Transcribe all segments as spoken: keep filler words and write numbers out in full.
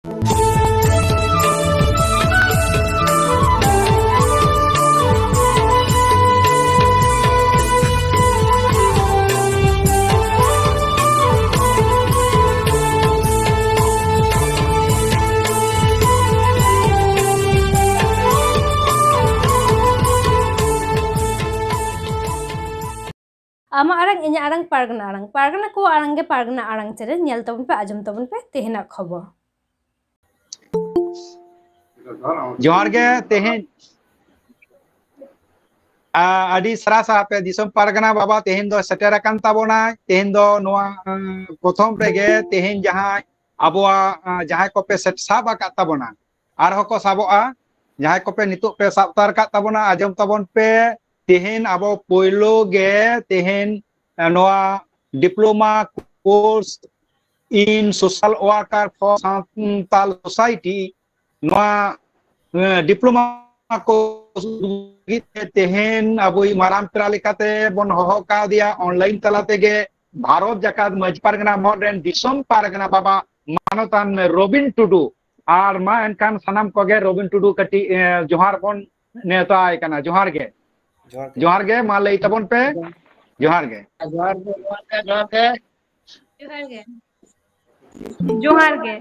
ᱟᱢᱟᱜ ᱟᱲᱟᱝ, ᱤᱧᱟᱹᱜ ᱟᱲᱟᱝ, ᱯᱟᱨᱜᱟᱱᱟ ᱟᱲᱟᱝ᱾ ᱯᱟᱨᱜᱟᱱᱟ ᱠᱚᱣᱟᱜ ᱟᱲᱟᱝ ᱜᱮ ᱯᱟᱨᱜᱟᱱᱟ ᱟᱲᱟᱝ ᱪᱮᱱᱮᱞ᱾ ᱧᱮᱞ ᱛᱟᱵᱚᱱ ᱯᱮ, ᱟᱸᱡᱚᱢ ᱛᱟᱵᱚᱱ ᱯᱮ ᱛᱮᱦᱮᱧᱟᱜ ᱠᱷᱚᱵᱚᱨ᱾ ᱡᱚᱦᱟᱨ ᱜᱮ᱾ ᱛᱮᱦᱮᱧ, ᱟ, ᱟᱹᱰᱤ ᱥᱟᱨᱟ ᱥᱟᱨᱟ ᱯᱮ ᱫᱤᱥᱚᱢ ᱯᱟᱨᱜᱟᱱᱟ ᱵᱟᱵᱟ, ᱛᱮᱦᱮᱧ ᱫᱚ ᱥᱮᱴᱮᱨ ᱟᱠᱟᱱ ᱛᱟᱵᱚᱱᱟᱭ᱾ ᱛᱮᱦᱮᱧ ᱫᱚ ᱱᱚᱣᱟ, ᱟ, ᱯᱨᱚᱛᱷᱚᱢ ᱨᱮᱜᱮ ᱛᱮᱦᱮᱧ ᱡᱟᱦᱟᱸᱭ ᱟᱵᱚᱣᱟᱜ, ᱟ, ᱡᱟᱦᱟᱸᱭ ᱠᱚᱯᱮ ᱥᱮᱴ-, ᱥᱟᱵ ᱟᱠᱟᱫ ᱛᱟᱵᱚᱱᱟ, ᱟᱨᱦᱚᱸ ᱠᱚ ᱥᱟᱵᱚᱜᱼᱟ᱾ ᱡᱟᱦᱟᱸᱭ ᱠᱚᱯᱮ ᱱᱤᱛᱚᱜ ᱯᱮ ᱥᱟᱵ ᱩᱛᱟᱹᱨ ᱟᱠᱟᱫ ᱛᱟᱵᱚᱱᱟ, ᱟᱸᱡᱚᱢ ᱛᱟᱵᱚᱱ ᱯᱮ᱾ ᱛᱮᱦᱮᱧ ᱟᱵᱚ ᱯᱳᱭᱞᱳ ᱜᱮ ᱛᱮᱦᱮᱧ, ᱟ, ᱱᱚᱣᱟ diploma course in social worker for Santal Society, ᱱᱚᱣᱟ, ᱮ, diploma course ᱞᱟᱹᱜᱤᱫ ᱛᱮ ᱛᱮᱦᱮᱧ ᱟᱵᱚᱭᱤᱡ ᱢᱟᱨᱟᱝ ᱯᱮᱲᱟ ᱞᱮᱠᱟᱛᱮ ᱵᱚᱱ ᱦᱚᱦᱚ ᱠᱟᱣᱫᱮᱭᱟ online ᱛᱟᱞᱟ ᱛᱮᱜᱮ, ᱵᱷᱟᱨᱚᱛ ᱡᱟᱠᱟᱛ ᱢᱟᱹᱡᱷᱤ ᱯᱟᱨᱜᱟᱱᱟ ᱢᱚᱦᱚᱞ ᱨᱮᱱ ᱫᱤᱥᱚᱢ ᱯᱟᱨᱜᱟᱱᱟ ᱵᱟᱵᱟ ᱢᱟᱱᱚᱛᱟᱱ ᱨᱚᱵᱤᱱ ᱴᱩᱰᱩ᱾ ᱟᱨ ᱢᱟ ᱮᱱᱠᱷᱟᱱ ᱥᱟᱱᱟᱢ ᱠᱚᱜᱮ ᱨᱚᱵᱤᱱ ᱴᱩᱰᱩ ᱠᱟᱹᱴᱤᱡ, ᱮ, ᱡᱚᱦᱟᱨ ᱵᱚᱱ ᱱᱮᱣᱛᱟᱭ ᱠᱟᱱᱟ᱾ ᱡᱚᱦᱟᱨ ᱜᱮ᱾ ᱡᱚᱦᱟᱨ ᱜᱮ᱾ ᱡᱚᱦᱟᱨ ᱜᱮ, ᱢᱟ ᱞᱟᱹᱭ ᱛᱟᱵᱚᱱ ᱯᱮ᱾ ᱡᱚᱦᱟᱨ ᱜᱮ᱾ ᱡᱚᱦᱟᱨ ᱜᱮ, ᱡᱚᱦᱟᱨ ᱜᱮ, ᱡᱚᱦᱟᱨ ᱜᱮ᱾ ᱡᱚᱦᱟᱨ ᱜᱮ᱾ ᱡᱚᱦᱟᱨ ᱜᱮ᱾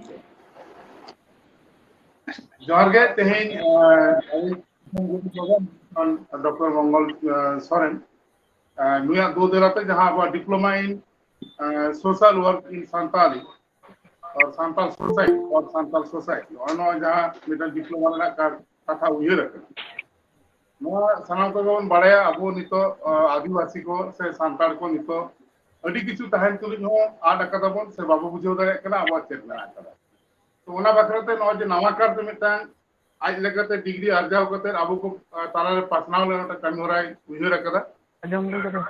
ᱡᱚᱦᱟᱨ ᱜᱮ᱾ ᱛᱮᱦᱮᱧ, ᱟᱸ, ᱟᱹᱞᱤᱧ ᱰᱚᱠᱴᱚᱨ ᱢᱚᱝᱜᱚᱞ, ᱟᱸ, ᱥᱚᱨᱮᱱ, ᱟᱸ, ᱱᱩᱭᱟᱜ ᱫᱩ ᱫᱮᱞᱟᱛᱮ ᱡᱟᱦᱟᱸ ᱟᱵᱚᱣᱟᱜ diploma in, ᱟᱸ, social work in Santali or Santal Society or Santal Society, ᱱᱚᱜᱼᱚᱭ ᱱᱚᱣᱟ ᱡᱟᱦᱟᱸ ᱢᱤᱫᱴᱟᱝ diploma ᱨᱮᱱᱟᱜ ᱠᱟ-, ᱠᱟᱛᱷᱟ ᱩᱭᱦᱟᱹᱨ ᱟᱠᱟᱱᱟ, ᱱᱚᱣᱟ ᱥᱟᱱᱟᱢ ᱠᱚᱜᱮ ᱵᱚᱱ ᱵᱟᱲᱟᱭᱟ, ᱟᱵᱚ ᱱᱤᱛᱚᱜ, ᱟᱸ, ᱟᱹᱫᱤᱵᱟᱹᱥᱤ ᱠᱚ ᱥᱮ ᱥᱟᱱᱛᱟᱲ ᱠᱚ ᱱᱤᱛᱚᱜ ᱟᱹᱰᱤ ᱠᱤᱪᱷᱩ ᱛᱟᱦᱮᱱ ᱛᱩᱞᱩᱡ ᱦᱚᱸ ᱟᱫ ᱟᱠᱟᱫᱟ ᱵᱚᱱ ᱥᱮ ᱵᱟᱵᱚ ᱵᱩᱡᱷᱟᱹᱣ ᱫᱟᱲᱮᱭᱟᱜ ᱠᱟᱱᱟ ᱟᱵᱚᱣᱟᱜ ᱪᱮᱫ ᱢᱮᱱᱟᱜ ᱟᱠᱟᱫᱟ᱾ ᱛᱚ, ᱚᱱᱟ ᱵᱟᱠᱷᱨᱟ ᱛᱮ ᱱᱚᱜᱼᱚᱭ ᱡᱮ ᱱᱟᱣᱟ ᱠᱟᱨ ᱛᱮ ᱢᱤᱫᱴᱟᱝ ᱟᱡ ᱞᱮᱠᱟᱛᱮ degree ᱟᱨᱡᱟᱣ ᱠᱟᱛᱮ ᱟᱵᱚ ᱠᱚ, ᱟᱸ, ᱛᱟᱞᱟᱨᱮ ᱯᱟᱥᱱᱟᱣ ᱞᱮ ᱢᱤᱫᱴᱟᱝ ᱠᱟᱹᱢᱤ ᱦᱚᱨᱟᱭ ᱩᱭᱦᱟᱹᱨ ᱟᱠᱟᱫᱟ᱾ ᱟᱸᱡᱚᱢ ᱫᱚ ᱠᱟᱹᱴᱤᱡ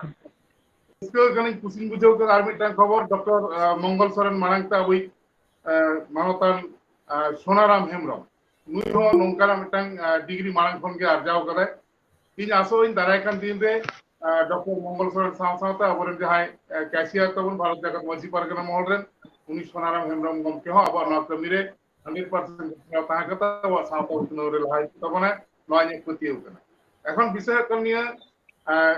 ᱨᱟᱹᱥᱠᱟᱹ ᱠᱟᱹᱱᱟᱹᱧ, ᱠᱩᱥᱤᱧ ᱵᱩᱡᱷᱟᱹᱣ ᱠᱮᱫᱟ᱾ ᱟᱨ ᱢᱤᱫᱴᱟᱝ ᱠᱷᱚᱵᱚᱨ, ᱰᱚᱠᱴᱚᱨ, ᱟᱸ, ᱢᱚᱝᱜᱚᱞ ᱥᱚᱨᱮᱱ ᱢᱟᱲᱟᱝ ᱛᱮ ᱟᱵᱚᱭᱤᱡ, ᱟᱸ, ᱢᱟᱱᱚᱛᱟᱱ, ᱟᱸ, ᱥᱳᱱᱟᱨᱟᱢ ᱦᱮᱢᱵᱨᱚᱢ, ᱱᱩᱭ ᱦᱚᱸ ᱱᱚᱝᱠᱟᱱᱟᱜ ᱢᱤᱫᱴᱟᱝ, ᱟᱸ, degree ᱢᱟᱲᱟᱝ ᱠᱷᱚᱱ ᱜᱮ ᱟᱨᱡᱟᱣ ᱠᱟᱫᱟᱭ᱾ ᱤᱧ ᱟᱥᱚᱜ ᱟᱹᱧ ᱫᱟᱨᱟᱭ ᱠᱟᱱ ᱫᱤᱱ ᱨᱮ, ᱟᱸ, ᱰᱚᱠᱴᱚᱨ ᱢᱚᱝᱜᱚᱞ ᱥᱚᱨᱮᱱ ᱥᱟᱶ ᱥᱟᱶᱛᱮ ᱟᱵᱚᱨᱮᱱ ᱡᱟᱦᱟᱸᱭ, ᱟᱸ, cashier ᱛᱟᱵᱚᱱ ᱵᱷᱟᱨᱚᱛ ᱡᱟᱠᱟᱛ ᱢᱟᱹᱡᱷᱤ ᱯᱟᱨᱜᱟᱱᱟ ᱢᱚᱦᱚᱞ ᱨᱮᱱ, ᱩᱱᱤ ᱥᱳᱱᱟᱨᱟᱢ ᱦᱮᱢᱵᱨᱚᱢ ᱜᱚᱢᱠᱮ ᱦᱚᱸ ᱟᱵᱚᱣᱟᱜ ᱱᱚᱣᱟ ᱠᱟᱹᱢᱤ ᱨᱮ ᱦᱟᱱᱰᱨᱮᱰ ᱯᱟᱨᱥᱮᱱᱴ ᱛᱟᱦᱮᱸ ᱠᱟᱛᱮ ᱟᱵᱚᱣᱟᱜ ᱥᱟᱶᱛᱟ ᱩᱛᱱᱟᱹᱣ ᱨᱮ ᱞᱟᱦᱟ ᱤᱫᱤ ᱛᱟᱵᱚᱱᱟ, ᱱᱚᱣᱟ ᱤᱧᱟᱹᱜ ᱯᱟᱹᱛᱭᱟᱹᱣ ᱠᱟᱱᱟ᱾ ᱮᱠᱷᱚᱱ ᱵᱤᱥᱚᱭ ᱦᱩᱭᱩᱜ ᱠᱟᱱᱟ ᱱᱤᱭᱟᱹ, ᱟᱸ,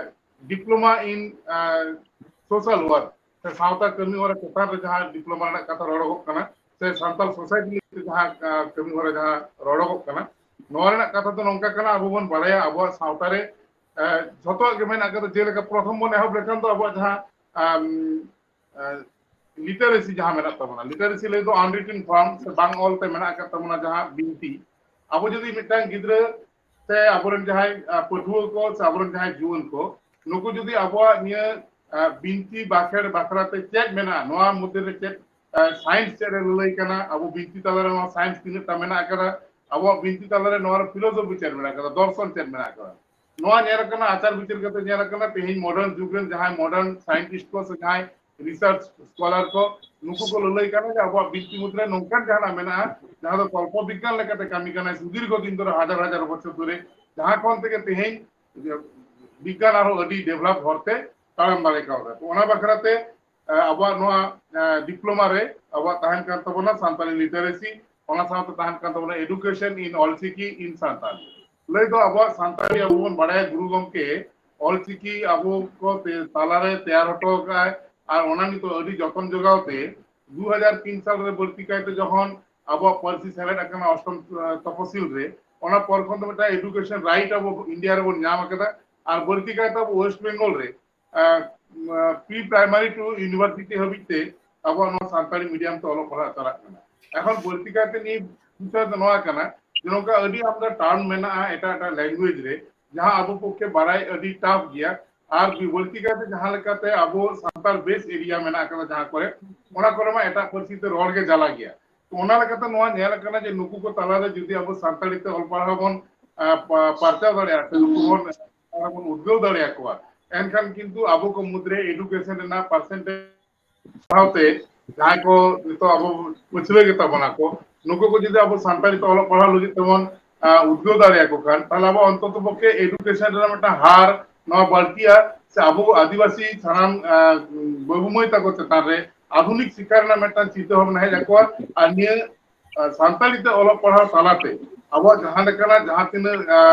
ᱰᱤᱯᱞᱳᱢᱟ ᱤᱱ, ᱟᱸ, ᱥᱳᱥᱟᱞ ᱣᱟᱨᱠ ᱥᱮ ᱥᱟᱶᱛᱟ ᱠᱟᱹᱢᱤ ᱦᱚᱨᱟ ᱪᱮᱛᱟᱱ ᱨᱮ ᱡᱟᱦᱟᱸ ᱰᱤᱯᱞᱳᱢᱟ ᱨᱮᱱᱟᱜ ᱠᱟᱛᱷᱟ ᱨᱚᱲᱚᱜᱚᱜ ᱠᱟᱱᱟ, ᱥᱮ ᱥᱟᱱᱛᱟᱲ ᱥᱳᱥᱟᱭᱴᱤ ᱞᱟᱹᱜᱤᱫ ᱛᱮ ᱡᱟᱦᱟᱸ, ᱟᱸ, ᱠᱟᱹᱢᱤ ᱦᱚᱨᱟ ᱡᱟᱦᱟᱸ ᱨᱚᱲᱚᱜᱚᱜ ᱠᱟᱱᱟ, ᱱᱚᱣᱟ ᱨᱮᱱᱟᱜ ᱠᱟᱛᱷᱟ ᱫᱚ ᱱᱚᱝᱠᱟ ᱠᱟᱱᱟ, ᱟᱵᱚ ᱵᱚᱱ ᱵᱟᱲᱟᱭᱟ ᱟᱵᱚᱣᱟᱜ ᱥᱟᱶᱛᱟ ᱨᱮ, ᱟᱸ, ᱡᱷᱚᱛᱚᱣᱟᱜ ᱜᱮ ᱢᱮᱱᱟᱜ ᱟᱠᱟᱫᱟ᱾ ᱡᱮᱞᱮᱠᱟ ᱯᱨᱚᱛᱷᱚᱢ ᱵᱚᱱ ᱮᱦᱚᱵ ᱞᱮᱠᱷᱟᱱ ᱫᱚ ᱟᱵᱚᱣᱟᱜ ᱡᱟᱦᱟᱸ, ᱟᱸ, ᱟᱸ, ᱞᱤᱴᱟᱨᱮᱥᱤ ᱡᱟᱦᱟᱸ ᱢᱮᱱᱟᱜ ᱛᱟᱵᱚᱱᱟ, ᱞᱤᱴᱟᱨᱮᱥᱤ ᱞᱟᱹᱭ ᱫᱚ unwritten form ᱥᱮ ᱵᱟᱝ ᱚᱞ ᱛᱮ ᱢᱮᱱᱟᱜ ᱟᱠᱟᱫ ᱛᱟᱵᱚᱱᱟ ᱡᱟᱦᱟᱸ ᱵᱤᱱᱛᱤ, ᱟᱵᱚ ᱡᱩᱫᱤ ᱢᱤᱫᱴᱟᱝ ᱜᱤᱫᱽᱨᱟᱹ ᱥᱮ ᱟᱵᱚᱨᱮᱱ ᱡᱟᱦᱟᱸᱭ, ᱟᱸ, ᱯᱟᱹᱴᱷᱩᱣᱟᱹ ᱠᱚ ᱥᱮ ᱟᱵᱚᱨᱮᱱ ᱡᱟᱦᱟᱸᱭ ᱡᱩᱣᱟᱹᱱ ᱠᱚ, ᱱᱩᱠᱩ ᱡᱩᱫᱤ ᱟᱵᱚᱣᱟᱜ ᱱᱤᱭᱟᱹ, ᱟᱸ, ᱵᱤᱱᱛᱤ ᱵᱟᱠᱷᱮᱲ ᱵᱟᱠᱷᱨᱟ ᱛᱮ ᱪᱮᱫ ᱢᱮᱱᱟᱜᱼᱟ, ᱱᱚᱣᱟ ᱢᱚᱫᱽᱫᱷᱮ ᱨᱮ ᱪᱮᱫ, ᱟᱸ, ᱥᱟᱭᱮᱱᱥ ᱪᱮᱫ ᱮ ᱞᱟᱹᱞᱟᱹᱭ ᱠᱟᱱᱟ, ᱟᱵᱚ ᱵᱤᱱᱛᱤ ᱛᱟᱞᱟ ᱨᱮ ᱱᱚᱣᱟ ᱥᱟᱭᱮᱱᱥ ᱛᱤᱱᱟᱹᱜ ᱴᱟ ᱢᱮᱱᱟᱜ ᱟᱠᱟᱫᱟ, ᱟᱵᱚᱣᱟᱜ ᱵᱤᱱᱛᱤ ᱛᱟᱞᱟ ᱨᱮ ᱱᱚᱣᱟ ᱨᱮ ᱯᱷᱤᱞᱳᱥᱚᱯᱷᱤ ᱪᱮᱫ ᱢᱮᱱᱟᱜ ᱟᱠᱟᱫᱟ, ᱫᱚᱨᱥᱚᱱ ᱪᱮᱫ ᱢᱮᱱᱟᱜ ᱟᱠᱟᱫᱟ, ᱱᱚᱣᱟ ᱧᱮᱞ ᱟᱠᱟᱱᱟ, ᱟᱪᱟᱨ ᱵᱤᱪᱟᱹᱨ ᱠᱟᱛᱮ ᱧᱮᱞ ᱟᱠᱟᱱᱟ, ᱛᱮᱦᱮᱧ ᱢᱚᱰᱟᱨᱱ ᱡᱩᱜᱽ ᱨᱮᱱ ᱡᱟᱦᱟᱸᱭ ᱢᱚᱰᱟᱨᱱ ᱥᱟᱭᱮᱱᱴᱤᱥᱴ ᱠᱚ ᱥᱮ ᱡᱟᱦᱟᱸᱭ ᱨᱤᱥᱟᱨᱪ ᱥᱠᱚᱞᱟᱨ ᱠᱚ, ᱱᱩᱠᱩ ᱠᱚ ᱞᱟᱹᱞᱟᱹᱭ ᱠᱟᱱᱟ ᱡᱮ ᱟᱵᱚᱣᱟᱜ ᱵᱤᱱᱛᱤ ᱢᱩᱫᱽᱨᱮ ᱱᱚᱝᱠᱟᱱ ᱡᱟᱦᱟᱱᱟᱜ ᱢᱮᱱᱟᱜᱼᱟ, ᱡᱟᱦᱟᱸ ᱫᱚ ᱠᱚᱞᱯᱚ ᱵᱤᱜᱽᱜᱟᱱ ᱞᱮᱠᱟᱛᱮ ᱠᱟᱹᱢᱤ ᱠᱟᱱᱟᱭ ᱥᱩᱫᱤᱨᱜᱷᱚ ᱫᱤᱱ ᱫᱷᱚᱨᱮ, ᱦᱟᱡᱟᱨ ᱦᱟᱡᱟᱨ ᱵᱚᱪᱷᱚᱨ ᱫᱷᱚᱨᱮ, ᱡᱟᱦᱟᱸ ᱠᱷᱚᱱ ᱛᱮᱜᱮ ᱛᱮᱦᱮᱧ ᱵᱤᱜᱽᱜᱟᱱ ᱟᱨᱦᱚᱸ ᱟᱹᱰᱤ ᱰᱮᱵᱷᱞᱚᱯ ᱦᱚᱨᱛᱮ ᱛᱟᱲᱟᱢ ᱫᱟᱲᱮ ᱠᱟᱣᱫᱟ᱾ ᱛᱚ, ᱚᱱᱟ ᱵᱟᱠᱷᱨᱟ ᱛᱮ, ᱮ, ᱟᱵᱚᱣᱟᱜ ᱱᱚᱣᱟ, ᱮ, ᱰᱤᱯᱞᱳᱢᱟ ᱨᱮ ᱟᱵᱚᱣᱟᱜ ᱛᱟᱦᱮᱱ ᱠᱟᱱ ᱛᱟᱵᱚᱱᱟ ᱥᱟᱱᱛᱟᱲᱤ ᱞᱤᱴᱟᱨᱮᱥᱤ, ᱚᱱᱟ ᱥᱟᱶᱛᱮ ᱛᱟᱦᱮᱱ ᱠᱟᱱ ᱛᱟᱵᱚᱱᱟ education in Ol Chiki in Santal. ᱞᱟᱹᱭ ᱫᱚ ᱟᱵᱚᱣᱟᱜ ᱥᱟᱱᱛᱟᱲᱤ ᱟᱵᱚ ᱵᱚᱱ ᱵᱟᱲᱟᱭᱟ ᱜᱩᱨᱩ ᱜᱚᱢᱠᱮ ᱚᱞᱪᱤᱠᱤ ᱟᱵᱚ ᱠᱚ ᱛᱮ-, ᱛᱟᱞᱟᱨᱮ ᱛᱮᱭᱟᱨ ᱦᱚᱴᱚ ᱟᱠᱟᱫᱼᱟᱭ, ᱟᱨ ᱚᱱᱟ ᱱᱤᱛᱚᱜ ᱟᱹᱰᱤ ᱡᱚᱛᱚᱱ ᱡᱚᱜᱟᱣ ᱛᱮ ᱫᱩ ᱦᱟᱡᱟᱨ ᱛᱤᱱ ᱥᱟᱞ ᱨᱮ ᱵᱟᱹᱲᱛᱤ ᱠᱟᱭᱛᱮ ᱡᱚᱠᱷᱚᱱ ᱟᱵᱚᱣᱟᱜ ᱯᱟᱹᱨᱥᱤ ᱥᱮᱞᱮᱫ ᱟᱠᱟᱱᱟ ᱚᱥᱴᱚᱢ, ᱟᱸ, ᱛᱚᱯᱚᱥᱤᱞ ᱨᱮ, ᱚᱱᱟ ᱯᱚᱨ ᱠᱷᱚᱱ ᱫᱚ ᱢᱤᱫᱴᱟᱝ education right ᱟᱵᱚ ᱤᱱᱰᱤᱭᱟ ᱨᱮᱵᱚᱱ ᱧᱟᱢ ᱟᱠᱟᱫᱟ᱾ ᱟᱨ ᱵᱟᱹᱲᱛᱤ ᱠᱟᱭᱛᱮ ᱟᱵᱚ ᱳᱭᱮᱥᱴ ᱵᱮᱝᱜᱚᱞ ᱨᱮ, ᱟᱸ, pre primary to university ᱦᱟᱹᱵᱤᱡ ᱛᱮ ᱟᱵᱚᱣᱟᱜ ᱱᱚᱣᱟ ᱥᱟᱱᱛᱟᱲᱤ medium ᱛᱮ ᱚᱞᱚᱜ ᱯᱟᱲᱦᱟᱜ ᱪᱟᱞᱟᱜ ᱠᱟᱱᱟ᱾ ᱮᱠᱷᱚᱱ ᱵᱟᱹᱲᱛᱤ ᱠᱟᱭᱛᱮ ᱱᱤᱭᱟᱹ ᱵᱤᱥᱚᱭ ᱫᱚ ᱱᱚᱣᱟ ᱠᱟᱱᱟ ᱡᱮ ᱱᱚᱝᱠᱟ ᱟᱹᱰᱤ ᱟᱢᱫᱟ term ᱢᱮᱱᱟᱜᱼᱟ ᱮᱴᱟᱜ ᱮᱴᱟᱜ language ᱨᱮ, ᱡᱟᱦᱟᱸ ᱟᱵᱚ ᱯᱚᱠᱠᱷᱮ ᱵᱟᱲᱟᱭ ᱟᱹᱰᱤ tough ᱜᱮᱭᱟ᱾ ᱟᱨ ᱵᱟᱹᱲᱛᱤ ᱠᱟᱭᱛᱮ ᱡᱟᱦᱟᱸ ᱞᱮᱠᱟᱛᱮ ᱟᱵᱚ ᱥᱟᱱᱛᱟᱲ base area ᱢᱮᱱᱟᱜ ᱟᱠᱟᱫᱟ ᱡᱟᱦᱟᱸ ᱠᱚᱨᱮ, ᱚᱱᱟ ᱠᱚᱨᱮ ᱢᱟ ᱮᱴᱟᱜ ᱯᱟᱹᱨᱥᱤ ᱛᱮ ᱨᱚᱲ ᱜᱮ ᱡᱟᱞᱟ ᱜᱮᱭᱟ᱾ ᱛᱚ, ᱚᱱᱟ ᱞᱮᱠᱟᱛᱮ ᱱᱚᱣᱟ ᱧᱮᱞ ᱟᱠᱟᱱᱟ ᱡᱮ ᱱᱩᱠᱩ ᱠᱚ ᱛᱟᱞᱟᱨᱮ ᱡᱩᱫᱤ ᱟᱵᱚ ᱥᱟᱱᱛᱟᱲᱤ ᱛᱮ ᱚᱞ ᱯᱟᱲᱦᱟᱣ ᱵᱚᱱ, ᱟᱸ, ᱯᱟ-, ᱯᱟᱨᱪᱟᱣ ᱫᱟᱲᱮᱭᱟᱜᱼᱟ ᱥᱮ ᱱᱩᱠᱩ ᱵᱚᱱ, ᱵᱚᱱ ᱩᱫᱽᱜᱟᱹᱣ ᱫᱟᱲᱮᱭᱟᱠᱚᱣᱟ, ᱮᱱᱠᱷᱟᱱ ᱠᱤᱱᱛᱩ ᱟᱵᱚ ᱠᱚ ᱢᱩᱫᱽᱨᱮ education ᱨᱮᱱᱟᱜ percentage ᱥᱟᱶᱛᱮ ᱡᱟᱦᱟᱸᱭ ᱠᱚ ᱱᱤᱛᱚᱜ ᱟᱵᱚ ᱯᱟᱹᱪᱷᱞᱟᱹ ᱜᱮᱛᱟ ᱵᱚᱱᱟ ᱠᱚ, ᱱᱩᱠᱩ ᱠᱚ ᱡᱩᱫᱤ ᱟᱵᱚ ᱥᱟᱱᱛᱟᱲᱤ ᱛᱮ ᱚᱞᱚᱜ ᱯᱟᱲᱦᱟᱣ ᱞᱟᱹᱜᱤᱫ ᱛᱮᱵᱚᱱ, ᱟᱸ, ᱩᱫᱽᱜᱟᱹᱣ ᱫᱟᱲᱮᱭᱟᱠᱚ ᱠᱷᱟᱱ, ᱛᱟᱦᱞᱮ ᱟᱵᱚ ᱚᱱᱛᱚᱛᱚ ᱯᱚᱠᱠᱷᱮ education ᱨᱮᱱᱟᱜ ᱢᱤᱫᱴᱟᱝ ᱦᱟᱨ ᱱᱚᱣᱟ ᱵᱟᱹᱲᱛᱤᱜᱼᱟ, ᱥᱮ ᱟᱵᱚ ᱟᱹᱫᱤᱵᱟᱹᱥᱤ ᱥᱟᱱᱟᱢ, ᱟᱸ, ᱵᱟᱹᱵᱩ ᱢᱟᱹᱭ ᱛᱟᱠᱚ ᱪᱮᱛᱟᱱ ᱨᱮ ᱟᱫᱷᱩᱱᱤᱠ ᱥᱤᱠᱠᱷᱟ ᱨᱮᱱᱟᱜ ᱢᱤᱫᱴᱟᱝ ᱪᱤᱱᱛᱟᱹ ᱵᱷᱟᱵᱽᱱᱟ ᱦᱮᱡ ᱟᱠᱚᱣᱟ᱾ ᱟᱨ ᱱᱤᱭᱟᱹ ᱥᱟᱱᱛᱟᱲᱤ ᱛᱮ ᱚᱞᱚᱜ ᱯᱟᱲᱦᱟᱣ ᱛᱟᱞᱟᱛᱮ ᱟᱵᱚᱣᱟᱜ ᱡᱟᱦᱟᱸ ᱞᱮᱠᱟᱱᱟᱜ ᱡᱟᱦᱟᱸ ᱛᱤᱱᱟᱹᱜ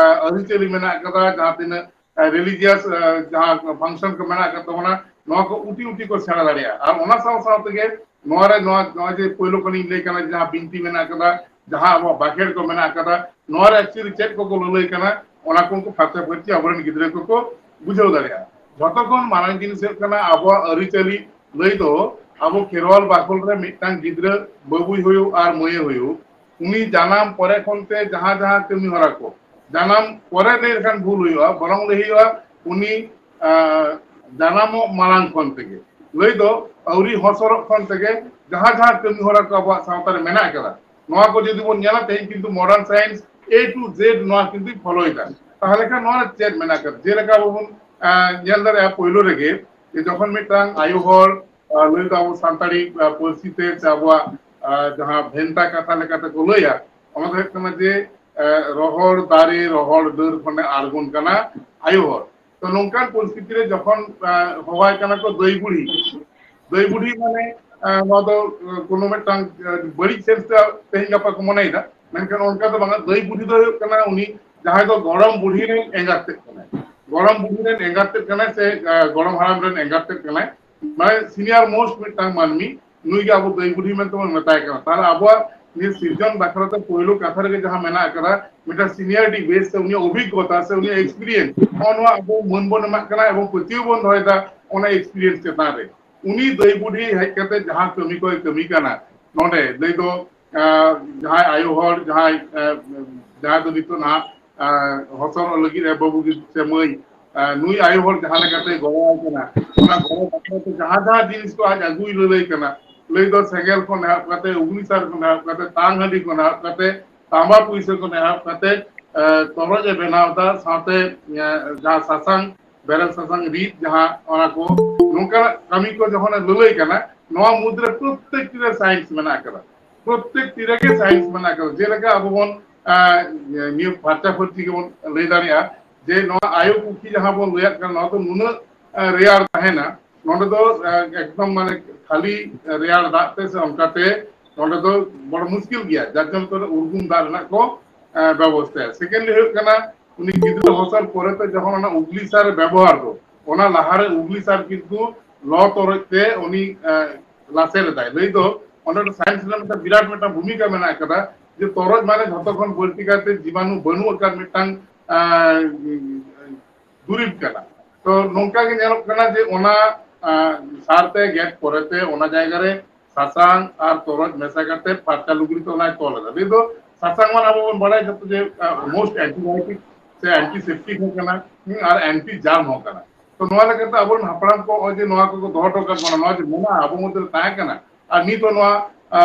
ᱟᱹᱨᱤᱪᱟᱹᱞᱤ ᱢᱮᱱᱟᱜ ᱟᱠᱟᱫᱟ, ᱡᱟᱦᱟᱸ ᱛᱤᱱᱟᱹᱜ ᱨᱤᱞᱤᱡᱤᱭᱟᱥ ᱡᱟᱦᱟᱸ ᱯᱷᱟᱝᱥᱚᱱ ᱠᱚ ᱢᱮᱱᱟᱜ ᱟᱠᱟᱫ ᱛᱟᱵᱚᱱᱟ, ᱱᱚᱣᱟ ᱠᱚ ᱩᱴᱤ ᱩᱴᱤ ᱠᱚ ᱥᱮᱬᱟ ᱫᱟᱲᱮᱭᱟᱜᱼᱟ᱾ ᱟᱨ ᱚᱱᱟ ᱥᱟᱶ ᱥᱟᱶ ᱛᱮᱜᱮ ᱱᱚᱣᱟ ᱨᱮ ᱱᱚᱣᱟ ᱱᱚᱣᱟ ᱡᱮ ᱯᱳᱭᱞᱳ ᱠᱷᱚᱱᱤᱧ ᱞᱟᱹᱭ ᱠᱟᱱᱟ, ᱡᱟᱦᱟᱸ ᱵᱤᱱᱛᱤ ᱢᱮᱱᱟᱜ ᱟᱠᱟᱫᱟ, ᱡᱟᱦᱟᱸ ᱟᱵᱚᱣᱟᱜ ᱵᱟᱠᱷᱮᱲ ᱠᱚ ᱢᱮᱱᱟᱜ ᱟᱠᱟᱫᱟ, ᱱᱚᱣᱟ ᱨᱮ ᱮᱠᱪᱩᱭᱮᱞᱤ ᱪᱮᱫ ᱠᱚᱠᱚ ᱞᱟᱹᱞᱟᱹᱭ ᱠᱟᱱᱟ, ᱚᱱᱟ ᱠᱚ ᱩᱱᱠᱩ ᱯᱷᱟᱨᱪᱟ ᱯᱷᱟᱹᱨᱪᱤ ᱟᱵᱚᱨᱮᱱ ᱜᱤᱫᱽᱨᱟᱹ ᱠᱚᱠᱚ ᱵᱩᱡᱷᱟᱹᱣ ᱫᱟᱲᱮᱭᱟᱜᱼᱟ᱾ ᱡᱷᱚᱛᱚ ᱠᱷᱚᱱ ᱢᱟᱨᱟᱝ ᱡᱤᱱᱤᱥ ᱦᱩᱭᱩᱜ ᱠᱟᱱᱟ ᱟᱵᱚᱣᱟᱜ ᱟᱹᱨᱤᱪᱟᱹᱞᱤ ᱞᱟᱹᱭ ᱫᱚ ᱟᱵᱚ ᱠᱷᱮᱨᱣᱟᱞ ᱵᱟᱠᱷᱳᱞ ᱨᱮ ᱢᱤᱫᱴᱟᱝ ᱜᱤᱫᱽᱨᱟᱹ ᱵᱟᱹᱵᱩᱭ ᱦᱩᱭᱩᱜ ᱟᱨ ᱢᱟᱹᱭᱮ ᱦᱩᱭᱩᱜ, ᱩᱱᱤ ᱡᱟᱱᱟᱢ ᱯᱚᱨᱮ ᱠᱷᱚᱱ ᱛᱮ ᱡᱟᱦᱟᱸ ᱡᱟᱦᱟᱸ ᱠᱟᱹᱢᱤ ᱦᱚᱨᱟ ᱠᱚ, ᱡᱟᱱᱟᱢ ᱯᱚᱨᱮ ᱞᱟᱹᱭ ᱞᱮᱠᱷᱟᱱ ᱵᱷᱩᱞ ᱦᱩᱭᱩᱜᱼᱟ, ᱵᱚᱨᱚᱝ ᱞᱟᱹᱭ ᱦᱩᱭᱩᱜᱼᱟ ᱩᱱᱤ ᱟᱸ, ᱡᱟᱱᱟᱢᱚᱜ ᱢᱟᱲᱟᱝ ᱠᱷᱚᱱ ᱛᱮᱜᱮ, ᱞᱟᱹᱭ ᱫᱚ ᱟᱹᱣᱨᱤ ᱦᱚᱥᱚᱨᱚᱜ ᱠᱷᱚᱱ ᱛᱮᱜᱮ ᱡᱟᱦᱟᱸ ᱡᱟᱦᱟᱸ ᱠᱟᱹᱢᱤ ᱦᱚᱨᱟ ᱠᱚ ᱟᱵᱚᱣᱟᱜ ᱥᱟᱶᱛᱟ ᱨᱮ ᱢᱮᱱᱟᱜ ᱟᱠᱟᱫᱟ, ᱱᱚᱣᱟ ᱠᱚ ᱡᱩᱫᱤ ᱵᱚᱱ ᱧᱮᱞᱟ, ᱛᱮᱦᱮᱧ ᱠᱤᱱᱛᱩ ᱢᱚᱰᱟᱨᱱ ᱥᱟᱭᱮᱱᱥ ᱮ ᱴᱩ ᱡᱮᱰ ᱱᱚᱣᱟ ᱠᱤᱱᱛᱩᱭ ᱯᱷᱚᱞᱳᱭᱮᱫᱟ᱾ ᱛᱟᱦᱚᱞᱮ ᱠᱷᱟᱱ ᱱᱚᱣᱟ ᱨᱮ ᱪᱮᱫ ᱢᱮᱱᱟᱜ ᱟᱠᱟᱫᱟ? ᱡᱮᱞᱮᱠᱟ ᱟᱵᱚ ᱵᱚᱱ ᱟᱸ, ᱧᱮᱞ ᱫᱟᱲᱮᱭᱟᱜᱼᱟ, ᱯᱳᱭᱞᱳ ᱨᱮᱜᱮ ᱡᱮ ᱡᱚᱠᱷᱚᱱ ᱢᱤᱫᱴᱟᱝ ᱟᱭᱳ ᱦᱚᱲ ᱟᱸ, ᱞᱟᱹᱭ ᱫᱚ ᱟᱵᱚ ᱥᱟᱱᱛᱟᱲᱤ ᱟᱸ, ᱯᱟᱹᱨᱥᱤ ᱛᱮ ᱥᱮ ᱟᱵᱚᱣᱟᱜ ᱟᱸ, ᱡᱟᱦᱟᱸ ᱵᱷᱮᱱᱛᱟ ᱠᱟᱛᱷᱟ ᱞᱮᱠᱟᱛᱮ ᱠᱚ ᱞᱟᱹᱭᱟ, ᱚᱱᱟ ᱫᱚ ᱦᱩᱭᱩᱜ ᱠᱟᱱᱟ ᱡᱮ ᱮ, ᱨᱚᱦᱚᱲ ᱫᱟᱨᱮ, ᱨᱚᱦᱚᱲ ᱰᱟᱹᱨ ᱠᱷᱚᱱᱮ ᱟᱬᱜᱚᱱ ᱠᱟᱱᱟ ᱟᱭᱳ ᱦᱚᱲ᱾ ᱛᱚ, ᱱᱚᱝᱠᱟᱱ ᱯᱚᱨᱤᱥᱛᱷᱤᱛᱤ ᱨᱮ ᱡᱚᱠᱷᱚᱱ, ᱮ, ᱦᱚᱦᱚᱣᱟᱭ ᱠᱟᱱᱟ ᱠᱚ ᱫᱟᱹᱭ ᱵᱩᱲᱦᱤ, ᱫᱟᱹᱭ ᱵᱩᱲᱦᱤ ᱢᱟᱱᱮ, ᱮ, ᱱᱚᱣᱟ ᱫᱚ, ᱮ, ᱠᱳᱱᱳ ᱢᱤᱫᱴᱟᱝ, ᱮ, ᱵᱟᱹᱲᱤᱡ ᱥᱮᱱᱥ ᱛᱮ ᱛᱮᱦᱮᱧ ᱜᱟᱯᱟ ᱠᱚ ᱢᱚᱱᱮᱭᱮᱫᱟ, ᱢᱮᱱᱠᱷᱟᱱ ᱚᱱᱠᱟ ᱫᱚ ᱵᱟᱝᱟ᱾ ᱫᱟᱹᱭ ᱵᱩᱲᱦᱤ ᱫᱚ ᱦᱩᱭᱩᱜ ᱠᱟᱱᱟ ᱩᱱᱤ ᱡᱟᱦᱟᱸᱭ ᱫᱚ ᱜᱚᱲᱚᱢ ᱵᱩᱲᱦᱤ ᱨᱮᱱ ᱮᱸᱜᱟᱛ ᱛᱮᱫ ᱠᱟᱱᱟᱭ, ᱜᱚᱲᱚᱢ ᱵᱩᱲᱦᱤ ᱨᱮᱱ ᱮᱸᱜᱟᱛ ᱛᱮᱫ ᱠᱟᱱᱟᱭ ᱥᱮ, ᱮ, ᱜᱚᱲᱚᱢ ᱦᱟᱲᱟᱢ ᱨᱮᱱ ᱮᱸᱜᱟᱛ ᱛᱮᱫ ᱠᱟᱱᱟᱭ, ᱢᱟᱱᱮ ᱥᱤᱱᱤᱭᱟᱨ ᱢᱳᱥᱴ ᱢᱤᱫᱴᱟᱝ ᱢᱟᱹᱱᱢᱤ, ᱱᱩᱭ ᱜᱮ ᱟᱵᱚ ᱫᱟᱹᱭ ᱵᱩᱰᱷᱤ ᱢᱮᱱᱛᱮ ᱵᱚᱱ ᱢᱮᱛᱟᱭ ᱠᱟᱱᱟ᱾ ᱛᱟᱦᱞᱮ ᱟᱵᱚᱣᱟᱜ ᱱᱤᱭᱟᱹ ᱥᱤᱨᱡᱚᱱ ᱵᱟᱠᱷᱨᱟ ᱛᱮ ᱯᱳᱭᱞᱳ ᱠᱟᱛᱷᱟ ᱨᱮᱜᱮ ᱡᱟᱦᱟᱸ ᱢᱮᱱᱟᱜ ᱟᱠᱟᱫᱟ, ᱢᱤᱫᱴᱟᱝ ᱥᱤᱱᱤᱭᱟᱨᱤᱴᱤ ᱵᱮᱥ ᱥᱮ ᱩᱱᱤᱭᱟᱜ ᱚᱵᱷᱤᱜᱽᱜᱚᱛᱟ ᱥᱮ ᱩᱱᱤᱭᱟᱜ ᱮᱠᱥᱯᱤᱨᱤᱭᱮᱱᱥ, ᱱᱚᱜᱼᱚ ᱱᱚᱣᱟ ᱟᱵᱚ ᱢᱟᱹᱱ ᱵᱚᱱ ᱮᱢᱟᱜ ᱠᱟᱱᱟ ᱮᱵᱚᱝ ᱯᱟᱹᱛᱭᱟᱹᱣ ᱵᱚᱱ ᱫᱚᱦᱚᱭᱮᱫᱟ ᱚᱱᱟ ᱮᱠᱥᱯᱤᱨᱤᱭᱮᱱᱥ ᱪᱮᱛᱟᱱ ᱨᱮ᱾ ᱩᱱᱤ ᱫᱟᱹᱭ ᱵᱩᱰᱷᱤ ᱦᱮᱡ ᱠᱟᱛᱮ ᱡᱟᱦᱟᱸ ᱠᱟᱹᱢᱤ ᱠᱚᱭ ᱠᱟᱹᱢᱤ ᱠᱟᱱᱟ, ᱱᱚᱰᱮ ᱞᱟᱹᱭ ᱫᱚ, ᱟᱸ, ᱡᱟᱦᱟᱸᱭ ᱟᱭᱳ ᱦᱚᱲ, ᱡᱟᱦᱟᱸᱭ, ᱟᱸ, ᱡᱟᱦᱟᱸᱭ ᱫᱚ ᱱᱤᱛᱚᱜ ᱱᱟᱦᱟᱜ, ᱟᱸ, ᱦᱚᱥᱚᱨᱚᱜ ᱞᱟᱹᱜᱤᱫ ᱮ ᱵᱟᱹᱵᱩ ᱜᱤᱫᱽᱨᱟᱹ ᱥᱮ ᱢᱟᱹᱭ, ᱟᱸ, ᱱᱩᱭ ᱟᱭᱳ ᱦᱚᱲ ᱡᱟᱦᱟᱸ ᱞᱮᱠᱟᱛᱮ ᱜᱚᱲᱚᱣᱟᱭ ᱠᱟᱱᱟ, ᱚᱱᱟ ᱜᱚᱲᱚ ᱵᱟᱠᱷᱨᱟ ᱛᱮ ᱡᱟᱦᱟᱸ ᱡᱟᱦᱟᱸ ᱡᱤᱱᱤᱥ ᱠᱚ ᱟᱡ ᱟᱹᱜᱩᱭ ᱞᱟᱹᱞᱟᱹᱭ ᱠᱟᱱᱟ, ᱞᱟᱹᱭ ᱫᱚ ᱥᱮᱸᱜᱮᱞ ᱠᱷᱚᱱ ᱮᱦᱚᱵ ᱠᱟᱛᱮ, ᱚᱜᱽᱱᱤᱥᱟᱨ ᱠᱷᱚᱱ ᱮᱦᱚᱵ ᱠᱟᱛᱮ, ᱛᱟᱝ ᱦᱟᱺᱰᱤ ᱠᱷᱚᱱ ᱮᱦᱚᱵ ᱠᱟᱛᱮ, ᱛᱟᱢᱵᱟ ᱯᱩᱭᱥᱟᱹ ᱠᱷᱚᱱ ᱮᱦᱚᱵ ᱠᱟᱛᱮ, ᱮ, ᱛᱚᱨᱚᱡ ᱮ ᱵᱮᱱᱟᱣ ᱮᱫᱟ, ᱥᱟᱶᱛᱮ, ᱮ, ᱡᱟᱦᱟᱸ ᱥᱟᱥᱟᱝ, ᱵᱮᱨᱮᱞ ᱥᱟᱥᱟᱝ ᱨᱤᱫ, ᱡᱟᱦᱟᱸ ᱚᱱᱟ ᱠᱚ, ᱱᱚᱝᱠᱟᱱᱟᱜ ᱠᱟᱹᱢᱤ ᱠᱚ ᱡᱚᱠᱷᱚᱱᱮ ᱞᱟᱹᱞᱟᱹᱭ ᱠᱟᱱᱟ, ᱱᱚᱣᱟ ᱢᱩᱫᱽᱨᱮ ᱯᱨᱚᱛᱛᱮᱠᱴᱤ ᱨᱮ ᱥᱟᱭᱮᱱᱥ ᱢᱮᱱᱟᱜ ᱟᱠᱟᱫᱟ᱾ ᱯᱨᱚᱛᱛᱮᱠᱴᱤ ᱨᱮᱜᱮ ᱥᱟᱭᱮᱱᱥ ᱢᱮᱱᱟᱜ ᱟᱠᱟᱫᱟ᱾ ᱡᱮᱞᱮᱠᱟ ᱟᱵᱚ ᱵᱚᱱ, ᱮ, ᱱᱤᱭᱟᱹ ᱯᱷᱟᱨᱪᱟ ᱯᱷᱟᱹᱨᱪᱤ ᱜᱮᱵᱚᱱ ᱞᱟᱹᱭ ᱫᱟᱲᱮᱭᱟᱜᱼᱟ ᱡᱮ ᱱᱚᱣᱟ ᱟᱭᱳ ᱯᱩᱠᱷᱤ ᱡᱟᱦᱟᱸ ᱵᱚᱱ ᱞᱟᱹᱭᱟᱜ ᱠᱟᱱᱟ, ᱱᱚᱣᱟ ᱫᱚ ᱱᱩᱱᱟᱹᱜ, ᱮ, ᱨᱮᱭᱟᱲ ᱛᱟᱦᱮᱱᱟ, ᱱᱚᱰᱮ ᱫᱚ, ᱮ, ᱮᱠᱫᱚᱢ ᱢᱟᱱᱮ ᱠᱷᱟᱹᱞᱤ ᱨᱮᱭᱟᱲ ᱫᱟᱜ ᱛᱮ ᱥᱮ ᱚᱱᱠᱟᱛᱮ, ᱱᱚᱰᱮ ᱫᱚ ᱵᱚᱲᱚ ᱢᱩᱥᱠᱤᱞ ᱜᱮᱭᱟ, ᱡᱟᱨ ᱡᱚᱱᱱᱚ ᱛᱮ ᱩᱨᱜᱩᱢ ᱫᱟᱜ ᱨᱮᱱᱟᱜ ᱠᱚ ᱵᱮᱵᱚᱥᱛᱷᱟᱭᱟ᱾ ᱥᱮᱠᱮᱱᱰᱞᱤ ᱦᱩᱭᱩᱜ ᱠᱟᱱᱟ, ᱩᱱᱤ ᱜᱤᱫᱽᱨᱟᱹ ᱦᱚᱥᱚᱨ ᱯᱚᱨᱮᱛᱮ ᱡᱚᱠᱷᱚᱱ ᱚᱱᱟ ᱩᱜᱽᱞᱤ ᱥᱟᱨ ᱮ ᱵᱮᱵᱚᱦᱟᱨ ᱫᱚ, ᱚᱱᱟ ᱞᱟᱦᱟᱨᱮ ᱩᱜᱽᱞᱤ ᱥᱟᱨ ᱠᱤᱱᱛᱩ ᱞᱚ ᱛᱚᱨᱚᱡ ᱛᱮ ᱩᱱᱤ ᱞᱟᱥᱮᱨ ᱮᱫᱟᱭ᱾ ᱞᱟᱹᱭ ᱫᱚ ᱚᱸᱰᱮ ᱫᱚ ᱥᱟᱭᱮᱱᱥ ᱨᱮᱱᱟᱜ ᱢᱤᱫᱴᱟᱝ ᱵᱤᱨᱟᱴ ᱢᱤᱫᱴᱟᱝ ᱵᱷᱩᱢᱤᱠᱟ ᱢᱮᱱᱟᱜ ᱟᱠᱟᱫᱟ, ᱡᱮ ᱛᱚᱨᱚᱡ ᱢᱟᱱᱮ ᱡᱷᱚᱛᱚ ᱠᱷᱚᱱ ᱵᱟᱹᱲᱛᱤ ᱠᱟᱭᱛᱮ ᱡᱤᱵᱟᱱᱩ ᱵᱟᱹᱱᱩᱜ ᱟᱠᱟᱫ ᱢᱤᱫᱴᱟᱝ ᱫᱩᱨᱤᱵᱽ ᱠᱟᱱᱟ᱾ ᱛᱚ ᱱᱚᱝᱠᱟ ᱜᱮ ᱧᱮᱞᱚᱜ ᱠᱟᱱᱟ ᱡᱮ ᱚᱱᱟ ᱥᱟᱨ ᱛᱮ ᱜᱮᱫ ᱯᱚᱨᱮᱛᱮ ᱚᱱᱟ ᱡᱟᱭᱜᱟ ᱨᱮ ᱥᱟᱥᱟᱝ ᱟᱨ ᱛᱚᱨᱚᱡ ᱢᱮᱥᱟ ᱠᱟᱛᱮ ᱯᱷᱟᱨᱪᱟ ᱞᱩᱜᱽᱲᱤ ᱛᱮ ᱚᱱᱟᱭ ᱛᱚᱞ ᱮᱫᱟ᱾ ᱱᱤᱭᱟᱹ ᱫᱚ ᱥᱟᱥᱟᱝ ᱢᱟ ᱟᱵᱚ ᱵᱚᱱ ᱵᱟᱲᱟᱭᱟ ᱡᱚᱛᱚ ᱡᱮ ᱢᱳᱥᱴ ᱮᱱᱴᱤᱵᱟᱭᱳᱴᱤᱠ ᱥᱮ ᱮᱱᱴᱤᱥᱮᱯᱴᱤᱠ ᱦᱚᱸ ᱠᱟᱱᱟ, ᱦᱩᱸ, ᱟᱨ ᱮᱱᱴᱤ ᱡᱟᱨᱢ ᱦᱚᱸ ᱠᱟᱱᱟ᱾ ᱛᱚ ᱱᱚᱣᱟ ᱞᱮᱠᱟᱛᱮ ᱟᱵᱚᱨᱮᱱ ᱦᱟᱯᱲᱟᱢ ᱠᱚ ᱱᱚᱜᱼᱚᱭ ᱡᱮ ᱱᱚᱣᱟ ᱠᱚᱠᱚ ᱫᱚᱦᱚ ᱦᱚᱴᱚ ᱠᱟᱜ ᱵᱚᱱᱟ, ᱱᱚᱣᱟ ᱡᱮ ᱢᱮᱱᱟᱜᱼᱟ, ᱟᱵᱚ ᱢᱚᱫᱽᱫᱷᱮ ᱨᱮ ᱛᱟᱦᱮᱸ ᱠᱟᱱᱟ, ᱟᱨ ᱱᱤᱛ ᱦᱚᱸ ᱱᱚᱣᱟ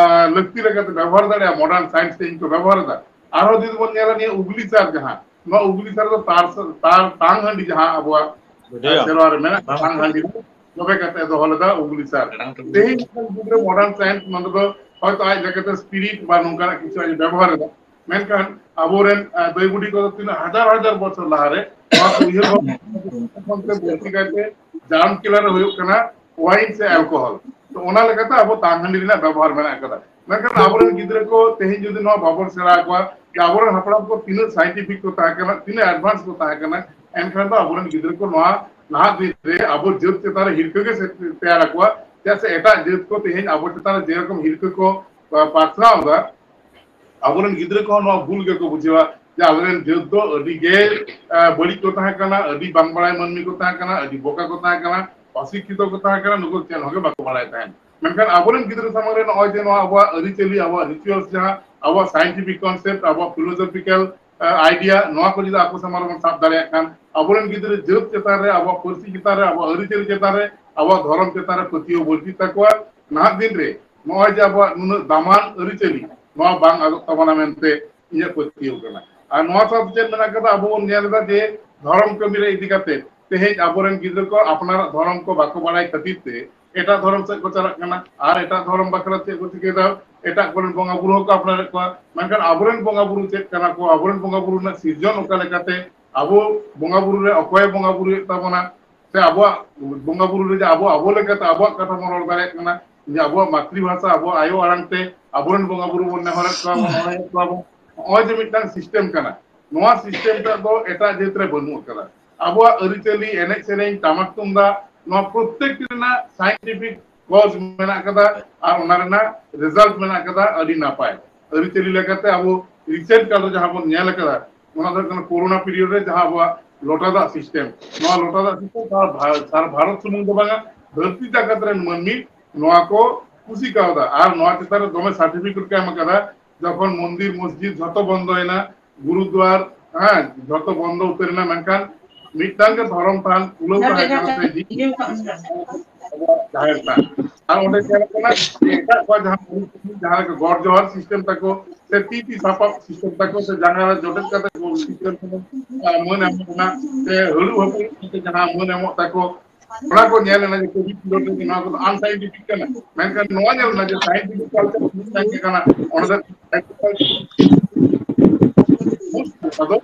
ᱞᱟᱹᱠᱛᱤ ᱞᱮᱠᱟᱛᱮ ᱵᱮᱵᱚᱦᱟᱨ ᱫᱟᱲᱮᱭᱟᱜᱼᱟ, ᱢᱚᱰᱟᱨᱱ ᱥᱟᱭᱮᱱᱥ ᱛᱮᱦᱮᱧ ᱠᱚ ᱵᱮᱵᱚᱦᱟᱨ ᱮᱫᱟ᱾ ᱟᱨᱦᱚᱸ ᱡᱩᱫᱤ ᱵᱚᱱ ᱧᱮᱞᱟ ᱱᱤᱭᱟᱹ ᱩᱜᱽᱞᱤ ᱥᱟᱨ ᱡᱟᱦᱟᱸ, ᱱᱚᱣᱟ ᱩᱜᱽᱞᱤ ᱥᱟᱨ ᱫᱚ ᱛᱟᱨ ᱛᱟᱨ ᱛᱟᱝ ᱦᱟᱺᱰᱤ ᱡᱟᱦᱟᱸ ᱟᱵᱚᱣᱟᱜ ᱥᱮᱨᱣᱟ ᱨᱮ ᱢᱮᱱᱟᱜ, ᱛᱟᱝ ᱦᱟᱺᱰᱤ ᱡᱚᱵᱮ ᱠᱟᱛᱮ ᱫᱚᱦᱚ ᱞᱮᱫᱟ ᱩᱜᱽᱞᱤ ᱥᱟᱨ᱾ ᱛᱮᱦᱮᱧ ᱢᱤᱫᱴᱟᱝ ᱜᱤᱫᱽᱨᱟᱹ ᱢᱚᱰᱟᱨᱱ ᱥᱟᱭᱮᱱᱥ ᱱᱚᱰᱮ ᱫᱚ ᱦᱚᱭᱛᱳ ᱟᱡ ᱞᱮᱠᱟᱛᱮ ᱥᱯᱤᱨᱤᱴ ᱵᱟ ᱱᱚᱝᱠᱟᱱᱟᱜ ᱠᱤᱪᱷᱩ ᱟᱡ ᱵᱮᱵᱚᱦᱟᱨ ᱮᱫᱟ, ᱢᱮᱱᱠᱷᱟᱱ ᱟᱵᱚᱨᱮᱱ ᱫᱟᱹᱭ ᱵᱩᱰᱷᱤ ᱠᱚᱫᱚ ᱛᱤᱱᱟᱹᱜ ᱦᱟᱡᱟᱨ ᱦᱟᱡᱟᱨ ᱵᱚᱪᱷᱚᱨ ᱞᱟᱦᱟᱨᱮ ᱱᱚᱣᱟ ᱠᱚ ᱩᱭᱦᱟᱹᱨ ᱵᱷᱟᱵᱽᱱᱟ ᱠᱷᱚᱱ ᱛᱮ ᱵᱟᱹᱲᱛᱤ ᱠᱟᱭᱛᱮ ᱡᱟᱨᱢ ᱠᱤᱞᱟᱨ ᱦᱩᱭᱩᱜ ᱠᱟᱱᱟ ᱣᱟᱭᱤᱱ ᱥᱮ ᱮᱞᱠᱳᱦᱚᱞ᱾ ᱛᱚ ᱚᱱᱟ ᱞᱮᱠᱟᱛᱮ ᱟᱵᱚ ᱛᱟᱝ ᱦᱟᱺᱰᱤ ᱨᱮᱱᱟᱜ ᱵᱮᱵᱚᱦᱟᱨ ᱢᱮᱱᱟᱜ ᱟᱠᱟᱫᱟ᱾ ᱢᱮᱱᱠᱷᱟᱱ ᱟᱵᱚᱨᱮᱱ ᱜᱤᱫᱽᱨᱟᱹ ᱠᱚ ᱛᱮᱦᱮᱧ ᱡᱩᱫᱤ ᱱᱚᱣᱟ ᱵᱟᱵᱚᱱ ᱥᱮᱬᱟ ᱟᱠᱚᱣᱟ ᱡᱮ ᱟᱵᱚᱨᱮᱱ ᱦᱟᱯᱲᱟᱢ ᱠᱚ ᱛᱤᱱᱟᱹᱜ ᱥᱟᱭᱮᱱᱴᱤᱯᱷᱤᱠ ᱠᱚ ᱛᱟᱦᱮᱸ ᱠᱟᱱᱟ, ᱛᱤᱱᱟᱹᱜ ᱮᱰᱵᱷᱟᱱᱥ ᱠᱚ ᱛᱟᱦᱮᱸ ᱠᱟᱱᱟ, ᱮᱱᱠᱷᱟᱱ ᱫᱚ ᱟᱵᱚᱨᱮᱱ ᱜᱤᱫᱽᱨᱟᱹ ᱠᱚ ᱱᱚᱣᱟ ᱱᱟᱦᱟᱜ ᱫᱤᱱ ᱨᱮ ᱟᱵᱚ ᱡᱟᱹᱛ ᱪᱮᱛᱟᱱ ᱨᱮ ᱦᱤᱨᱠᱟᱹ ᱜᱮ ᱛᱮᱭᱟᱨ ᱟᱠᱚᱣᱟ᱾ ᱪᱮᱫᱟᱜ ᱥᱮ ᱮᱴᱟᱜ ᱡᱟᱹᱛ ᱠᱚ ᱛᱮᱦᱮᱧ ᱟᱵᱚ ᱪᱮᱛᱟᱱ ᱨᱮ ᱡᱮᱨᱚᱠᱚᱢ ᱦᱤᱨᱠᱟᱹ ᱠᱚ ᱯᱟᱥᱱᱟᱣ ᱮᱫᱟ, ᱟᱵᱚᱨᱮᱱ ᱜᱤᱫᱽᱨᱟᱹ ᱠᱚᱦᱚᱸ ᱱᱚᱣᱟ ᱵᱷᱩᱞ ᱜᱮᱠᱚ ᱵᱩᱡᱷᱟᱹᱣᱟ ᱡᱮ ᱟᱞᱮᱨᱮᱱ ᱡᱟᱹᱛ ᱫᱚ ᱟᱹᱰᱤ ᱜᱮ ᱵᱟᱹᱲᱤᱡ ᱠᱚ ᱛᱟᱦᱮᱸ ᱠᱟᱱᱟ, ᱟᱹᱰᱤ ᱵᱟᱝ ᱵᱟᱲᱟᱭ ᱢᱟᱹᱱᱢᱤ ᱠᱚ ᱛᱟᱦᱮᱸ ᱠᱟᱱᱟ, ᱟᱹᱰᱤ ᱵᱚᱠᱟ ᱠᱚ ᱛᱟᱦᱮᱸ ᱠᱟᱱᱟ, ᱚᱥᱤᱠᱠᱷᱤᱛᱚ ᱠᱚ ᱛᱟᱦᱮᱸ ᱠᱟᱱᱟ, ᱱᱩᱠᱩ ᱪᱮᱫ ᱦᱚᱸ ᱜᱮ ᱵᱟᱠᱚ ᱵᱟᱲᱟᱭ ᱛᱟᱦᱮᱸᱫ᱾ ᱢᱮᱱᱠᱷᱟᱱ ᱟᱵᱚᱨᱮᱱ ᱜᱤᱫᱽᱨᱟᱹ ᱥᱟᱢᱟᱝ ᱨᱮ ᱱᱚᱜᱼᱚᱭ ᱡᱮ ᱱᱚᱣᱟ ᱟᱵᱚᱣᱟᱜ ᱟᱹᱨᱤᱪᱟᱹᱞᱤ, ᱟᱵᱚᱣᱟᱜ ᱨᱤᱪᱩᱣᱟᱞᱥ, ᱡᱟᱦᱟᱸ ᱟᱵᱚᱣᱟᱜ ᱥᱟᱭᱮᱱᱴᱤᱯᱷᱤᱠ ᱠᱚᱱᱥᱮᱯᱴ, ᱟᱵᱚᱣᱟᱜ ᱯᱷᱤᱞᱳᱡᱚᱯᱷᱤᱠᱟᱞ ᱟᱭᱰᱤᱭᱟ, ᱱᱚᱣᱟ ᱠᱚ ᱡᱩᱫᱤ ᱟᱠᱚ ᱥᱟᱢᱟᱝ ᱨᱮᱵᱚᱱ ᱥᱟᱵ ᱫᱟᱲᱮᱭᱟᱜ ᱠᱷᱟᱱ, ᱟᱵᱚᱨᱮᱱ ᱜᱤᱫᱽᱨᱟᱹ ᱡᱟᱹᱛ ᱪᱮᱛᱟᱱ ᱨᱮ, ᱟᱵᱚᱣᱟᱜ ᱯᱟᱹᱨᱥᱤ ᱪᱮᱛᱟᱱ ᱨᱮ, ᱟᱵᱚᱣᱟᱜ ᱟᱹᱨᱤᱪᱟᱹᱞᱤ ᱪᱮᱛᱟᱱ ᱨᱮ, ᱟᱵᱚᱣᱟᱜ ᱫᱷᱚᱨᱚᱢ ᱪᱮᱛᱟᱱ ᱨᱮ ᱯᱟᱹᱛᱭᱟᱹᱣ ᱵᱟᱹᱲᱛᱤᱜ ᱛᱟᱠᱚᱣᱟ᱾ ᱱᱟᱦᱟᱜ ᱫᱤᱱ ᱨᱮ ᱱᱚᱜᱼᱚᱭ ᱡᱮ ᱟᱵᱚᱣᱟᱜ ᱱᱩᱱᱟᱹᱜ ᱫᱟᱢᱟᱱ ᱟᱹᱨᱤᱪᱟᱹᱞᱤ, ᱱᱚᱣᱟ ᱵᱟᱝ ᱟᱫᱚᱜ ᱛᱟᱵᱚᱱᱟ ᱢᱮᱱᱛᱮ ᱤᱧᱟᱹᱜ ᱯᱟᱹᱛᱭᱟᱹᱣ ᱠᱟᱱᱟ᱾ ᱟᱨ ᱱᱚᱣᱟ ᱥᱟᱶᱛᱮ ᱪᱮᱫ ᱢᱮᱱᱟᱜ ᱠᱟᱫᱟ, ᱟᱵᱚ ᱵᱚᱱ ᱧᱮᱞ ᱮᱫᱟ ᱡᱮ ᱫᱷᱚᱨᱚᱢ ᱠᱟᱹᱢᱤ ᱨᱮ ᱤᱫᱤ ᱠᱟᱛᱮ ᱛᱮᱦᱮᱧ ᱟᱵᱚᱨᱮᱱ ᱜᱤᱫᱽᱨᱟᱹ ᱠᱚ ᱟᱯᱱᱟᱨᱟᱜ ᱫᱷᱚᱨᱚᱢ ᱠᱚ ᱵᱟᱠᱚ ᱵᱟᱲᱟᱭ ᱠᱷᱟᱹᱛᱤᱨ ᱛᱮ ᱮᱴᱟᱜ ᱫᱷᱚᱨᱚᱢ ᱥᱮᱫ ᱠᱚ ᱪᱟᱞᱟᱜ ᱠᱟᱱᱟ, ᱟᱨ ᱮᱴᱟᱜ ᱫᱷᱚᱨᱚᱢ ᱵᱟᱠᱷᱨᱟ ᱪᱮᱫ ᱠᱚ ᱪᱤᱠᱟᱹᱭᱮᱫᱟ, ᱮᱴᱟᱜ ᱠᱚᱨᱮᱱ ᱵᱚᱸᱜᱟ ᱵᱩᱨᱩ ᱦᱚᱸᱠᱚ ᱟᱯᱱᱟᱨᱮᱫ ᱠᱚᱣᱟ᱾ ᱢᱮᱱᱠᱷᱟᱱ ᱟᱵᱚᱨᱮᱱ ᱵᱚᱸᱜᱟ ᱵᱩᱨᱩ ᱪᱮᱫ ᱠᱟᱱᱟ ᱠᱚ, ᱟᱵᱚᱨᱮᱱ ᱵᱚᱸᱜᱟ ᱵᱩᱨᱩ ᱨᱮᱱᱟᱜ ᱥᱤᱨᱡᱚᱱ ᱚᱠᱟ ᱞᱮᱠᱟᱛᱮ, ᱟᱵᱚ ᱵᱚᱸᱜᱟ ᱵᱩᱨᱩ ᱨᱮ ᱚᱠᱚᱭᱮ ᱵᱚᱸᱜᱟ ᱵᱩᱨᱩᱭᱮᱫ ᱛᱟᱵᱚᱱᱟ, ᱥᱮ ᱟᱵᱚᱣᱟᱜ ᱵᱚᱸᱜᱟ ᱵᱩᱨᱩ ᱨᱮ ᱡᱮ ᱟᱵᱚ, ᱟᱵᱚ ᱞᱮᱠᱟᱛᱮ ᱟᱵᱚᱣᱟᱜ ᱠᱟᱛᱷᱟ ᱵᱚᱱ ᱨᱚᱲ ᱫᱟᱲᱮᱭᱟᱜ ᱠᱟᱱᱟ, ᱡᱮ ᱟᱵᱚᱣᱟᱜ ᱢᱟᱛᱨᱤ ᱵᱷᱟᱥᱟ, ᱟᱵᱚᱣᱟᱜ ᱟᱭᱳ ᱟᱲᱟᱝ ᱛᱮ ᱟᱵᱚᱨᱮᱱ ᱵᱚᱸᱜᱟ ᱵᱩᱨᱩ ᱵᱚᱱ ᱱᱮᱦᱚᱨᱮᱫ ᱠᱚᱣᱟ, ᱵᱚᱱ ᱦᱚᱦᱚᱭᱮᱫ ᱠᱚᱣᱟ ᱵᱚᱱ᱾ ᱱᱚᱜᱼᱚᱭ ᱡᱮ ᱢᱤᱫᱴᱟᱝ system ᱠᱟᱱᱟ, ᱱᱚᱣᱟ system ᱴᱟᱜ ᱫᱚ ᱮᱴᱟᱜ ᱡᱟᱹᱛ ᱨᱮ ᱵᱟᱹᱱᱩᱜ ᱟᱠᱟᱫᱟ᱾ ᱟᱵᱚᱣᱟᱜ ᱟᱹᱨᱤᱪᱟᱹᱞᱤ, ᱮᱱᱮᱡ ᱥᱮᱨᱮᱧ, ᱴᱟᱢᱟᱠ ᱛᱩᱢᱫᱟᱜ, ᱱᱚᱣᱟ ᱯᱨᱚᱛᱮᱠᱴᱤ ᱨᱮᱱᱟᱜ scientific cause ᱢᱮᱱᱟᱜ ᱟᱠᱟᱫᱟ ᱟᱨ ᱚᱱᱟ ᱨᱮᱱᱟᱜ result ᱢᱮᱱᱟᱜ ᱟᱠᱟᱫᱟ ᱟᱹᱰᱤ ᱱᱟᱯᱟᱭ᱾ ᱟᱹᱨᱤᱪᱟᱹᱞᱤ ᱞᱮᱠᱟᱛᱮ ᱟᱵᱚ recent ᱠᱟᱞ ᱨᱮ ᱡᱟᱦᱟᱸ ᱵᱚᱱ ᱧᱮᱞ ᱟᱠᱟᱫᱟ, ᱚᱱᱟ ᱫᱚ ᱦᱩᱭᱩᱜ ᱠᱟᱱᱟ ᱠᱳᱨᱳᱱᱟ period ᱨᱮ ᱡᱟᱦᱟᱸ ᱟᱵᱚᱣᱟᱜ ᱞᱚᱴᱟ ᱫᱟᱜ system, ᱱᱚᱣᱟ ᱞᱚᱴᱟ ᱫᱟᱜ system ᱥᱟᱨᱟ ᱵᱷᱟ-, ᱥᱟᱨᱟ ᱵᱷᱟᱨᱚᱛ ᱥᱩᱢᱩᱝ ᱫᱚ ᱵᱟᱝᱟ, ᱫᱷᱟᱹᱨᱛᱤ ᱡᱟᱠᱟᱛ ᱨᱮᱱ ᱢᱟᱹᱱᱢᱤ ᱱᱚᱣᱟ ᱠᱚ ᱠᱩᱥᱤ ᱠᱟᱣᱫᱟ ᱟᱨ ᱱᱚᱣᱟ ᱪᱮᱛᱟᱱ ᱨᱮ ᱫᱚᱢᱮ certificate ᱠᱚ ᱮᱢ ᱟᱠᱟᱫᱟ᱾ ᱡᱚᱠᱷᱚᱱ ᱢᱚᱱᱫᱤᱨ ᱢᱚᱥᱡᱤᱫ ᱡᱷᱚᱛᱚ ᱵᱚᱱᱫᱚᱭᱮᱱᱟ, ᱜᱩᱨᱩᱫᱩᱣᱟᱨ, ᱦᱮᱸ, ᱡᱷᱚᱛᱚ ᱵᱚᱱᱫᱚ ᱩᱛᱟᱹᱨᱮᱱᱟ, ᱢᱮᱱᱠᱷᱟᱱ ᱢᱤᱫᱴᱟᱝ ᱜᱮ ᱫᱷᱚᱨᱚᱢ ᱛᱷᱟᱱ ᱠᱷᱩᱞᱟᱹᱣ ᱛᱟᱦᱮᱸ ᱠᱟᱱᱟ, ᱥᱮ ᱡᱟᱦᱮᱨ ᱛᱷᱟᱱ᱾ ᱟᱨ ᱚᱸᱰᱮ ᱧᱮᱞᱚᱜ ᱠᱟᱱᱟ ᱡᱮ ᱮᱴᱟᱜ ᱠᱚᱣᱟᱜ ᱡᱟᱦᱟᱸ, ᱡᱟᱦᱟᱸ ᱞᱮᱠᱟ ᱜᱚᱰ ᱡᱚᱦᱟᱨ system ᱛᱟᱠᱚ, ᱥᱮ ᱛᱤ ᱛᱤ ᱥᱟᱯᱟᱵ system ᱛᱟᱠᱚ, ᱥᱮ ᱡᱟᱸᱜᱟ ᱨᱮ ᱡᱚᱴᱮᱫ ᱠᱟᱛᱮ ᱠᱚ system ᱠᱚ, ᱟᱨ ᱢᱟᱹᱱ ᱮᱢᱚᱜ ᱨᱮᱱᱟᱜ, ᱥᱮ ᱦᱟᱹᱲᱩ ᱦᱟᱹᱯᱩ ᱠᱟᱛᱮ ᱡᱟᱦᱟᱸ ᱢᱟᱹᱱ ᱮᱢᱚᱜ ᱛᱟᱠᱚ, ᱚᱱᱟ ᱠᱚ ᱧᱮᱞ ᱮᱱᱟ ᱡᱮ ᱠᱳᱵᱷᱤᱰ period ᱨᱮ ᱱᱚᱣᱟ ᱠᱚᱫᱚ unscientific ᱠᱟᱱᱟ᱾ ᱢᱮᱱᱠᱷᱟᱱ ᱱᱚᱣᱟ ᱧᱮᱞ ᱮᱱᱟ ᱡᱮ scientific culture ᱢᱤᱫᱴᱟᱝ ᱜᱮ ᱠᱟᱱᱟ, ᱚᱱᱟ ᱫᱚ ᱟᱫᱚ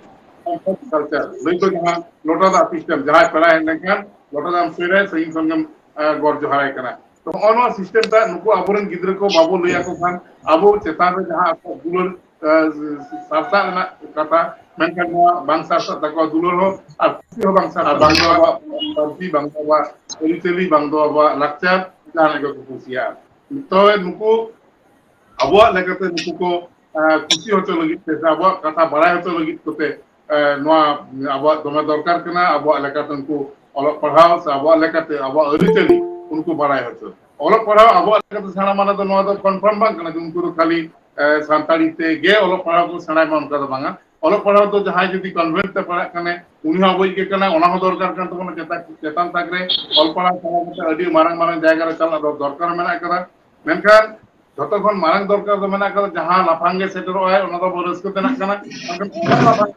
culture ᱞᱟᱹᱭ ᱫᱚ ᱡᱟᱦᱟᱸ ᱞᱚᱴᱟ ᱫᱟᱜ system, ᱡᱟᱦᱟᱸᱭ ᱯᱮᱲᱟ ᱦᱮᱡ ᱞᱮᱱᱠᱷᱟᱱ ᱞᱚᱴᱟ ᱫᱟᱜ ᱮᱢ ᱥᱩᱨᱟᱭ, ᱥᱟᱺᱜᱤᱧ ᱠᱷᱚᱱ ᱜᱮᱢ, ᱮ, ᱜᱚᱰ ᱡᱚᱦᱟᱨᱟᱭ ᱠᱟᱱᱟ᱾ ᱛᱚ ᱱᱚᱜᱼᱚ ᱱᱚᱣᱟ system ᱴᱟᱜ ᱱᱩᱠᱩ ᱟᱵᱚᱨᱮᱱ ᱜᱤᱫᱽᱨᱟᱹ ᱠᱚ ᱵᱟᱵᱚ ᱞᱟᱹᱭ ᱟᱠᱚ ᱠᱷᱟᱱ ᱟᱵᱚ ᱪᱮᱛᱟᱱ ᱨᱮ ᱡᱟᱦᱟᱸ ᱟᱠᱚᱣᱟᱜ ᱫᱩᱞᱟᱹᱲ, ᱮ, ᱥᱟᱨᱥᱟᱜ ᱨᱮᱱᱟᱜ ᱠᱟᱛᱷᱟ, ᱢᱮᱱᱠᱷᱟᱱ ᱱᱚᱣᱟ ᱵᱟᱝ ᱥᱟᱨᱥᱟᱜ ᱛᱟᱠᱚᱣᱟ ᱫᱩᱞᱟᱹᱲ ᱦᱚᱸ ᱟᱨ ᱠᱩᱥᱤ ᱦᱚᱸ ᱵᱟᱝ ᱥᱟᱨᱥᱟᱜ, ᱵᱟᱝ ᱫᱚ ᱟᱵᱚᱣᱟᱜ ᱯᱟᱹᱨᱥᱤ, ᱵᱟᱝ ᱫᱚ ᱟᱵᱚᱣᱟᱜ ᱟᱹᱨᱤᱪᱟᱹᱞᱤ, ᱵᱟᱝ ᱫᱚ ᱟᱵᱚᱣᱟᱜ ᱞᱟᱠᱪᱟᱨ, ᱡᱟᱦᱟᱱᱟᱜ ᱜᱮᱠᱚ ᱠᱩᱥᱤᱭᱟᱜᱼᱟ᱾ ᱛᱚᱵᱮ ᱱᱩᱠᱩ ᱟᱵᱚᱣᱟᱜ ᱞᱮᱠᱟᱛᱮ ᱱᱩᱠᱩ ᱠᱚ, ᱮ, ᱠᱩᱥᱤ ᱦᱚᱪᱚ ᱞᱟᱹᱜᱤᱫ ᱛᱮ ᱥᱮ ᱟᱵᱚᱣᱟᱜ ᱠᱟᱛᱷᱟ ᱵᱟᱲᱟᱭ ᱦᱚᱪᱚ ᱞᱟᱹᱜᱤᱫ ᱠᱚᱛᱮ, ᱮ, ᱱᱚᱣᱟ ᱟᱵᱚᱣᱟᱜ ᱫᱚᱢᱮ ᱫᱚᱨᱠᱟᱨ ᱠᱟᱱᱟ᱾ ᱟᱵᱚᱣᱟᱜ ᱞᱮᱠᱟᱛᱮ ᱩᱱᱠᱩ ᱚᱞᱚᱜ ᱯᱟᱲᱦᱟᱣ ᱥᱮ ᱟᱵᱚᱣᱟᱜ ᱞᱮᱠᱟᱛᱮ ᱟᱵᱚᱣᱟᱜ ᱟᱹᱨᱤᱪᱟᱹᱞᱤ ᱩᱱᱠᱩ ᱵᱟᱲᱟᱭ ᱦᱚᱪᱚ᱾ ᱚᱞᱚᱜ ᱯᱟᱲᱦᱟᱣ ᱟᱵᱚᱣᱟᱜ ᱞᱮᱠᱟᱛᱮ ᱥᱮᱬᱟ ᱢᱟᱱᱮ ᱫᱚ ᱱᱚᱣᱟ ᱫᱚ confirm ᱵᱟᱝ ᱠᱟᱱᱟ ᱡᱮ ᱩᱱᱠᱩ ᱫᱚ ᱠᱷᱟᱹᱞᱤ, ᱮ, ᱥᱟᱱᱛᱟᱲᱤ ᱛᱮ ᱜᱮ ᱚᱞᱚᱜ ᱯᱟᱲᱦᱟᱣ ᱠᱚ ᱥᱮᱬᱟᱭ ᱢᱟ, ᱚᱱᱠᱟ ᱫᱚ ᱵᱟᱝᱟ᱾ ᱚᱞᱚᱜ ᱯᱟᱲᱦᱟᱣ ᱫᱚ ᱡᱟᱦᱟᱸᱭ ᱡᱩᱫᱤ convent ᱛᱮ ᱯᱟᱲᱦᱟᱜ ᱠᱟᱱᱟᱭ, ᱩᱱᱤ ᱦᱚᱸ ᱟᱵᱚᱭᱤᱡ ᱜᱮ ᱠᱟᱱᱟᱭ, ᱚᱱᱟ ᱦᱚᱸ ᱫᱚᱨᱠᱟᱨ ᱠᱟᱱ ᱛᱟᱵᱚᱱᱟ᱾ ᱪᱮᱛᱟᱱ, ᱪᱮᱛᱟᱱ ᱛᱟᱠ ᱨᱮ ᱚᱞ ᱯᱟᱲᱦᱟᱣ ᱥᱮᱬᱟ ᱠᱟᱛᱮ ᱟᱹᱰᱤ ᱢᱟᱨᱟᱝ ᱢᱟᱨᱟᱝ ᱡᱟᱭᱜᱟ ᱨᱮ ᱪᱟᱞᱟᱜ ᱫᱚ ᱫᱚᱨᱠᱟᱨ ᱢᱮᱱᱟᱜ ᱠᱟᱫᱟ᱾ ᱢᱮᱱᱠᱷᱟᱱ ᱡᱷᱚᱛᱚ ᱠᱷᱚᱱ ᱢᱟᱨᱟᱝ ᱫᱚᱨᱠᱟᱨ ᱫᱚ ᱢᱮᱱᱟᱜ ᱠᱟᱫᱟ, ᱡᱟᱦᱟᱸ ᱞᱟᱯᱷᱟᱝ ᱜᱮ ᱥᱮᱴᱮᱨᱚᱜ ᱟᱭ, ᱚᱱᱟ ᱫᱚ ᱟᱵᱚ ᱨᱟᱹᱥᱠᱟᱹ ᱛᱮᱱᱟᱜ ᱠᱟᱱᱟ᱾ ᱢᱮᱱᱠᱷᱟᱱ ᱚᱱᱟ ᱞᱟᱯᱷᱟᱝ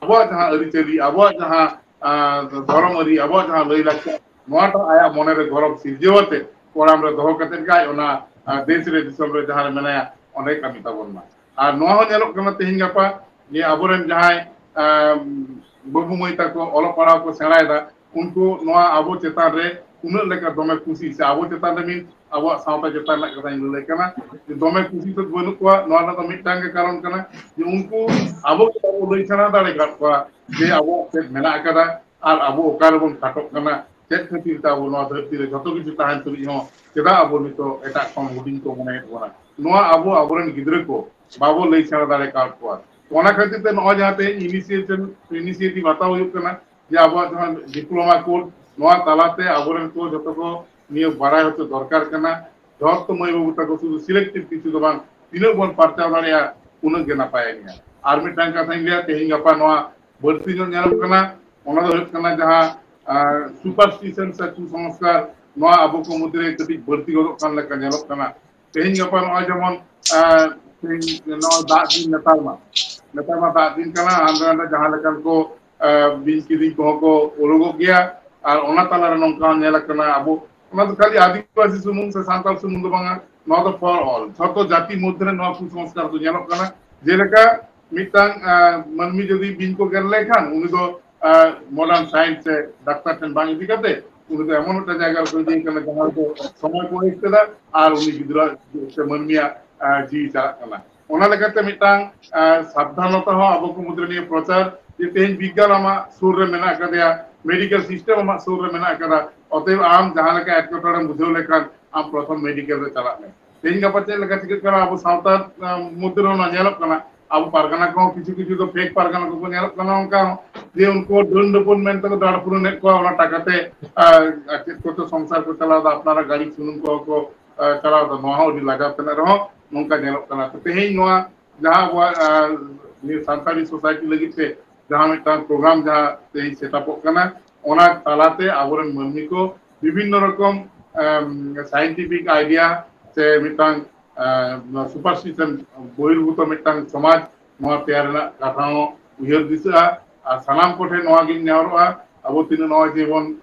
ᱟᱵᱚᱣᱟᱜ ᱡᱟᱦᱟᱸ ᱟᱹᱨᱤᱪᱟᱹᱞᱤ, ᱟᱵᱚᱣᱟᱜ ᱡᱟᱦᱟᱸ, ᱟᱸ, ᱫᱷᱚᱨᱚᱢ ᱟᱹᱨᱤ, ᱟᱵᱚᱣᱟᱜ ᱡᱟᱦᱟᱸ ᱞᱟᱹᱭᱼᱞᱟᱠᱪᱟᱨ, ᱱᱚᱣᱟᱴᱟᱜ ᱟᱭᱟᱜ ᱢᱚᱱᱮᱨᱮ ᱜᱚᱨᱚᱵᱽ ᱥᱤᱨᱡᱟᱹᱣ ᱟᱛᱮ ᱠᱚᱲᱟᱢ ᱨᱮ ᱫᱚᱦᱚ ᱠᱟᱛᱮ ᱜᱮ ᱟᱡ ᱚᱱᱟ, ᱟᱸ, ᱫᱮᱥ ᱨᱮ, ᱫᱤᱥᱚᱢ ᱨᱮ ᱡᱟᱦᱟᱸ ᱨᱮ ᱢᱮᱱᱟᱭᱟ, ᱚᱸᱰᱮ ᱠᱟᱹᱢᱤ ᱛᱟᱵᱚᱱ ᱢᱟ᱾ ᱟᱨ ᱱᱚᱣᱟ ᱦᱚᱸ ᱧᱮᱞᱚᱜ ᱠᱟᱱᱟ ᱛᱮᱦᱮᱧ ᱜᱟᱯᱟ ᱡᱮ ᱟᱵᱚᱨᱮᱱ ᱡᱟᱦᱟᱸᱭ, ᱟᱸ, ᱵᱟᱹᱵᱩ ᱢᱟᱹᱭ ᱛᱟᱠᱚ ᱚᱞᱚᱜ ᱯᱟᱲᱦᱟᱣ ᱠᱚ ᱥᱮᱬᱟᱭᱮᱫᱟ, ᱩᱱᱠᱩ ᱱᱚᱣᱟ ᱟᱵᱚ ᱪᱮᱛᱟᱱ ᱨᱮ ᱩᱱᱟᱹᱜ ᱞᱮᱠᱟ ᱫᱚᱢᱮ ᱠᱩᱥᱤ, ᱥᱮ ᱟᱵᱚ ᱪᱮᱛᱟᱱ ᱨᱮ ᱢᱤᱫ ᱟᱵᱚᱣᱟᱜ ᱥᱟᱶᱛᱟ ᱪᱮᱛᱟᱱ ᱨᱮᱱᱟᱜ ᱠᱟᱛᱷᱟᱧ ᱞᱟᱹᱭ ᱠᱟᱱᱟ, ᱡᱮ ᱫᱚᱢᱮ ᱠᱩᱥᱤ ᱫᱚ ᱵᱟᱹᱱᱩᱜ ᱠᱚᱣᱟ᱾ ᱱᱚᱣᱟ ᱨᱮᱱᱟᱜ ᱫᱚ ᱢᱤᱫᱴᱟᱝ ᱜᱮ ᱠᱟᱨᱚᱱ ᱠᱟᱱᱟ, ᱡᱮ ᱩᱱᱠᱩ ᱟᱵᱚ ᱜᱮ ᱵᱟᱵᱚ ᱞᱟᱹᱭ ᱥᱮᱬᱟ ᱫᱟᱲᱮ ᱟᱠᱟᱫ ᱠᱚᱣᱟ ᱡᱮ ᱟᱵᱚᱣᱟᱜ ᱪᱮᱫ ᱢᱮᱱᱟᱜ ᱟᱠᱟᱫᱟ ᱟᱨ ᱟᱵᱚ ᱚᱠᱟ ᱨᱮᱵᱚᱱ ᱠᱷᱟᱴᱚᱜ ᱠᱟᱱᱟ, ᱪᱮᱫ ᱠᱷᱟᱹᱛᱤᱨ ᱛᱮ ᱟᱵᱚ ᱱᱚᱣᱟ ᱫᱷᱟᱹᱨᱛᱤ ᱨᱮ ᱡᱷᱚᱛᱚ ᱠᱤᱪᱷᱩ ᱛᱟᱦᱮᱱ ᱛᱩᱞᱩᱡ ᱦᱚᱸ ᱪᱮᱫᱟᱜ ᱟᱵᱚ ᱱᱤᱛᱚᱜ ᱮᱴᱟᱜ ᱠᱷᱚᱱ ᱦᱩᱰᱤᱧ ᱠᱚ ᱢᱚᱱᱮᱭᱮᱫ ᱵᱚᱱᱟ᱾ ᱱᱚᱣᱟ ᱟᱵᱚ ᱟᱵᱚᱨᱮᱱ ᱜᱤᱫᱽᱨᱟᱹ ᱠᱚ ᱵᱟᱵᱚ ᱞᱟᱹᱭ ᱥᱮᱬᱟ ᱫᱟᱲᱮ ᱟᱠᱟᱫ ᱠᱚᱣᱟ᱾ ᱚᱱᱟ ᱠᱷᱟᱹᱛᱤᱨ ᱛᱮ ᱱᱚᱜᱼᱚᱭ ᱡᱟᱦᱟᱸ ᱛᱮᱦᱮᱧ initiation, initiative ᱦᱟᱛᱟᱣ ᱦᱩᱭᱩᱜ ᱠᱟᱱᱟ, ᱡᱮ ᱟᱵᱚᱣᱟᱜ ᱡᱟᱦᱟᱸ diploma course, ᱱᱚᱣᱟ ᱛᱟᱞᱟᱛᱮ ᱟᱵᱚᱨᱮᱱ ᱠᱚ ᱡᱚᱛᱚ ᱠᱚ ᱱᱤᱭᱟᱹ ᱵᱟᱲᱟᱭ ᱦᱚᱪᱚ ᱫᱚᱨᱠᱟᱨ ᱠᱟᱱᱟ᱾ ᱡᱷᱚᱛᱚ ᱢᱟᱹᱭ ᱵᱟᱹᱵᱩ ᱛᱟᱠᱚ ᱥᱩᱫᱷᱩ selective ᱠᱤᱪᱷᱩ ᱫᱚ ᱵᱟᱝ, ᱛᱤᱱᱟᱹᱜ ᱵᱚᱱ ᱯᱟᱨᱪᱟᱣ ᱫᱟᱲᱮᱭᱟᱜᱼᱟ, ᱩᱱᱟᱹᱜ ᱜᱮ ᱱᱟᱯᱟᱭ ᱜᱮᱭᱟ᱾ ᱟᱨ ᱢᱤᱫᱴᱟᱝ ᱠᱟᱛᱷᱟᱧ ᱞᱟᱹᱭᱟ, ᱛᱮᱦᱮᱧ ᱜᱟᱯᱟ ᱱᱚᱣᱟ ᱵᱟᱹᱲᱛᱤ ᱧᱚᱜ ᱧᱮᱞᱚᱜ ᱠᱟᱱᱟ, ᱚᱱᱟ ᱫᱚ ᱦᱩᱭᱩᱜ ᱠᱟᱱᱟ ᱡᱟᱦᱟᱸ, ᱟᱨ, superstition ᱥᱮ ᱠᱩᱥᱚᱝᱥᱠᱟᱨ, ᱱᱚᱣᱟ ᱟᱵᱚ ᱠᱚ ᱢᱩᱫᱽᱨᱮ ᱠᱟᱹᱴᱤᱡ ᱵᱟᱹᱲᱛᱤ ᱜᱚᱫᱚᱜ ᱠᱟᱱ ᱞᱮᱠᱟ ᱧᱮᱞᱚᱜ ᱠᱟᱱᱟ᱾ ᱛᱮᱦᱮᱧ ᱜᱟᱯᱟ ᱱᱚᱜᱼᱚᱭ ᱡᱮᱢᱚᱱ, ᱟᱨ, ᱛᱮᱦᱮᱧ ᱱᱚᱜᱼᱚᱭ ᱫᱟᱜ ᱫᱤᱱ, ᱱᱮᱛᱟᱨ ᱢᱟ, ᱱᱮᱛᱟᱨ ᱢᱟ ᱫᱟᱜ ᱫᱤᱱ ᱠᱟᱱᱟ, ᱦᱟᱸᱰᱮ ᱱᱟᱰᱮ ᱡᱟᱦᱟᱸ ᱞᱮᱠᱟᱱ ᱠᱚ, ᱟᱨ, ᱵᱤᱧ ᱠᱤᱫᱤᱧ ᱠᱚᱦᱚᱸ ᱠᱚ ᱩᱰᱩᱠᱚᱜ ᱜᱮᱭᱟ᱾ ᱟᱨ ᱚᱱᱟ ᱛᱟᱞᱟᱨᱮ ᱱᱚᱝᱠᱟ ᱦᱚᱸ ᱧᱮᱞ ᱟᱠᱟᱱᱟ, ᱟᱵᱚ, ᱚᱱᱟ ᱫᱚ ᱠᱷᱟᱹᱞᱤ ᱟᱹᱫᱤᱵᱟᱹᱥᱤ ᱥᱩᱢᱩᱝ ᱥᱮ ᱥᱟᱱᱛᱟᱲ ᱥᱩᱢᱩᱝ ᱫᱚ ᱵᱟᱝᱟ, ᱱᱚᱣᱟ ᱫᱚ for all, ᱡᱷᱚᱛᱚ ᱡᱟᱹᱛᱤ ᱢᱚᱫᱽᱫᱷᱮ ᱨᱮ ᱱᱚᱣᱟ ᱠᱩᱥᱚᱝᱥᱠᱟᱨ ᱫᱚ ᱧᱮᱞᱚᱜ ᱠᱟᱱᱟ᱾ ᱡᱮᱞᱮᱠᱟ ᱢᱤᱫᱴᱟᱝ, ᱟᱨ, ᱢᱟᱹᱱᱢᱤ ᱡᱩᱫᱤ ᱵᱤᱧ ᱠᱚ ᱜᱮᱨ ᱞᱮᱠᱷᱟᱱ, ᱩᱱᱤ ᱫᱚ, ᱟᱨ, modern science ᱥᱮ ᱰᱟᱠᱛᱟᱨ ᱴᱷᱮᱱ ᱵᱟᱝ ᱤᱫᱤ ᱠᱟᱛᱮ, ᱩᱱᱤ ᱫᱚ ᱮᱢᱚᱱ ᱢᱤᱫᱴᱟᱝ ᱡᱟᱭᱜᱟ ᱨᱮᱠᱚ ᱤᱫᱤᱭᱮ ᱠᱟᱱᱟ, ᱡᱟᱦᱟᱸ ᱨᱮᱫᱚ ᱥᱚᱢᱚᱭ ᱠᱚ waste ᱮᱫᱟ ᱟᱨ ᱩᱱᱤ ᱜᱤᱫᱽᱨᱟᱹ ᱥᱮ ᱢᱟᱹᱱᱢᱤᱭᱟᱜ, ᱟᱨ, ᱡᱤᱣᱤ ᱪᱟᱞᱟᱜ ᱠᱟᱱᱟ᱾ ᱚᱱᱟ ᱞᱮᱠᱟᱛᱮ ᱢᱤᱫᱴᱟᱝ, ᱟᱨ, ᱥᱟᱵᱫᱷᱟᱱᱚᱛᱟ ᱦᱚᱸ ᱟᱵᱚ ᱠᱚ ᱢᱩᱫᱽᱨᱮ ᱱᱤᱭᱟᱹ ᱯᱨᱚᱪᱟᱨ, ᱡᱮ ᱛᱮᱦᱮᱧ ᱵᱤᱜᱽᱜᱟᱱ ᱟᱢᱟᱜ ᱥᱩᱨ ᱨᱮ ᱢᱮᱱᱟᱜ ᱟᱠᱟᱫᱮᱭᱟ, medical system ᱟᱢᱟᱜ ᱥᱩᱨ ᱨᱮ ᱢᱮᱱᱟᱜ ᱟᱠᱟᱫᱟ, ᱚᱛᱚᱮᱵ ᱟᱢ ᱡᱟᱦᱟᱸ ᱞᱮᱠᱟ ᱮᱴᱠᱮᱴᱚᱬᱮᱢ ᱵᱩᱡᱷᱟᱹᱣ ᱞᱮᱠᱷᱟᱱ ᱟᱢ ᱯᱨᱚᱛᱷᱚᱢ medical ᱨᱮ ᱪᱟᱞᱟᱜ ᱢᱮ᱾ ᱛᱮᱦᱮᱧ ᱜᱟᱯᱟ ᱪᱮᱫ ᱞᱮᱠᱟ ᱪᱤᱠᱟᱹᱜ ᱠᱟᱱᱟ, ᱟᱵᱚ ᱥᱟᱶᱛᱟ, ᱟᱸ, ᱢᱚᱫᱽᱫᱷᱮ ᱨᱮᱦᱚᱸ ᱚᱱᱟ ᱧᱮᱞᱚᱜ ᱠᱟᱱᱟ᱾ ᱟᱵᱚ ᱯᱟᱨᱜᱟᱱᱟ ᱠᱚᱦᱚᱸ ᱠᱤᱪᱷᱩ ᱠᱤᱪᱷᱩ ᱫᱚ fake ᱯᱟᱨᱜᱟᱱᱟ ᱠᱚᱠᱚ ᱧᱮᱞᱚᱜ ᱠᱟᱱᱟ, ᱚᱱᱠᱟ ᱦᱚᱸ ᱡᱮ ᱩᱱᱠᱩ ᱰᱟᱹᱱ ᱰᱟᱹᱯᱟᱹᱱ ᱢᱮᱱᱛᱮ ᱠᱚ ᱫᱟᱲ ᱯᱩᱨᱚᱱᱮᱫ ᱠᱚᱣᱟ, ᱚᱱᱟ ᱴᱟᱠᱟ ᱛᱮ, ᱟᱨ, ᱟᱨ ᱪᱮᱫ ᱠᱚᱪᱚ ᱥᱚᱝᱥᱟᱨ ᱠᱚ ᱪᱟᱞᱟᱣ ᱮᱫᱟ, ᱟᱯᱱᱟᱨᱟᱜ ᱜᱟᱹᱰᱤ ᱥᱩᱱᱩᱢ ᱠᱚᱦᱚᱸ ᱠᱚ, ᱟᱨ, ᱪᱟᱞᱟᱣ ᱮᱫᱟ᱾ ᱱᱚᱣᱟ ᱦᱚᱸ ᱟᱹᱰᱤ ᱞᱟᱡᱟᱣ ᱛᱮᱱᱟᱜ ᱨᱮᱦᱚᱸ ᱱᱚᱝᱠᱟ ᱧᱮᱞᱚᱜ ᱠᱟᱱᱟ᱾ ᱛᱚ ᱛᱮᱦᱮᱧ ᱱᱚᱣᱟ ᱡᱟᱦᱟᱸ ᱟᱵᱚᱣᱟᱜ, ᱟᱨ, ᱱᱤᱭᱟᱹ ᱥᱟᱱᱛᱟᱲᱤ society ᱞᱟᱹᱜᱤᱫ ᱛᱮ ᱡᱟᱦᱟᱸ ᱢᱤᱫᱴᱟᱝ program ᱡᱟᱦᱟᱸ ᱛᱮᱦᱮᱧ set up ᱚᱜ ᱠᱟᱱᱟ, ᱚᱱᱟ ᱛᱟᱞᱟᱛᱮ ᱟᱵᱚᱨᱮᱱ ᱢᱟᱹᱱᱢᱤ ᱠᱚ ᱵᱤᱵᱷᱤᱱᱱᱚ ᱨᱚᱠᱚᱢ, ᱮᱢ, scientific idea ᱥᱮ ᱢᱤᱫᱴᱟᱝ, ᱮᱢ, superstition ᱵᱚᱦᱤᱨᱵᱷᱩᱛᱚ ᱢᱤᱫᱴᱟᱝ ᱥᱚᱢᱟᱡᱽ ᱱᱚᱣᱟ ᱛᱮᱭᱟᱨ ᱨᱮᱱᱟᱜ ᱠᱟᱛᱷᱟ ᱦᱚᱸ ᱩᱭᱦᱟᱹᱨ ᱫᱤᱥᱟᱹᱜᱼᱟ᱾ ᱟᱨ ᱥᱟᱱᱟᱢ ᱠᱚᱴᱷᱮᱱ ᱱᱚᱣᱟ ᱜᱤᱧ ᱱᱮᱦᱚᱨᱚᱜᱼᱟ, ᱟᱵᱚ ᱛᱤᱱᱟᱹᱜ ᱱᱚᱜᱼᱚᱭ ᱡᱮᱵᱚᱱ,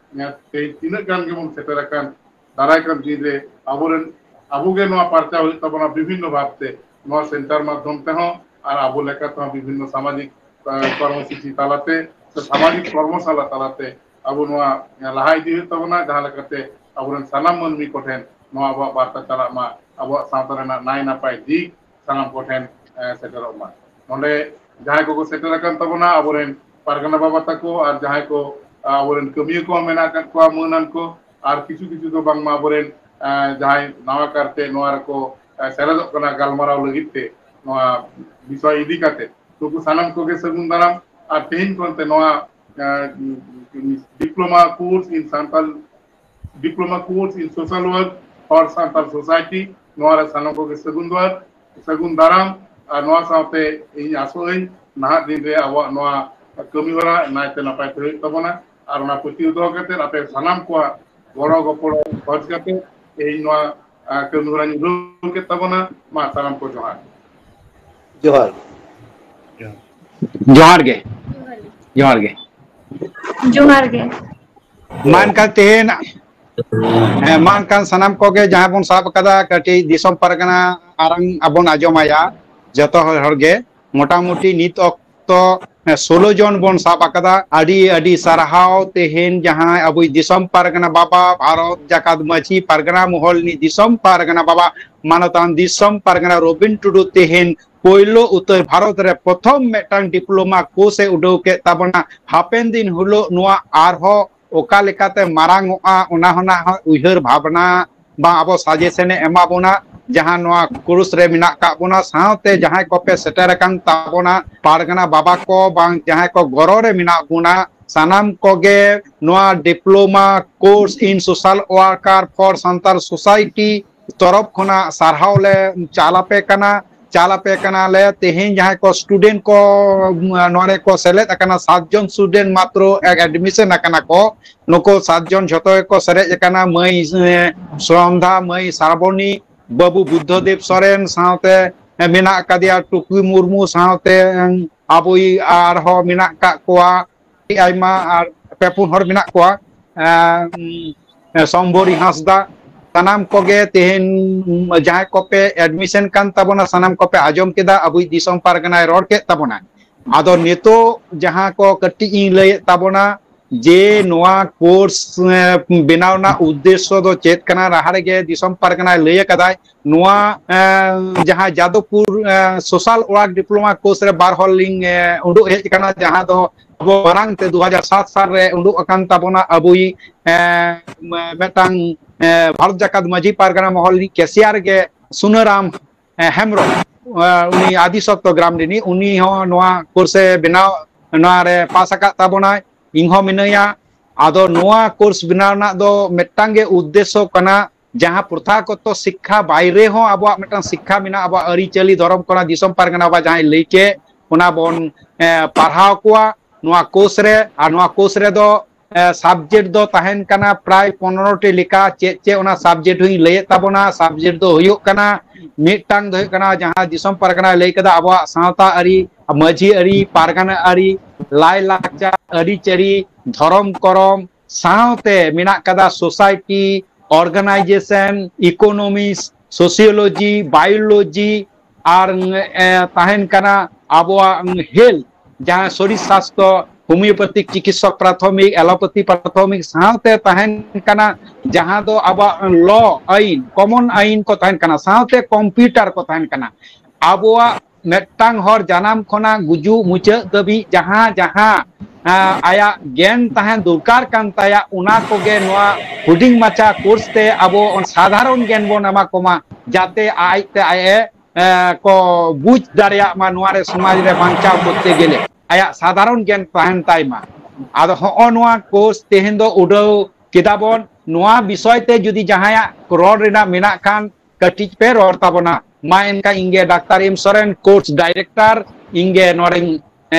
ᱛᱮᱦᱮᱧ ᱛᱤᱱᱟᱹᱜ ᱜᱟᱱ ᱜᱮᱵᱚᱱ ᱥᱮᱴᱮᱨ ᱟᱠᱟᱱ, ᱫᱟᱨᱟᱭ ᱠᱟᱱ ᱫᱤᱱ ᱨᱮ ᱟᱵᱚᱨᱮᱱ, ᱟᱵᱚᱜᱮ ᱱᱚᱣᱟ ᱯᱟᱨᱪᱟᱣ ᱦᱩᱭᱩᱜ ᱛᱟᱵᱚᱱᱟ ᱵᱤᱵᱷᱤᱱᱱᱚ ᱵᱷᱟᱵᱽᱛᱮ, ᱱᱚᱣᱟ center ᱢᱟᱫᱽᱫᱷᱚᱢ ᱛᱮᱦᱚᱸ ᱟᱨ ᱟᱵᱚ ᱞᱮᱠᱟ ᱛᱮᱦᱚᱸ ᱵᱤᱵᱷᱤᱱᱱᱚ ᱥᱟᱢᱟᱡᱤᱠ, ᱟᱸ, ᱠᱚᱨᱢᱚᱥᱩᱪᱤ ᱛᱟᱞᱟᱛᱮ ᱥᱮ ᱥᱟᱢᱟᱡᱤᱠ ᱠᱚᱨᱢᱚᱥᱟᱞᱟ ᱛᱟᱞᱟᱛᱮ ᱟᱵᱚ ᱱᱚᱣᱟ ᱞᱟᱦᱟ ᱤᱫᱤ ᱦᱩᱭᱩᱜ ᱛᱟᱵᱚᱱᱟ, ᱡᱟᱦᱟᱸ ᱞᱮᱠᱟᱛᱮ ᱟᱵᱚᱨᱮᱱ ᱥᱟᱱᱟᱢ ᱢᱟᱹᱱᱢᱤ ᱠᱚᱴᱷᱮᱱ ᱱᱚᱣᱟ ᱟᱵᱚᱣᱟᱜ ᱵᱟᱨᱛᱟ ᱪᱟᱞᱟᱜ ᱢᱟ, ᱟᱵᱚᱣᱟᱜ ᱥᱟᱶᱛᱟ ᱨᱮᱱᱟᱜ ᱱᱟᱭ ᱱᱟᱯᱟᱭ ᱫᱤᱠ ᱥᱟᱱᱟᱢ ᱠᱚᱴᱷᱮᱱ, ᱮ, ᱥᱮᱴᱮᱨᱚᱜ ᱢᱟ᱾ ᱱᱚᱰᱮ ᱡᱟᱦᱟᱸᱭ ᱠᱚᱠᱚ ᱥᱮᱴᱮᱨ ᱟᱠᱟᱱ ᱛᱟᱵᱚᱱᱟ, ᱟᱵᱚᱨᱮᱱ ᱯᱟᱨᱜᱟᱱᱟ ᱵᱟᱵᱟ ᱛᱟᱠᱚ ᱟᱨ ᱡᱟᱦᱟᱸᱭ ᱠᱚ, ᱟ, ᱟᱵᱚᱨᱮᱱ ᱠᱟᱹᱢᱤᱭᱟᱹ ᱠᱚᱦᱚᱸ ᱢᱮᱱᱟᱜ ᱟᱠᱟᱫ ᱠᱚᱣᱟ, ᱢᱟᱹᱱ ᱟᱱ ᱠᱚ, ᱟᱨ ᱠᱤᱪᱷᱩ ᱠᱤᱪᱷᱩ ᱫᱚ ᱵᱟᱝᱢᱟ ᱟᱵᱚᱨᱮᱱ, ᱮ, ᱡᱟᱦᱟᱸᱭ ᱱᱟᱣᱟ ᱠᱟᱨᱛᱮ ᱱᱚᱣᱟ ᱨᱮᱠᱚ, ᱮ, ᱥᱮᱞᱮᱫᱚᱜ ᱠᱟᱱᱟ ᱜᱟᱞᱢᱟᱨᱟᱣ ᱞᱟᱹᱜᱤᱫ ᱛᱮ ᱱᱚᱣᱟ ᱵᱤᱥᱚᱭ ᱤᱫᱤ ᱠᱟᱛᱮ, ᱱᱩᱠᱩ ᱥᱟᱱᱟᱢ ᱠᱚᱜᱮ ᱥᱟᱹᱜᱩᱱ ᱫᱟᱨᱟᱢ᱾ ᱟᱨ ᱛᱮᱦᱮᱧ ᱠᱷᱚᱱ ᱛᱮ ᱱᱚᱣᱟ, ᱮ, diploma course in Santal, diploma course in social work for Santal society, ᱱᱚᱣᱟ ᱨᱮ ᱥᱟᱱᱟᱢ ᱠᱚᱜᱮ ᱥᱟᱹᱜᱩᱱ ᱫᱩᱣᱟᱨ, ᱥᱟᱹᱜᱩᱱ ᱫᱟᱨᱟᱢ᱾ ᱟᱨ ᱱᱚᱣᱟ ᱥᱟᱶᱛᱮ ᱤᱧ ᱟᱥᱚᱜ ᱟᱹᱧ, ᱱᱟᱦᱟᱜ ᱫᱤᱱ ᱨᱮ ᱟᱵᱚᱣᱟᱜ ᱱᱚᱣᱟ ᱠᱟᱹᱢᱤ ᱦᱚᱨᱟ ᱱᱟᱭᱛᱮ ᱱᱟᱯᱟᱭ ᱛᱮ ᱦᱩᱭᱩᱜ ᱛᱟᱵᱚᱱᱟ᱾ ᱟᱨ ᱚᱱᱟ ᱯᱟᱹᱛᱭᱟᱹᱣ ᱫᱚᱦᱚ ᱠᱟᱛᱮ, ᱟᱯᱮ ᱥᱟᱱᱟᱢ ᱠᱚᱣᱟᱜ ᱜᱚᱲᱚ ᱜᱚᱯᱚᱲᱚ ᱠᱷᱚᱡᱽ ᱠᱟᱛᱮ, ᱛᱮᱦᱮᱧ ᱱᱚᱣᱟ, ᱟ, ᱠᱟᱹᱢᱤ ᱦᱚᱨᱟᱧ ᱩᱰᱩᱠ ᱠᱮᱫ ᱛᱟᱵᱚᱱᱟ᱾ ᱢᱟ ᱥᱟᱱᱟᱢ ᱠᱚ ᱡᱚᱦᱟᱨ᱾ ᱡᱚᱦᱟᱨ᱾ ᱡᱚᱦᱟᱨ ᱜᱮ᱾ ᱡᱚᱦᱟᱨ ᱜᱮ᱾ ᱡᱚᱦᱟᱨ ᱜᱮ᱾ ᱢᱟ ᱮᱱᱠᱷᱟᱱ ᱛᱮᱦᱮᱧ, ᱦᱮᱸ, ᱢᱟ ᱮᱱᱠᱷᱟᱱ ᱥᱟᱱᱟᱢ ᱠᱚᱜᱮ ᱡᱟᱦᱟᱸ ᱵᱚᱱ ᱥᱟᱵ ᱟᱠᱟᱫᱟ, ᱠᱟᱹᱴᱤᱡ ᱫᱤᱥᱚᱢ ᱯᱟᱨᱜᱟᱱᱟ ᱟᱲᱟᱝ ᱟᱵᱚᱱ ᱟᱸᱡᱚᱢᱟᱭᱟ᱾ ᱡᱚᱛᱚ ᱦᱚᱲ ᱦᱚᱲ ᱜᱮ ᱢᱚᱴᱟᱢᱩᱴᱤ ᱱᱤᱛ ᱚᱠᱛᱚ ᱥᱳᱞᱳ ᱡᱚᱱ ᱵᱚᱱ ᱥᱟᱵ ᱟᱠᱟᱫᱟ᱾ ᱟᱹᱰᱤ ᱟᱹᱰᱤ ᱥᱟᱨᱦᱟᱣ᱾ ᱛᱮᱦᱮᱧ ᱡᱟᱦᱟᱸᱭ ᱟᱵᱚᱭᱤᱡ ᱫᱤᱥᱚᱢ ᱯᱟᱨᱜᱟᱱᱟ ᱵᱟᱵᱟ, ᱵᱷᱟᱨᱚᱛ ᱡᱟᱠᱟᱛ ᱢᱟᱹᱡᱷᱤ ᱯᱟᱨᱜᱟᱱᱟ ᱢᱚᱦᱚᱞ ᱨᱤᱱᱤᱡ ᱫᱤᱥᱚᱢ ᱯᱟᱨᱜᱟᱱᱟ ᱵᱟᱵᱟ, ᱢᱟᱱᱚᱛᱟᱱ ᱫᱤᱥᱚᱢ ᱯᱟᱨᱜᱟᱱᱟ ᱨᱚᱵᱤᱱ ᱴᱩᱰᱩ ᱛᱮᱦᱮᱧ ᱯᱳᱭᱞᱳ ᱩᱛᱟᱹᱨ ᱵᱷᱟᱨᱚᱛ ᱨᱮ ᱯᱨᱚᱛᱷᱚᱢ ᱢᱤᱫᱴᱟᱝ ᱰᱤᱯᱞᱳᱢᱟ ᱠᱳᱨᱥ ᱮ ᱩᱰᱟᱹᱣ ᱠᱮᱫ ᱛᱟᱵᱚᱱᱟ᱾ ᱦᱟᱯᱮᱱ ᱫᱤᱱ ᱦᱤᱞᱳᱜ ᱱᱚᱣᱟ ᱟᱨᱦᱚᱸ ᱚᱠᱟ ᱞᱮᱠᱟᱛᱮ ᱢᱟᱨᱟᱝ ᱚᱜᱼᱟ, ᱚᱱᱟ ᱦᱚᱸ ᱱᱟᱜ ᱦᱚᱸ ᱩᱭᱦᱟᱹᱨ ᱵᱷᱟᱵᱽᱱᱟ ᱵᱟᱝ ᱟᱵᱚ ᱥᱟᱡᱮᱥᱚᱱ ᱮ ᱮᱢᱟ ᱵᱚᱱᱟ᱾ ᱡᱟᱦᱟᱸ ᱱᱚᱣᱟ ᱠᱳᱨᱥ ᱨᱮ ᱢᱮᱱᱟᱜ ᱠᱟᱜ ᱵᱚᱱᱟ, ᱥᱟᱶᱛᱮ ᱡᱟᱦᱟᱸᱭ ᱠᱚᱯᱮ ᱥᱮᱴᱮᱨ ᱟᱠᱟᱱ ᱛᱟᱵᱚᱱᱟ, ᱯᱟᱨᱜᱟᱱᱟ ᱵᱟᱵᱟ ᱠᱚ ᱵᱟᱝ ᱡᱟᱦᱟᱸᱭ ᱠᱚ ᱜᱚᱨᱚ ᱨᱮ ᱢᱮᱱᱟᱜ ᱵᱚᱱᱟ, ᱥᱟᱱᱟᱢ ᱠᱚᱜᱮ ᱱᱚᱣᱟ Diploma Course in Social Worker for Santal Society ᱛᱚᱨᱚᱯ ᱠᱷᱚᱱᱟᱜ ᱥᱟᱨᱦᱟᱣ ᱞᱮ ᱪᱟᱞ ᱟᱯᱮ ᱠᱟᱱᱟ᱾ ᱪᱟᱞ ᱟᱯᱮ ᱠᱟᱱᱟᱞᱮ᱾ ᱛᱮᱦᱮᱧ ᱡᱟᱦᱟᱸᱭ ᱠᱚ ᱥᱴᱩᱰᱮᱱᱴ ᱠᱚ, ᱩᱢ, ᱱᱚᱰᱮ ᱠᱚ ᱥᱮᱞᱮᱫ ᱟᱠᱟᱱᱟ, ᱥᱟᱛ ᱡᱚᱱ ᱥᱴᱩᱰᱮᱱᱴ ᱢᱟᱛᱨᱚ ᱮᱰᱢᱤᱥᱚᱱ ᱟᱠᱟᱱᱟ ᱠᱚ᱾ ᱱᱩᱠᱩ ᱥᱟᱛ ᱡᱚᱱ ᱡᱷᱚᱛᱚ ᱜᱮᱠᱚ ᱥᱮᱞᱮᱫ ᱟᱠᱟᱱᱟ᱾ ᱢᱟᱹᱭ, ᱮ, ᱥᱨᱚᱱᱫᱷᱟ, ᱢᱟᱹᱭ ᱥᱨᱟᱵᱚᱱᱤ, ᱵᱟᱹᱵᱩ ᱵᱩᱫᱽᱫᱷᱚᱫᱮᱵ ᱥᱚᱨᱮᱱ, ᱥᱟᱶᱛᱮ ᱢᱮᱱᱟᱜ ᱟᱠᱟᱫᱮᱭᱟ ᱴᱩᱠᱩᱭ ᱢᱩᱨᱢᱩ, ᱥᱟᱶᱛᱮ, ᱮ, ᱟᱵᱚᱭᱤᱡ ᱟᱨᱦᱚᱸ ᱢᱮᱱᱟᱜ ᱟᱠᱟᱫ ᱠᱚᱣᱟ ᱟᱹᱰᱤ ᱟᱭᱢᱟ, ᱟᱨ ᱯᱮ ᱯᱩᱱ ᱦᱚᱲ ᱢᱮᱱᱟᱜ ᱠᱚᱣᱟ, ᱮ, ᱩᱢ, ᱥᱚᱢᱵᱚᱨᱤ ᱦᱟᱸᱥᱫᱟ᱾ ᱥᱟᱱᱟᱢ ᱠᱚᱜᱮ ᱛᱮᱦᱮᱧ, ᱩᱢ, ᱡᱟᱦᱟᱸᱭ ᱠᱚᱯᱮ ᱮᱰᱢᱤᱥᱚᱱ ᱠᱟᱱ ᱛᱟᱵᱚᱱᱟ, ᱥᱟᱱᱟᱢ ᱠᱚᱯᱮ ᱟᱸᱡᱚᱢ ᱠᱮᱫᱟ, ᱟᱵᱚᱭᱤᱡ ᱫᱤᱥᱚᱢ ᱯᱟᱨᱜᱟᱱᱟᱭ ᱨᱚᱲ ᱠᱮᱫ ᱛᱟᱵᱚᱱᱟ᱾ ᱟᱫᱚ ᱱᱤᱛᱚᱜ ᱡᱟᱦᱟᱸ ᱠᱚ ᱠᱟᱹᱴᱤᱡ ᱤᱧ ᱞᱟᱹᱭᱮᱫ ᱛᱟᱵᱚᱱᱟ, ᱡᱮ ᱱᱚᱣᱟ ᱠᱳᱨᱥ ᱵᱮᱱᱟᱣ ᱨᱮᱱᱟᱜ ᱩᱫᱽᱫᱮᱥᱥᱚ ᱫᱚ ᱪᱮᱫ ᱠᱟᱱᱟ, ᱞᱟᱦᱟ ᱨᱮᱜᱮ ᱫᱤᱥᱚᱢ ᱯᱟᱨᱜᱟᱱᱟᱭ ᱞᱟᱹᱭ ᱟᱠᱟᱫᱟᱭ᱾ ᱱᱚᱣᱟ ᱡᱟᱦᱟᱸ Jadavpur social work diploma course ᱨᱮ ᱵᱟᱨ ᱦᱚᱲ ᱞᱤᱧ ᱩᱰᱩᱠ ᱦᱮᱡ ᱟᱠᱟᱱᱟ, ᱡᱟᱦᱟᱸ ᱫᱚ ᱟᱵᱚ ᱢᱟᱲᱟᱝ ᱛᱮ ᱫᱩ ᱦᱟᱡᱟᱨ ᱥᱟᱛ ᱥᱟᱞ ᱨᱮ ᱩᱰᱩᱠ ᱟᱠᱟᱱ ᱛᱟᱵᱚᱱᱟ ᱟᱵᱚᱭᱤᱡ ᱢᱤᱫᱴᱟᱝ ᱵᱷᱟᱨᱚᱛ ᱡᱟᱠᱟᱛ ᱢᱟᱹᱡᱷᱤ ᱯᱟᱨᱜᱟᱱᱟ ᱢᱚᱦᱚᱞ ᱨᱤᱱᱤᱡ ᱠᱮᱥᱤᱭᱟᱨ ᱜᱮ ᱥᱩᱱᱟᱹᱨᱟᱢ ᱦᱮᱢᱵᱨᱚᱢ, ᱩᱱᱤ ᱟᱫᱤ ᱥᱚᱛᱛᱚ ᱜᱨᱟᱢ ᱨᱤᱱᱤᱡ, ᱩᱱᱤ ᱦᱚᱸ ᱱᱚᱣᱟ ᱠᱳᱨᱥ ᱮ ᱵᱮᱱᱟᱣ, ᱱᱚᱣᱟ ᱨᱮ ᱯᱟᱥ ᱟᱠᱟᱫ ᱛᱟᱵᱚᱱᱟᱭ᱾ ᱤᱧ ᱦᱚᱸ ᱢᱤᱱᱟᱹᱧᱟ᱾ ᱟᱫᱚ ᱱᱚᱣᱟ ᱠᱳᱨᱥ ᱵᱮᱱᱟᱣ ᱨᱮᱱᱟᱜ ᱫᱚ ᱢᱤᱫᱴᱟᱝ ᱜᱮ ᱩᱫᱽᱫᱮᱥᱥᱚ ᱠᱟᱱᱟ, ᱡᱟᱦᱟᱸ ᱯᱨᱚᱛᱷᱟᱜᱚᱛᱚ ᱥᱤᱠᱠᱷᱟ ᱵᱟᱭᱨᱮ ᱦᱚᱸ ᱟᱵᱚᱣᱟᱜ ᱢᱤᱫᱴᱟᱝ ᱥᱤᱠᱠᱷᱟ ᱢᱮᱱᱟᱜᱼᱟ, ᱟᱵᱚᱣᱟᱜ ᱟᱹᱨᱤᱪᱟᱹᱞᱤ, ᱫᱷᱚᱨᱚᱢ ᱠᱚᱨᱮᱱᱟᱜ, ᱫᱤᱥᱚᱢ ᱯᱟᱨᱜᱟᱱᱟ ᱵᱟ ᱡᱟᱦᱟᱸᱭ ᱞᱟᱹᱭ ᱠᱮᱫ, ᱚᱱᱟ ᱵᱚᱱ ᱯᱟᱲᱦᱟᱣ ᱠᱚᱣᱟ ᱱᱚᱣᱟ ᱠᱳᱨᱥ ᱨᱮ᱾ ᱟᱨ ᱱᱚᱣᱟ ᱠᱳᱨᱥ ᱨᱮᱫᱚ ᱥᱟᱵᱡᱮᱠᱴ ᱫᱚ ᱛᱟᱦᱮᱱ ᱠᱟᱱᱟ ᱯᱨᱟᱭ ᱯᱚᱱᱨᱚ ᱴᱤ ᱞᱮᱠᱟ᱾ ᱪᱮᱫ ᱪᱮᱫ ᱚᱱᱟ ᱥᱟᱵᱡᱮᱠᱴ ᱦᱚᱸᱧ ᱞᱟᱹᱭᱮᱫ ᱛᱟᱵᱚᱱᱟ᱾ ᱥᱟᱵᱡᱮᱠᱴ ᱫᱚ ᱦᱩᱭᱩᱜ ᱠᱟᱱᱟ, ᱢᱤᱫᱴᱟᱝ ᱫᱚ ᱦᱩᱭᱩᱜ ᱠᱟᱱᱟ ᱡᱟᱦᱟᱸ ᱫᱤᱥᱚᱢ ᱯᱟᱨᱜᱟᱱᱟᱭ ᱞᱟᱹᱭ ᱠᱮᱫᱟ, ᱟᱵᱚᱣᱟᱜ ᱥᱟᱶᱛᱟ ᱟᱹᱨᱤ, ᱢᱟᱹᱡᱷᱤ ᱟᱹᱨᱤ, ᱯᱟᱨᱜᱟᱱᱟ ᱟᱹᱨᱤ, ᱞᱟᱭ ᱞᱟᱠᱪᱟᱨ, ᱟᱹᱨᱤᱪᱟᱹᱞᱤ, ᱫᱷᱚᱨᱚᱢ ᱠᱚᱨᱚᱢ, ᱥᱟᱶᱛᱮ ᱢᱮᱱᱟᱜ ᱠᱟᱫᱟ society, organisation, economics, sociology, biology, ᱟᱨ ᱛᱟᱦᱮᱱ ᱠᱟᱱᱟ ᱟᱵᱚᱣᱟᱜ ᱦᱮᱞᱛᱷ, ᱡᱟᱦᱟᱸ ᱥᱚᱨᱤᱨ ᱥᱟᱥᱛᱷᱚ, ᱦᱳᱢᱤᱭᱳᱯᱮᱛᱷᱤᱠ ᱪᱤᱠᱤᱛᱥᱚᱠ ᱯᱨᱟᱛᱷᱚᱢᱤᱠ, ᱮᱞᱳᱯᱮᱛᱷᱤ ᱯᱨᱟᱛᱷᱚᱢᱤᱠ, ᱥᱟᱶᱛᱮ ᱛᱟᱦᱮᱱ ᱠᱟᱱᱟ ᱡᱟᱦᱟᱸ ᱫᱚ ᱟᱵᱚᱣᱟᱜ ᱞᱚ, ᱟᱹᱭᱤᱱ, ᱠᱚᱢᱚᱱ ᱟᱹᱭᱤᱱ ᱠᱚ ᱛᱟᱦᱮᱱ ᱠᱟᱱᱟ, ᱥᱟᱶᱛᱮ ᱠᱚᱢᱯᱤᱭᱩᱴᱟᱨ ᱠᱚ ᱛᱟᱦᱮᱱ ᱠᱟᱱᱟ᱾ ᱟᱵᱚᱣᱟᱜ ᱢᱤᱫᱴᱟᱝ ᱦᱚᱲ ᱡᱟᱱᱟᱢ ᱠᱷᱚᱱᱟᱜ ᱜᱩᱡᱩᱜ ᱢᱩᱪᱟᱹᱫ ᱫᱷᱟᱹᱵᱤᱡ ᱡᱟᱦᱟᱸ ᱡᱟᱦᱟᱸ ᱟᱭᱟᱜ ᱜᱮᱱ ᱛᱟᱦᱮᱸ ᱫᱚᱨᱠᱟᱨ ᱠᱟᱱ ᱛᱟᱭᱟ, ᱚᱱᱟ ᱠᱚᱜᱮ ᱱᱚᱣᱟ ᱦᱩᱰᱤᱧ ᱢᱟᱪᱷᱟ ᱠᱳᱨᱥ ᱛᱮ ᱟᱵᱚ ᱥᱟᱫᱷᱟᱨᱚᱱ ᱜᱮᱱ ᱵᱚᱱ ᱮᱢᱟ ᱠᱚᱢᱟ, ᱡᱟᱛᱮ ᱟᱡᱛᱮ ᱟᱡ ᱮ ᱠᱚ ᱵᱩᱡᱽ ᱫᱟᱲᱮᱭᱟᱜ ᱢᱟ᱾ ᱱᱚᱣᱟ ᱨᱮ ᱥᱚᱢᱟᱡᱽ ᱨᱮ ᱵᱟᱧᱪᱟᱣ ᱠᱚᱨᱛᱮ ᱜᱮᱞᱮ ᱟᱭᱟᱜ ᱥᱟᱫᱷᱟᱨᱚᱱ ᱜᱮᱱ ᱛᱟᱦᱮᱱ ᱛᱟᱭ ᱢᱟ᱾ ᱟᱫᱚ ᱦᱚᱸᱜᱼᱚ ᱱᱚᱣᱟ ᱠᱳᱨᱥ ᱛᱮᱦᱮᱧ ᱫᱚ ᱩᱰᱟᱹᱣ ᱠᱮᱫᱟ ᱵᱚᱱ᱾ ᱱᱚᱣᱟ ᱵᱤᱥᱚᱭ ᱛᱮ ᱡᱩᱫᱤ ᱡᱟᱦᱟᱸᱭᱟᱜ ᱨᱚᱲ ᱨᱮᱱᱟᱜ ᱢᱮᱱᱟᱜ ᱠᱷᱟᱱ, ᱠᱟᱹᱴᱤᱡ ᱯᱮ ᱨᱚᱲ ᱛᱟᱵᱚᱱᱟ᱾ ᱢᱟ ᱮᱱᱠᱷᱟᱱ ᱤᱧ ᱜᱮ ᱰᱟᱠᱛᱟᱨ ᱮᱢ ᱥᱚᱨᱮᱱ, ᱠᱳᱨᱥ ᱰᱟᱭᱨᱮᱠᱴᱚᱨ, ᱤᱧ ᱜᱮ ᱱᱚᱰᱮᱧ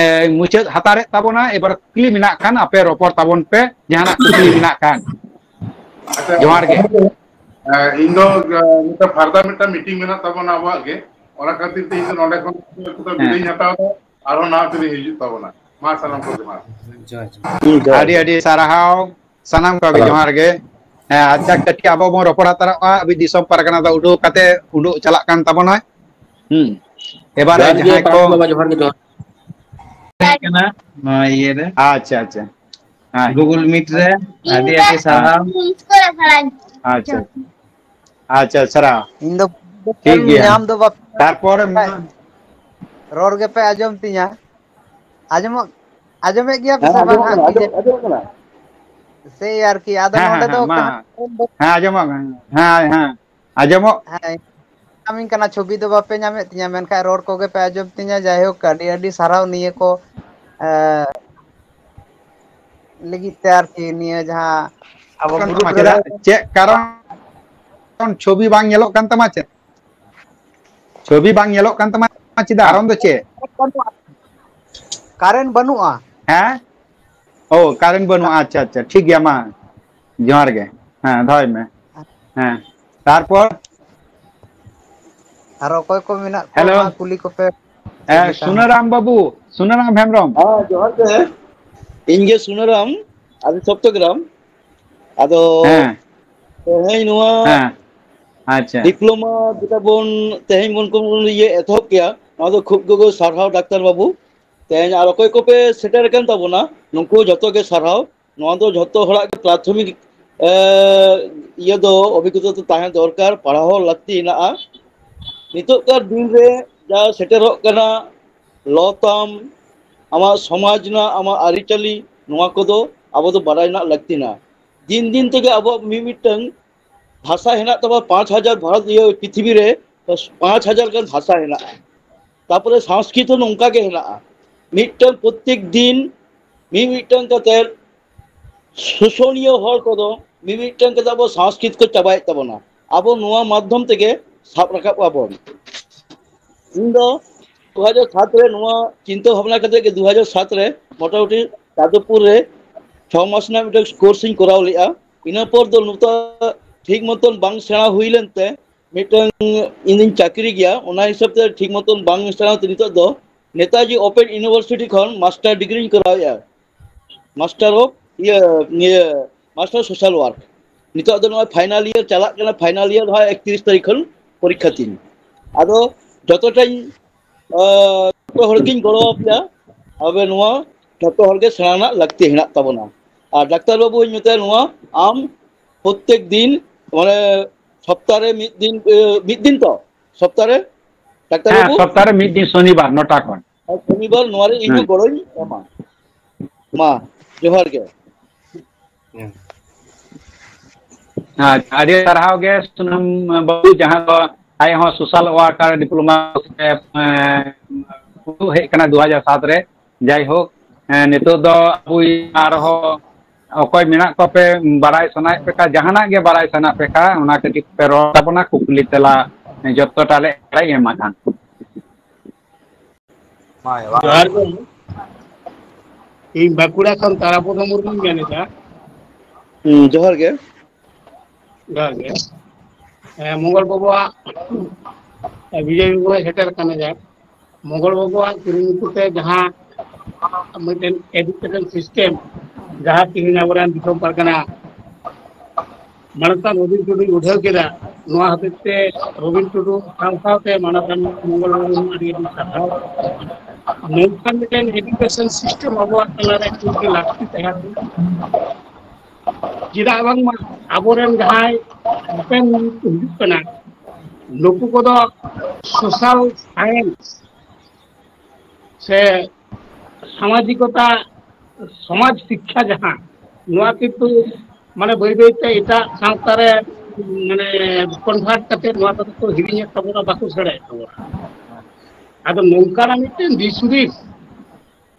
ᱢᱩᱪᱟᱹᱫ ᱦᱟᱛᱟᱲᱮᱫ ᱛᱟᱵᱚᱱᱟ᱾ ᱮᱵᱟᱨ ᱠᱩᱠᱞᱤ ᱢᱮᱱᱟᱜ ᱠᱷᱟᱱ ᱟᱯᱮ ᱨᱚᱯᱚᱲ ᱛᱟᱵᱚᱱ ᱯᱮ, ᱡᱟᱦᱟᱱᱟᱜ ᱠᱩᱠᱞᱤ ᱢᱮᱱᱟᱜ ᱠᱷᱟᱱ᱾ ᱟᱪᱪᱷᱟ, ᱡᱚᱦᱟᱨ ᱜᱮ᱾ ᱤᱧ ᱫᱚ ᱢᱤᱫᱴᱟᱝ ᱯᱷᱟᱨᱫᱟ ᱢᱤᱫᱴᱟᱝ ᱢᱤᱴᱤᱝ ᱢᱮᱱᱟᱜ ᱛᱟᱵᱚᱱᱟ ᱟᱵᱚᱣᱟᱜ ᱜᱮ, ᱚᱱᱟ ᱠᱷᱟᱹᱛᱤᱨ ᱛᱮ ᱤᱧ ᱫᱚ ᱱᱚᱰᱮ ᱠᱷᱚᱱ ᱵᱤᱫᱟᱹᱭ ᱦᱟᱛᱟᱣ ᱮᱫᱟ᱾ ᱟᱨᱦᱚᱸ ᱱᱟᱦᱟᱜ ᱛᱮᱞᱤᱧ ᱦᱤᱡᱩᱜ ᱛᱟᱵᱚᱱᱟ᱾ ᱢᱟ ᱥᱟᱱᱟᱢ ᱠᱚᱜᱮ ᱢᱟ᱾ ᱡᱚᱦᱟᱨ ᱡᱚᱦᱟᱨ᱾ ᱟᱹᱰᱤ ᱟᱹᱰᱤ ᱥᱟᱨᱦᱟᱣ ᱥᱟᱱᱟᱢ ᱠᱚᱜᱮ, ᱡᱚᱦᱟᱨ ᱜᱮ᱾ ᱦᱮᱸ, ᱟᱪᱪᱷᱟ, ᱠᱟᱹᱴᱤᱡ ᱟᱵᱚ ᱵᱚᱱ ᱨᱚᱯᱚᱲ ᱦᱟᱛᱟᱲᱚᱜᱼᱟ᱾ ᱟᱵᱚ ᱫᱤᱥᱚᱢ ᱯᱟᱨᱜᱟᱱᱟ ᱫᱚ ᱩᱰᱩᱠ ᱠᱟᱛᱮ ᱩᱰᱩᱠ ᱪᱟᱞᱟᱜ ᱠᱟᱱ ᱛᱟᱵᱚᱱᱟ᱾ ᱦᱩᱸ, ᱮᱵᱟᱨᱮ ᱡᱚᱦᱟᱨ ᱜᱮ, ᱡᱟᱦᱟᱸᱭ ᱠᱚ ᱵᱟᱵᱟ, ᱡᱚᱦᱟᱨ ᱜᱮ, ᱡᱚᱦᱟᱨ᱾ ᱠᱟᱱᱟ ᱱᱚᱣᱟ ᱤᱭᱟᱹ ᱨᱮ᱾ ᱟᱪᱪᱷᱟ, ᱟᱪᱪᱷᱟ᱾ ᱦᱮᱸ᱾ Google Meet ᱨᱮ ᱟᱹᱰᱤ ᱟᱹᱰᱤ ᱥᱟᱨᱦᱟᱣ᱾ ᱟᱪᱪᱷᱟ᱾ ᱟᱪᱪᱷᱟ, ᱥᱟᱨᱦᱟᱣ᱾ ᱤᱧ ᱫᱚ ᱴᱷᱤᱠ ᱜᱮᱭᱟ᱾ ᱧᱟᱢ ᱫᱚ ᱵᱟᱯᱮ ᱛᱟᱨᱯᱚᱨ ᱨᱚᱲ ᱜᱮᱯᱮ ᱟᱸᱡᱚᱢ ᱛᱤᱧᱟ᱾ ᱟᱸᱡᱚᱢᱚᱜ, ᱟᱸᱡᱚᱢᱮᱫ ᱜᱮᱭᱟ ᱯᱮ ᱦᱮᱸ, ᱥᱮ ᱵᱟᱝ ᱟᱸᱡᱚᱢᱚᱜ ᱦᱟᱸᱜ ᱠᱟᱱᱟ, ᱠᱤ ᱟᱸᱡᱚᱢ, ᱡᱟᱹᱱᱤᱡ? ᱟᱸᱡᱚᱢᱚᱜ ᱠᱟᱱᱟ᱾ ᱥᱮᱭ ᱟᱨᱠᱤ, ᱟᱫᱚ ᱦᱮᱸ, ᱦᱮᱸ, ᱱᱚᱰᱮ ᱫᱚ ᱦᱮᱸ, ᱢᱟ᱾ ᱠᱟᱱᱟ ᱦᱮᱸ, ᱟᱸᱡᱚᱢᱚᱜ ᱠᱟᱱᱟ᱾ ᱦᱮᱸ, ᱦᱮᱸ, ᱟᱸᱡᱚᱢᱚᱜ ᱦᱮᱸ, ᱧᱟᱢᱤᱧ ᱠᱟᱱᱟ, ᱪᱷᱚᱵᱤ ᱫᱚ ᱵᱟᱯᱮ ᱧᱟᱢᱮᱫ ᱛᱤᱧᱟ, ᱢᱮᱱᱠᱷᱟᱱ ᱨᱚᱲ ᱠᱚᱜᱮ ᱯᱮ ᱟᱸᱡᱚᱢ ᱛᱤᱧᱟ᱾ ᱡᱟᱭᱦᱳᱠ, ᱟᱹᱰᱤ ᱟᱹᱰᱤ ᱥᱟᱨᱦᱟᱣ ᱱᱤᱭᱟᱹ ᱠᱚ, ᱮᱸ, ᱞᱟᱹᱜᱤᱫ ᱛᱮ ᱟᱨᱠᱤ, ᱱᱤᱭᱟᱹ ᱡᱟᱦᱟᱸ ᱟᱵᱚ ᱠᱟᱱ ᱜᱩᱨᱩ ᱛᱟᱢᱟ ᱪᱮᱫᱟᱜ? ᱪᱮᱫ ᱠᱟᱨᱚᱱ? ᱪᱷᱚᱵᱤ ᱵᱟᱝ ᱧᱮᱞᱚᱜ ᱠᱟᱱ ᱛᱟᱢᱟ ᱪᱮᱫ? ᱪᱷᱚᱵᱤ ᱵᱟᱝ ᱧᱮᱞᱚᱜ ᱠᱟᱱ ᱛᱟᱢᱟ ᱪᱮᱫᱟᱜ? ᱠᱟᱨᱚᱱ ᱫᱚ ᱪᱮᱫ? ᱠᱟᱨᱮᱱᱴ ᱵᱟᱹᱱᱩᱜᱼᱟ᱾ ᱦᱮᱸ? ᱳ, ᱠᱟᱨᱮᱱᱴ ᱵᱟᱹᱱᱩᱜᱼᱟ᱾ ᱟᱪᱪᱷᱟ, ᱟᱪᱪᱷᱟ, ᱴᱷᱤᱠ ᱜᱮᱭᱟ, ᱢᱟ ᱡᱚᱦᱟᱨ ᱜᱮ᱾ ᱦᱮᱸ, ᱫᱚᱦᱚᱭ ᱢᱮ᱾ ᱦᱮᱸ, ᱛᱟᱨᱯᱚᱨ? ᱟᱨ ᱚᱠᱚᱭ ᱠᱚ ᱢᱮᱱᱟᱜ ᱠᱚᱣᱟ, ᱦᱮᱞᱳ᱾ ᱢᱟ ᱠᱩᱞᱤ ᱠᱚᱯᱮ᱾ ᱦᱮᱸ, ᱥᱩᱱᱟᱨᱟᱢ ᱵᱟᱹᱵᱩ, ᱥᱩᱱᱟᱨᱟᱢ ᱦᱮᱢᱵᱨᱚᱢ᱾ ᱦᱮᱸ, ᱡᱚᱦᱟᱨ ᱜᱮ᱾ ᱤᱧ ᱜᱮ ᱥᱩᱱᱟᱨᱟᱢ, ᱟᱹᱫᱤ ᱥᱚᱯᱛᱚ ᱜᱨᱟᱢ᱾ ᱟᱫᱚ ᱦᱮᱸ᱾ ᱛᱮᱦᱮᱧ ᱱᱚᱣᱟ ᱦᱮᱸ᱾ ᱟᱪᱪᱷᱟ᱾ ᱰᱤᱯᱞᱳᱢᱟ ᱡᱮᱴᱟ ᱵᱚᱱ ᱛᱮᱦᱮᱧ ᱵᱚᱱ, ᱵᱚᱱ ᱤᱭᱟᱹ ᱮᱛᱚᱦᱚᱵ ᱠᱮᱭᱟ, ᱱᱚᱣᱟ ᱫᱚ ᱠᱷᱩᱵ ᱜᱮ ᱥᱟᱨᱦᱟᱣ ᱰᱟᱠᱛᱟᱨ ᱵᱟᱹᱵᱩ᱾ ᱛᱮᱦᱮᱧ ᱟᱨ ᱚᱠᱚᱭ ᱠᱚᱯᱮ ᱥᱮᱴᱮᱨ ᱟᱠᱟᱱ ᱛᱟᱵᱚᱱᱟ, ᱱᱩᱠᱩ ᱡᱷᱚᱛᱚ ᱜᱮ ᱥᱟᱨᱦᱟᱣ᱾ ᱱᱚᱣᱟ ᱫᱚ ᱡᱷᱚᱛᱚ ᱦᱚᱲᱟᱜ ᱜᱮ ᱯᱨᱟᱛᱷᱚᱢᱤᱠ, ᱮ, ᱤᱭᱟᱹ ᱫᱚ, ᱚᱵᱷᱤᱜᱽᱜᱚᱛᱟ ᱫᱚ ᱛᱟᱦᱮᱸ ᱫᱚᱨᱠᱟᱨ, ᱯᱟᱲᱦᱟᱣ ᱦᱚᱸ ᱞᱟᱹᱠᱛᱤ ᱦᱮᱱᱟᱜᱼᱟ᱾ ᱱᱤᱛᱚᱜ ᱠᱟᱨ ᱫᱤᱱ ᱨᱮ ᱡᱟ ᱥᱮᱴᱮᱨᱚᱜ ᱠᱟᱱᱟ, ᱞᱚ ᱛᱟᱢ, ᱟᱢᱟᱜ ᱥᱚᱢᱟᱡᱽ ᱨᱮᱱᱟᱜ, ᱟᱢᱟᱜ ᱟᱹᱨᱤᱪᱟᱹᱞᱤ, ᱱᱚᱣᱟ ᱠᱚᱫᱚ ᱟᱵᱚ ᱫᱚ ᱵᱟᱰᱟᱭ ᱨᱮᱱᱟᱜ ᱞᱟᱹᱠᱛᱤ ᱢᱮᱱᱟᱜᱼᱟ᱾ ᱫᱤᱱ ᱫᱤᱱ ᱛᱮᱜᱮ ᱟᱵᱚᱣᱟᱜ ᱢᱤᱢᱤᱫᱴᱟᱝ ᱵᱷᱟᱥᱟ ᱦᱮᱱᱟᱜ ᱛᱟᱵᱚᱱᱟ, ᱯᱟᱸᱪ ᱦᱟᱡᱟᱨ ᱵᱷᱟᱨᱚᱛ, ᱤᱭᱟᱹ, ᱯᱨᱤᱛᱷᱤᱵᱤ ᱨᱮ ᱯᱟᱸᱪ ᱦᱟᱡᱟᱨ ᱜᱟᱱ ᱵᱷᱟᱥᱟ ᱦᱮᱱᱟᱜᱼᱟ᱾ ᱛᱟᱯᱚᱨᱮ ᱥᱚᱝᱥᱠᱨᱤᱛ ᱦᱚᱸ ᱱᱚᱝᱠᱟ ᱜᱮ ᱦᱮᱱᱟᱜᱼᱟ᱾ ᱢᱤᱫᱴᱟᱝ ᱯᱨᱚᱛᱮᱠ ᱫᱤᱱ ᱢᱤᱢᱤᱫᱴᱟᱝ ᱠᱟᱛᱮ ᱥᱩᱥᱚᱱᱤᱭᱟᱹ ᱦᱚᱲ ᱠᱚᱫᱚ ᱢᱤᱢᱤᱫᱴᱟᱝ ᱠᱟᱛᱮ ᱟᱵᱚ ᱥᱚᱝᱥᱠᱨᱤᱛ ᱠᱚ ᱪᱟᱵᱟᱭᱮᱫ ᱛᱟᱵᱚᱱᱟ᱾ ᱟᱵᱚ ᱱᱚᱣᱟ ᱢᱟᱫᱽᱫᱷᱚᱢ ᱛᱮᱜᱮ ᱥᱟᱵ ᱨᱟᱠᱟᱵ ᱟᱵᱚᱱ᱾ ᱤᱧ ᱫᱚ ᱫᱩ ᱦᱟᱡᱟᱨ ᱥᱟᱛ ᱨᱮ ᱱᱚᱣᱟ ᱪᱤᱱᱛᱟᱹ ᱵᱷᱟᱵᱽᱱᱟ ᱠᱟᱛᱮ ᱜᱮ ᱫᱩ ᱦᱟᱡᱟᱨ ᱥᱟᱛ ᱨᱮ ᱢᱚᱴᱟᱢᱩᱴᱤ ᱡᱟᱫᱚᱵᱯᱩᱨ ᱨᱮ ᱪᱷᱚ ᱢᱟᱥ ᱨᱮᱱᱟᱜ ᱢᱤᱫᱴᱟᱝ ᱠᱳᱨᱥ ᱤᱧ ᱠᱚᱨᱟᱣ ᱞᱮᱫᱼᱟ᱾ ᱤᱱᱟᱹ ᱯᱚᱨ ᱫᱚ ᱱᱚᱛᱮ ᱴᱷᱤᱠ ᱢᱚᱛᱚᱱ ᱵᱟᱝ ᱥᱮᱬᱟ ᱦᱩᱭ ᱞᱮᱱᱛᱮ ᱢᱤᱫᱴᱟᱝ ᱤᱧ ᱫᱩᱧ ᱪᱟᱹᱠᱨᱤ ᱜᱮᱭᱟ, ᱚᱱᱟ ᱦᱤᱥᱟᱹᱵ ᱛᱮ ᱴᱷᱤᱠ ᱢᱚᱛᱚᱱ ᱵᱟᱝ ᱥᱮᱬᱟ ᱛᱮ ᱱᱤᱛᱚᱜ ᱫᱚ ᱱᱮᱛᱟᱡᱤ ᱳᱯᱮᱱ ᱤᱭᱩᱱᱤᱵᱷᱟᱨᱥᱤᱴᱤ ᱠᱷᱚᱱ ᱢᱟᱥᱴᱟᱨ ᱰᱤᱜᱽᱨᱤᱧ ᱠᱚᱨᱟᱣᱮᱫᱼᱟ, ᱢᱟᱥᱴᱟᱨ ᱚᱯᱷ ᱤᱭᱟᱹ, ᱤᱭᱟᱹ, ᱢᱟᱥᱴᱟᱨ ᱥᱳᱥᱟᱞ ᱣᱟᱨᱠ᱾ ᱱᱤᱛᱚᱜ ᱫᱚ ᱱᱚᱜᱼᱚᱭ ᱯᱷᱟᱭᱱᱟᱞ ᱤᱭᱟᱨ ᱪᱟᱞᱟᱜ ᱠᱟᱱᱟ, ᱯᱷᱟᱭᱱᱟᱞ ᱤᱭᱟᱨ ᱦᱚᱸ ᱮᱠᱛᱨᱤᱥ ᱛᱟᱹᱨᱤᱠᱷ ᱠᱷᱚᱱ ᱯᱚᱨᱤᱠᱠᱷᱟ ᱛᱤᱧ᱾ ᱟᱫᱚ ᱡᱚᱛᱚᱴᱟᱧ, ᱟᱸ, ᱡᱚᱛᱚ ᱦᱚᱲ ᱜᱤᱧ ᱜᱚᱲᱚ ᱟᱯᱮᱭᱟ᱾ ᱟᱵᱮ ᱱᱚᱣᱟ ᱡᱚᱛᱚ ᱦᱚᱲ ᱜᱮ ᱥᱮᱬᱟ ᱨᱮᱱᱟᱜ ᱞᱟᱹᱠᱛᱤ ᱦᱮᱱᱟᱜ ᱛᱟᱵᱚᱱᱟ᱾ ᱟᱨ ᱰᱟᱠᱛᱟᱨ ᱵᱟᱹᱵᱩᱧ ᱢᱮᱛᱟᱭᱟ ᱱᱚᱣᱟ, ᱟᱢ ᱯᱨᱚᱛᱮᱠ ᱫᱤᱱ, ᱢᱟᱱᱮ ᱥᱚᱯᱛᱟᱦᱚ ᱨᱮ ᱢᱤᱫ ᱫᱤᱱ, ᱮ, ᱢᱤᱫ ᱫᱤᱱ ᱛᱚ? ᱰᱟᱠᱛᱟᱨ ᱦᱮᱸ, ᱵᱟᱹᱵᱩ? ᱥᱚᱯᱛᱟᱦᱚ ᱨᱮ ᱢᱤᱫ ᱫᱤᱱ, ᱥᱚᱱᱤᱵᱟᱨ ᱱᱚᱴᱟ ᱠᱷᱚᱱ᱾ ᱟᱨ ᱥᱚᱱᱤᱵᱟᱨ ᱱᱚᱣᱟ ᱨᱮ ᱤᱧ ᱦᱚᱸ ᱦᱮᱸ᱾ ᱜᱚᱲᱚᱧ ᱮᱢᱟ᱾ ᱢᱟ, ᱡᱚᱦᱟᱨ ᱜᱮ᱾ ᱦᱮᱸ᱾ ᱟᱪᱪᱷᱟ, ᱟᱹᱰᱤ ᱥᱟᱨᱦᱟᱣ ᱜᱮ ᱥᱩᱱᱟᱢ ᱵᱟᱹᱵᱩ, ᱡᱟᱦᱟᱸ ᱫᱚ ᱟᱡ ᱦᱚᱸ social worker diploma ᱮ, ᱩᱰᱩᱠ ᱦᱮᱡ ᱠᱟᱱᱟ ᱫᱩ ᱦᱟᱡᱟᱨ ᱥᱟᱛ ᱨᱮ᱾ ᱡᱟᱭᱦᱳᱠ, ᱮ, ᱱᱤᱛᱚᱜ ᱫᱚ ᱟᱵᱚ ᱟᱨᱦᱚᱸ ᱚᱠᱚᱭ ᱢᱮᱱᱟᱜ ᱠᱚᱣᱟ ᱯᱮ, ᱵᱟᱲᱟᱭ ᱥᱟᱱᱟᱭᱮᱫ ᱯᱮ ᱠᱷᱟᱱ, ᱡᱟᱦᱟᱱᱟᱜ ᱜᱮ ᱵᱟᱲᱟᱭ ᱥᱟᱱᱟ ᱯᱮ ᱠᱷᱟᱱ, ᱚᱱᱟ ᱠᱟᱹᱴᱤᱡ ᱯᱮ ᱨᱚᱲ ᱛᱟᱵᱚᱱᱟ, ᱠᱩᱠᱞᱤ ᱛᱮᱞᱟ ᱡᱚᱛᱚᱴᱟ ᱞᱮ ᱮᱢᱟ ᱠᱷᱟᱱ᱾ ᱦᱳᱭ, ᱡᱚᱦᱟᱨ ᱜᱮ᱾ ᱤᱧ ᱵᱟᱸᱠᱩᱲᱟ ᱠᱷᱚᱱ ᱛᱟᱨᱟᱯᱚᱫᱚ ᱢᱩᱨᱢᱩᱧ ᱢᱮᱱᱮᱫᱟ᱾ ᱦᱩᱸ, ᱡᱚᱦᱟᱨ ᱜᱮ᱾ ᱡᱚᱦᱟᱨ ᱜᱮ᱾ ᱦᱮᱸ, ᱢᱚᱝᱜᱚᱞ ᱵᱟᱵᱩᱣᱟᱜ, ᱵᱤᱡᱚᱭ ᱵᱟᱵᱩᱭ ᱥᱮᱴᱮᱨ ᱠᱟᱱᱟ ᱡᱟᱦᱟᱸ᱾ ᱢᱚᱝᱜᱚᱞ ᱵᱟᱵᱩᱣᱟᱜ ᱠᱩᱨᱩᱢᱩᱴᱩ ᱛᱮ ᱡᱟᱦᱟᱸ ᱢᱤᱫᱴᱮᱱ education system, ᱡᱟᱦᱟᱸ ᱛᱮᱦᱮᱧ ᱟᱵᱚᱨᱮᱱ ᱫᱤᱥᱚᱢ ᱯᱟᱨᱜᱟᱱᱟ ᱢᱟᱱᱚᱛᱟᱱ ᱨᱚᱵᱤᱱ ᱴᱩᱰᱩᱭ ᱩᱰᱷᱟᱹᱣ ᱠᱮᱫᱟ, ᱱᱚᱣᱟ ᱦᱚᱛᱮᱡ ᱛᱮ ᱨᱚᱵᱤᱱ ᱴᱩᱰᱩ ᱥᱟᱶ ᱥᱟᱶᱛᱮ ᱢᱟᱱᱚᱛᱟᱱ ᱢᱚᱝᱜᱚᱞ ᱵᱟᱵᱩ ᱦᱚᱸ ᱟᱹᱰᱤ ᱟᱹᱰᱤ ᱥᱟᱨᱦᱟᱣ᱾ ᱱᱚᱝᱠᱟᱱ ᱢᱤᱫᱴᱮᱱ education system ᱟᱵᱚᱣᱟᱜ ᱛᱟᱞᱟᱨᱮ ᱮᱠᱟᱞ ᱜᱮ ᱞᱟᱹᱠᱛᱤ ᱛᱟᱦᱮᱸ ᱠᱟᱱᱟ᱾ ᱪᱮᱫᱟᱜ ᱵᱟᱝᱢᱟ ᱟᱵᱚᱨᱮᱱ ᱡᱟᱦᱟᱸᱭ ᱦᱟᱯᱮᱱ ᱫᱤᱱ ᱠᱚ ᱦᱤᱡᱩᱜ ᱠᱟᱱᱟ, ᱱᱩᱠᱩ ᱠᱚᱫᱚ social science ᱥᱮ ᱥᱟᱢᱟᱡᱤᱠᱚᱛᱟ, ᱥᱚᱢᱟᱡᱽ ᱥᱤᱠᱠᱷᱟ ᱡᱟᱦᱟᱸ, ᱱᱚᱣᱟ ᱠᱤᱱᱛᱩ ᱢᱟᱱᱮ ᱵᱟᱹᱭ ᱵᱟᱹᱭ ᱛᱮ ᱮᱴᱟᱜ ᱥᱟᱶᱛᱟ ᱨᱮ ᱢᱟᱱᱮ convert ᱠᱟᱛᱮ ᱱᱚᱣᱟ ᱠᱚᱫᱚ ᱠᱚ ᱦᱤᱲᱤᱧᱮᱫ ᱛᱟᱵᱚᱱᱟ, ᱵᱟᱠᱚ ᱥᱮᱬᱟᱭᱮᱫ ᱛᱟᱵᱚᱱᱟ᱾ ᱟᱫᱚ ᱱᱚᱝᱠᱟᱱᱟᱜ ᱢᱤᱫᱴᱮᱱ ᱫᱤᱥ ᱦᱩᱫᱤᱥ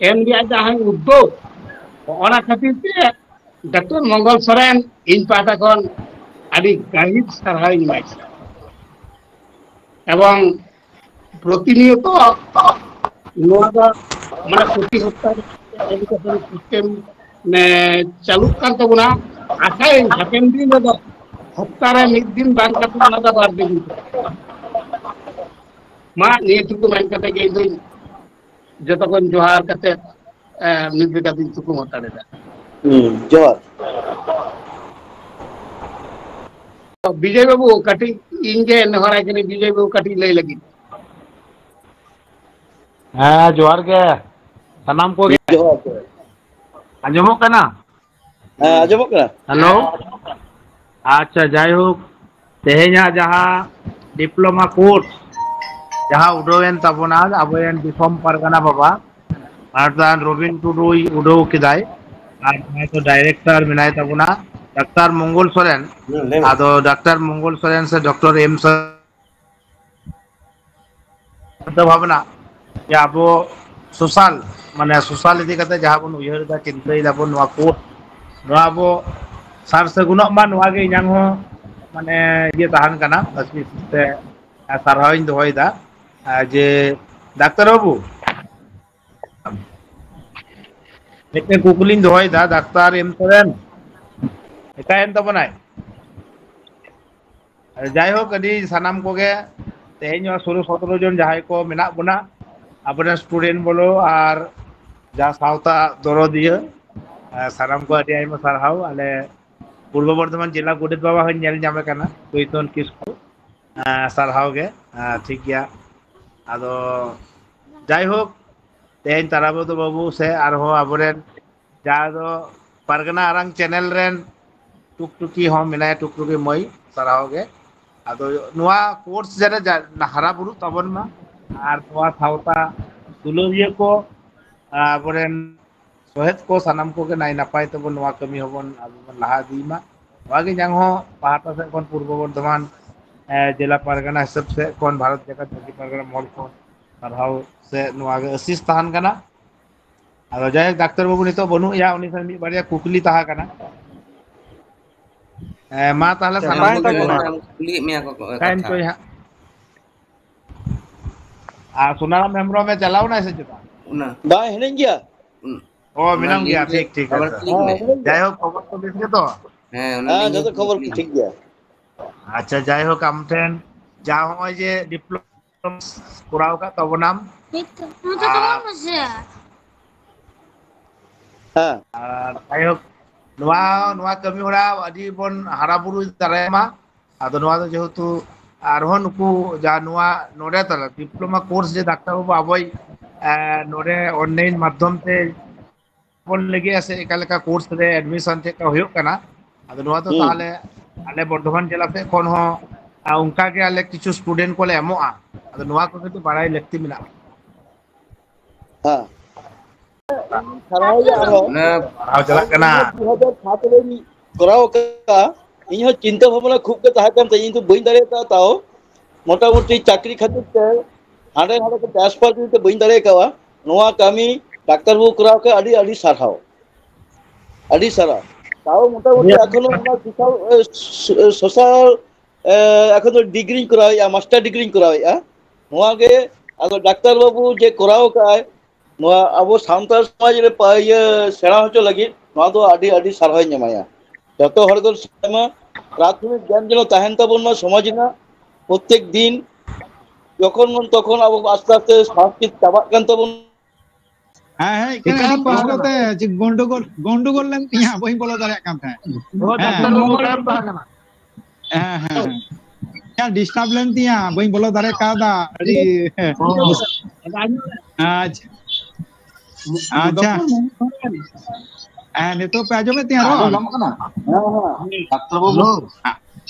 ᱮᱢ ᱨᱮᱭᱟᱜ ᱡᱟᱦᱟᱸ ᱩᱫᱽᱫᱳᱜᱽ, ᱚᱱᱟ ᱠᱷᱟᱹᱛᱤᱨ ᱛᱮ ᱰᱟᱠᱛᱟᱨ ᱢᱚᱝᱜᱚᱞ ᱥᱚᱨᱮᱱ ᱤᱧ ᱯᱟᱦᱴᱟ ᱠᱷᱚᱱ ᱟᱹᱰᱤ ᱜᱟᱹᱦᱤᱨ ᱥᱟᱨᱦᱟᱣ ᱤᱧ ᱮᱢᱟᱭ ᱠᱟᱱᱟ᱾ ᱮᱵᱚᱝ ᱯᱨᱚᱛᱤᱱᱤᱭᱚᱛᱚ ᱱᱚᱣᱟ ᱫᱚ ᱢᱟᱱᱮ ᱯᱨᱚᱛᱤ ᱦᱚᱯᱛᱟ ᱨᱮ education system ᱢᱟᱱᱮ ᱪᱟᱹᱞᱩᱜ ᱠᱟᱱ ᱛᱟᱵᱚᱱᱟ᱾ ᱟᱥᱟᱭᱟᱹᱧ ᱦᱟᱯᱮᱱ ᱫᱤᱱ ᱨᱮᱫᱚ ᱦᱚᱯᱛᱟ ᱨᱮ ᱢᱤᱫ ᱫᱤᱱ ᱵᱟᱝ ᱠᱟᱛᱮ ᱚᱱᱟ ᱫᱚ ᱵᱟᱨ ᱫᱤᱱ᱾ ᱢᱟ ᱱᱤᱭᱟᱹ ᱴᱩᱠᱩ ᱢᱮᱱ ᱠᱟᱛᱮ ᱜᱮ ᱤᱧ ᱫᱚᱧ ᱡᱚᱛᱚ ᱠᱷᱚᱱ ᱡᱚᱦᱟᱨ ᱠᱟᱛᱮ, ᱮ, ᱢᱤᱫ ᱞᱮᱠᱟᱛᱤᱧ ᱛᱷᱩᱠᱩᱢ ᱦᱟᱛᱟᱲ ᱮᱫᱟ᱾ ᱦᱩᱸ, ᱡᱚᱦᱟᱨ᱾ ᱵᱤᱡᱚᱭ ᱵᱟᱹᱵᱩ, ᱠᱟᱹᱴᱤᱡ ᱤᱧ ᱜᱮ ᱱᱮᱦᱚᱨᱟᱭ ᱠᱟᱹᱱᱟᱹᱧ, ᱵᱤᱡᱚᱭ ᱵᱟᱹᱵᱩ ᱠᱟᱹᱴᱤᱡ ᱞᱟᱹᱭ ᱞᱟᱹᱜᱤᱫ᱾ ᱦᱮᱸ, ᱡᱚᱦᱟᱨ ᱜᱮ ᱥᱟᱱᱟᱢ ᱠᱚᱜᱮ᱾ ᱡᱚᱦᱟᱨ, ᱡᱚᱦᱟᱨ᱾ ᱟᱸᱡᱚᱢᱚᱜ ᱠᱟᱱᱟ? ᱦᱮᱸ, ᱟᱸᱡᱚᱢᱚᱜ ᱠᱟᱱᱟ? ᱦᱮᱞᱳ᱾ ᱟᱪᱪᱷᱟ, ᱡᱟᱭᱦᱳᱠ, ᱛᱮᱦᱮᱧᱟᱜ ᱡᱟᱦᱟᱸ ᱰᱤᱯᱞᱳᱢᱟ ᱠᱳᱨᱥ ᱡᱟᱦᱟᱸ ᱩᱰᱟᱹᱣᱮᱱ ᱛᱟᱵᱚᱱᱟ ᱟᱵᱚᱨᱮᱱ ᱫᱤᱥᱚᱢ ᱯᱟᱨᱜᱟᱱᱟ ᱵᱟᱵᱟ ᱢᱟᱱᱚᱛᱟᱱ ᱨᱚᱵᱤᱱ ᱴᱩᱰᱩᱭ ᱩᱰᱟᱹᱣ ᱠᱮᱫᱟᱭ, ᱟᱨ ᱡᱟᱦᱟᱸᱭ ᱫᱚ ᱰᱟᱭᱨᱮᱠᱴᱚᱨ ᱢᱮᱱᱟᱭ ᱛᱟᱵᱚᱱᱟ ᱰᱟᱠᱛᱟᱨ ᱢᱚᱝᱜᱚᱞ ᱥᱚᱨᱮᱱ᱾ ᱦᱩᱸ, ᱞᱟᱹᱭ ᱢᱮ᱾ ᱟᱫᱚ ᱰᱟᱠᱛᱟᱨ ᱢᱚᱝᱜᱚᱞ ᱥᱚᱨᱮᱱ ᱥᱮ ᱰᱚᱠᱴᱚᱨ ᱮᱢ ᱥᱚᱨᱮᱱ ᱪᱤᱱᱛᱟᱹ ᱵᱷᱟᱵᱽᱱᱟ ᱡᱮ ᱟᱵᱚ ᱥᱳᱥᱟᱞ, ᱢᱟᱱᱮ ᱥᱳᱥᱟᱞ ᱤᱫᱤ ᱠᱟᱛᱮ ᱡᱟᱦᱟᱸ ᱵᱚᱱ ᱩᱭᱦᱟᱹᱨ ᱮᱫᱟ, ᱪᱤᱱᱛᱟᱹᱭ ᱫᱟᱵᱚᱱ, ᱱᱚᱣᱟ ᱠᱳᱨᱥ, ᱱᱚᱣᱟ ᱟᱵᱚ ᱥᱟᱨ ᱥᱟᱹᱜᱩᱱᱚᱜ ᱢᱟ, ᱱᱚᱣᱟ ᱜᱮ ᱤᱧᱟᱹᱝ ᱦᱚᱸ ᱢᱟᱱᱮ ᱤᱭᱟᱹ ᱛᱟᱦᱮᱱ ᱠᱟᱱᱟ, ᱟᱥᱤᱥ ᱛᱮ ᱥᱟᱨᱦᱟᱣ ᱤᱧ ᱫᱚᱦᱚᱭᱮᱫᱟ᱾ ᱟᱨ ᱡᱮ ᱰᱟᱠᱛᱟᱨ ᱵᱟᱹᱵᱩ, ᱢᱤᱫᱴᱮᱱ ᱠᱩᱠᱞᱤᱧ ᱫᱚᱦᱚᱭᱮᱫᱟ, ᱰᱟᱠᱛᱟᱨ ᱮᱢ ᱥᱚᱨᱮᱱ ᱢᱮᱛᱟᱭᱮᱱ ᱛᱟᱵᱚᱱᱟᱭ᱾ ᱡᱟᱭᱦᱳᱠ, ᱟᱹᱰᱤ ᱥᱟᱱᱟᱢ ᱠᱚᱜᱮ ᱛᱮᱦᱮᱧ ᱱᱚᱣᱟ ᱥᱳᱞᱳ ᱥᱚᱛᱨᱚ ᱡᱚᱱ ᱡᱟᱦᱟᱸᱭ ᱠᱚ ᱢᱮᱱᱟᱜ ᱵᱚᱱᱟ, ᱟᱵᱚᱨᱮᱱ ᱥᱴᱩᱰᱮᱱᱴ ᱵᱚᱞᱚ ᱟᱨ ᱡᱟᱦᱟᱸ ᱥᱟᱶᱛᱟ ᱫᱚᱨᱚᱫᱤᱭᱟᱹ, ᱟᱨ ᱥᱟᱱᱟᱢ ᱠᱚ ᱟᱹᱰᱤ ᱟᱭᱢᱟ ᱥᱟᱨᱦᱟᱣ᱾ ᱟᱞᱮ ᱯᱩᱨᱵᱚ ᱵᱚᱨᱫᱷᱚᱢᱟᱱ ᱡᱮᱞᱟ ᱜᱚᱰᱮᱛ ᱵᱟᱵᱟ ᱦᱚᱸᱧ ᱧᱮᱞ ᱧᱟᱢᱮ ᱠᱟᱱᱟ, ᱪᱳᱭᱛᱚᱱ ᱠᱤᱥᱠᱩ, ᱟᱨ ᱥᱟᱨᱦᱟᱣ ᱜᱮ᱾ ᱟᱨ ᱴᱷᱤᱠ ᱜᱮᱭᱟ, ᱟᱫᱚ ᱡᱟᱭᱦᱳᱠ, ᱛᱮᱦᱮᱧ ᱛᱟᱨᱟᱯᱚᱫᱚ ᱵᱟᱹᱵᱩ ᱥᱮ ᱟᱨᱦᱚᱸ ᱟᱵᱚᱨᱮᱱ ᱡᱟᱦᱟᱸ ᱫᱚ ᱯᱟᱨᱜᱟᱱᱟ ᱟᱨᱟᱝ ᱪᱮᱱᱮᱞ ᱨᱮᱱ ᱴᱩᱠᱴᱩᱠᱤ ᱦᱚᱸ ᱢᱮᱱᱟᱭᱟ, ᱴᱩᱠᱴᱩᱠᱤ ᱢᱟᱹᱭ, ᱥᱟᱨᱦᱟᱣ ᱜᱮ᱾ ᱟᱫᱚ ᱱᱚᱣᱟ ᱠᱳᱨᱥ ᱡᱟᱛᱮ ᱡᱟ-, ᱦᱟᱨᱟ ᱵᱩᱨᱩᱜ ᱛᱟᱵᱚᱱ ᱢᱟ, ᱟᱨ ᱱᱚᱣᱟ ᱥᱟᱶᱛᱟ ᱫᱩᱞᱟᱹᱲᱤᱭᱟᱹ ᱠᱚ, ᱟᱵᱚᱨᱮᱱ ᱥᱚᱦᱮᱫ ᱠᱚ ᱥᱟᱱᱟᱢ ᱠᱚᱜᱮ ᱱᱟᱭ ᱱᱟᱯᱟᱭ ᱛᱮᱵᱚᱱ ᱱᱚᱣᱟ ᱠᱟᱹᱢᱤ ᱦᱚᱸᱵᱚᱱ ᱟᱵᱚ ᱵᱚᱱ ᱞᱟᱦᱟ ᱤᱫᱤ ᱢᱟ᱾ ᱱᱚᱣᱟ ᱜᱮ ᱡᱟᱝ ᱦᱚᱸ ᱯᱟᱦᱴᱟ ᱥᱮᱫ ᱠᱷᱚᱱ ᱯᱩᱨᱵᱚ ᱵᱚᱨᱫᱷᱚᱢᱟᱱ, ᱮ, ᱡᱮᱞᱟ ᱯᱟᱨᱜᱟᱱᱟ ᱦᱤᱥᱟᱹᱵ ᱥᱮᱫ ᱠᱷᱚᱱ ᱵᱷᱟᱨᱚᱛ ᱡᱟᱠᱟᱛ ᱢᱟᱹᱡᱷᱤ ᱯᱟᱨᱜᱟᱱᱟ ᱢᱚᱦᱚᱞ ᱠᱷᱚᱱ ᱥᱟᱨᱦᱟᱣ ᱥᱮ ᱱᱚᱣᱟ ᱜᱮ ᱟᱹᱥᱤᱥ ᱛᱟᱦᱮᱱ ᱠᱟᱱᱟ᱾ ᱟᱫᱚ ᱡᱟᱭᱦᱳᱠ, ᱰᱟᱠᱛᱟᱨ ᱵᱟᱹᱵᱩ ᱱᱤᱛᱚᱜ ᱵᱟᱹᱱᱩᱜ ᱮᱭᱟ, ᱩᱱᱤ ᱴᱷᱮᱱ ᱢᱤᱫ ᱵᱟᱨᱭᱟ ᱠᱩᱠᱞᱤ ᱛᱟᱦᱮᱸ ᱠᱟᱱᱟ᱾ ᱦᱮᱸ, ᱢᱟ ᱛᱟᱦᱞᱮ ᱟᱪᱪᱷᱟ, ᱥᱟᱱᱟᱢ ᱚᱠᱟᱭᱮᱱ ᱠᱚᱜᱮ ᱛᱟᱵᱚᱱᱟ? ᱢᱟ᱾ ᱠᱩᱞᱤᱭᱮᱫ ᱢᱮᱭᱟ ᱠᱚ, ᱠᱚ, ᱚᱠᱟᱭᱮᱱ ᱠᱟᱛᱷᱟ᱾ ᱪᱚᱭ ᱦᱟᱸᱜ? ᱟᱨ ᱥᱳᱱᱟᱨᱟᱢ ᱦᱮᱢᱵᱨᱚᱢᱮ ᱪᱟᱞᱟᱣ ᱱᱟᱭ ᱥᱮ ᱪᱮᱫ? ᱚᱱᱟ ᱵᱟᱭ ᱦᱤᱲᱤᱧ ᱜᱮᱭᱟ᱾ ᱚᱱᱟ, ᱚ, ᱚᱱᱟ ᱢᱮᱱᱟᱢ ᱜᱮᱭᱟ, ᱞᱤᱝᱠ ᱨᱮ ᱴᱷᱤᱠ, ᱴᱷᱤᱠ, ᱟᱵᱟᱨ ᱟᱪᱪᱷᱟ᱾ ᱠᱞᱤᱠ ᱦᱮᱸ, ᱢᱮ᱾ ᱦᱤᱲᱤᱧ ᱜᱮᱭᱟ᱾ ᱡᱟᱭᱦᱳᱠ, ᱠᱷᱚᱵᱚᱨ ᱠᱚ ᱵᱮᱥ ᱜᱮᱛᱚ? ᱦᱮᱸ, ᱚᱱᱟ ᱦᱮᱸ, ᱞᱤᱝᱠ ᱡᱚᱛᱚ ᱨᱮ ᱠᱷᱚᱵᱚᱨ ᱠᱚ ᱠᱞᱤᱠ ᱴᱷᱤᱠ ᱢᱮ᱾ ᱜᱮᱭᱟ᱾ ᱟᱪᱪᱷᱟ, ᱡᱟᱭᱦᱳᱠ, ᱟᱢ ᱴᱷᱮᱱ ᱡᱟ ᱦᱚᱸᱜᱼᱚᱭ ᱡᱮ ᱰᱤᱯᱞᱳᱢᱟ ᱠᱚᱨᱟᱣ ᱟᱠᱟᱫ ᱛᱟᱵᱚᱱᱟᱢ, ᱟᱨ ᱦᱮᱸ᱾ ᱟᱨ ᱡᱟᱭᱦᱳᱠ, ᱱᱚᱣᱟ, ᱱᱚᱣᱟ ᱠᱟᱹᱢᱤ ᱦᱚᱨᱟ ᱟᱹᱰᱤ ᱵᱚᱱ ᱦᱟᱨᱟ ᱵᱩᱨᱩ ᱫᱟᱲᱮᱭᱟᱜ ᱢᱟ᱾ ᱟᱫᱚ ᱱᱚᱣᱟ ᱫᱚ ᱡᱮᱦᱮᱛᱩ ᱟᱨᱦᱚᱸ ᱱᱩᱠᱩ ᱡᱟᱦᱟᱸ ᱱᱚᱣᱟ ᱱᱚᱰᱮ ᱛᱟᱞᱟ ᱰᱤᱯᱞᱳᱢᱟ ᱠᱳᱨᱥ ᱡᱮ ᱰᱟᱠᱛᱟᱨ ᱵᱟᱹᱵᱩ ᱟᱵᱚᱭ, ᱮ, ᱱᱚᱰᱮ ᱚᱱᱞᱟᱭᱤᱱ ᱢᱟᱫᱽᱫᱷᱚᱢ ᱛᱮ ᱵᱚᱱ ᱞᱟᱹᱜᱤᱫ ᱥᱮ ᱚᱠᱟ ᱞᱮᱠᱟ ᱠᱳᱨᱥ ᱨᱮ ᱮᱰᱢᱤᱥᱚᱱ ᱪᱮᱫ ᱞᱮᱠᱟ ᱦᱩᱭᱩᱜ ᱠᱟᱱᱟ᱾ ᱟᱫᱚ ᱱᱚᱣᱟ ᱫᱚ ᱦᱩᱸ᱾ ᱛᱟᱦᱚᱞᱮ ᱟᱞᱮ ᱵᱚᱨᱫᱷᱚᱢᱟᱱ ᱡᱮᱞᱟ ᱥᱮᱫ ᱠᱷᱚᱱ ᱦᱚᱸ, ᱟ, ᱚᱱᱠᱟ ᱜᱮ ᱟᱞᱮ ᱠᱤᱪᱷᱩ ᱥᱴᱩᱰᱮᱱᱴ ᱠᱚᱞᱮ ᱮᱢᱚᱜᱼᱟ᱾ ᱟᱫᱚ ᱱᱚᱣᱟ ᱠᱚ ᱠᱟᱹᱴᱤᱡ ᱵᱟᱲᱟᱭ ᱞᱟᱹᱠᱛᱤ ᱢᱮᱱᱟᱜᱼᱟ᱾ ᱦᱮᱸ᱾ ᱥᱟᱨᱦᱟᱣ ᱜᱮ ᱟᱨᱦᱚᱸ᱾ ᱢᱟᱱᱮ ᱯᱟᱲᱦᱟᱣ ᱪᱟᱞᱟᱜ ᱠᱟᱱᱟ᱾ ᱫᱩ ᱦᱟᱡᱟᱨ ᱥᱟᱛ ᱨᱮᱧ ᱠᱚᱨᱟᱣ ᱟᱠᱟᱫᱼᱟ᱾ ᱤᱧ ᱦᱚᱸ ᱪᱤᱱᱛᱟᱹ ᱵᱷᱟᱵᱽᱱᱟ ᱠᱷᱩᱵ ᱜᱮ ᱛᱟᱦᱮᱸ ᱠᱟᱱ ᱛᱤᱧᱟ, ᱤᱧ ᱫᱚ ᱵᱟᱹᱧ ᱫᱟᱲᱮ ᱠᱟᱣᱫᱟ᱾ ᱛᱟᱣ ᱢᱚᱴᱟᱢᱩᱴᱤ ᱪᱟᱹᱠᱨᱤ ᱠᱷᱟᱹᱛᱤᱨ ᱛᱮ ᱦᱟᱸᱰᱮ ᱱᱟᱰᱮ ᱠᱚ ᱴᱨᱟᱱᱥᱯᱷᱟᱨ ᱠᱮᱫᱤᱧ ᱛᱮ ᱵᱟᱹᱧ ᱫᱟᱲᱮ ᱠᱟᱣᱟ᱾ ᱱᱚᱣᱟ ᱠᱟᱹᱢᱤ ᱰᱟᱠᱛᱟᱨ ᱵᱟᱹᱵᱩ ᱠᱚᱨᱟᱣ ᱠᱟᱜ, ᱟᱹᱰᱤ ᱟᱹᱰᱤ ᱥᱟᱨᱦᱟᱣ, ᱟᱹᱰᱤ ᱥᱟᱨᱦᱟᱣ᱾ ᱛᱟᱣ ᱢᱚᱴᱟᱢᱩᱴᱤ ᱮᱠᱷᱚᱱᱳ ᱚᱱᱟ ᱥᱳᱥᱟᱞ, ᱮ, ᱥᱳᱥᱟᱞ, ᱮ, ᱮᱠᱷᱚᱱ ᱫᱚ ᱰᱤᱜᱽᱨᱤᱧ ᱠᱚᱨᱟᱣᱮᱫᱼᱟ, ᱢᱟᱥᱴᱟᱨ ᱰᱤᱜᱽᱨᱤᱧ ᱠᱚᱨᱟᱣᱮᱫᱼᱟ᱾ ᱱᱚᱣᱟ ᱜᱮ ᱟᱫᱚ ᱰᱟᱠᱛᱟᱨ ᱵᱟᱹᱵᱩ ᱡᱮ ᱠᱚᱨᱟᱣ ᱠᱟᱜᱼᱟᱭ, ᱱᱚᱣᱟ ᱟᱵᱚ ᱥᱟᱱᱛᱟᱲ ᱥᱚᱢᱟᱡᱽ ᱨᱮ ᱯᱟ-, ᱤᱭᱟᱹ ᱥᱮᱬᱟ ᱦᱚᱪᱚ ᱞᱟᱹᱜᱤᱫ ᱱᱚᱣᱟ ᱫᱚ ᱟᱹᱰᱤ ᱟᱹᱰᱤ ᱥᱟᱨᱦᱟᱣᱤᱧ ᱮᱢᱟᱭᱟ᱾ ᱡᱚᱛᱚ ᱦᱚᱲ ᱜᱮ ᱥᱮᱬᱟᱭ ᱢᱟ᱾ ᱯᱨᱟᱛᱷᱚᱢᱤᱠ ᱜᱮᱭᱟᱱ ᱡᱮᱱᱚ ᱛᱟᱦᱮᱱ ᱛᱟᱵᱚᱱ ᱢᱟ ᱥᱚᱢᱟᱡᱽ ᱨᱮᱱᱟᱜ᱾ ᱯᱨᱚᱛᱮᱠ ᱫᱤᱱ ᱡᱚᱠᱷᱚᱱ ᱢᱚᱱ ᱛᱚᱠᱷᱚᱱ ᱟᱵᱚ ᱟᱥᱛᱮ ᱟᱥᱛᱮ ᱥᱟᱱᱥᱠᱨᱤᱛ ᱪᱟᱵᱟᱜ ᱠᱟᱱ ᱛᱟᱵᱚᱱ᱾ ᱦᱮᱸ, ᱦᱮᱸ, ᱮᱠᱟᱞ ᱟᱹᱰᱤ ᱠᱚᱥᱴᱚ ᱛᱮ ᱪᱮᱫ ᱜᱚᱱᱰᱳᱜᱳᱞ, ᱜᱚᱱᱰᱳᱜᱳᱞ ᱞᱮᱱ ᱛᱤᱧᱟ, ᱵᱟᱹᱧ ᱵᱚᱞᱚ ᱫᱟᱲᱮᱭᱟᱜ ᱠᱟᱱ ᱛᱟᱦᱮᱸᱫ᱾ ᱦᱮᱸ᱾ ᱦᱮᱸ, ᱦᱮᱸ, ᱦᱮᱸ᱾ ᱰᱤᱥᱴᱟᱨᱵ ᱞᱮᱱ ᱛᱤᱧᱟ, ᱵᱟᱹᱧ ᱵᱚᱞᱚ ᱫᱟᱲᱮ ᱠᱟᱣᱫᱟ᱾ ᱟᱹᱰᱤ, ᱟᱪᱪᱷᱟ, ᱟᱪᱪᱷᱟ᱾ ᱦᱮᱸ, ᱱᱤᱛᱚᱜ ᱯᱮ ᱟᱸᱡᱚᱢᱮᱫ ᱛᱤᱧᱟ ᱨᱚᱲ? ᱟᱸᱡᱚᱢ ᱧᱟᱢᱚᱜ ᱠᱟᱱᱟ? ᱦᱮᱸ, ᱦᱮᱸ᱾ ᱰᱟᱠᱛᱟᱨ ᱵᱟᱹᱵᱩ᱾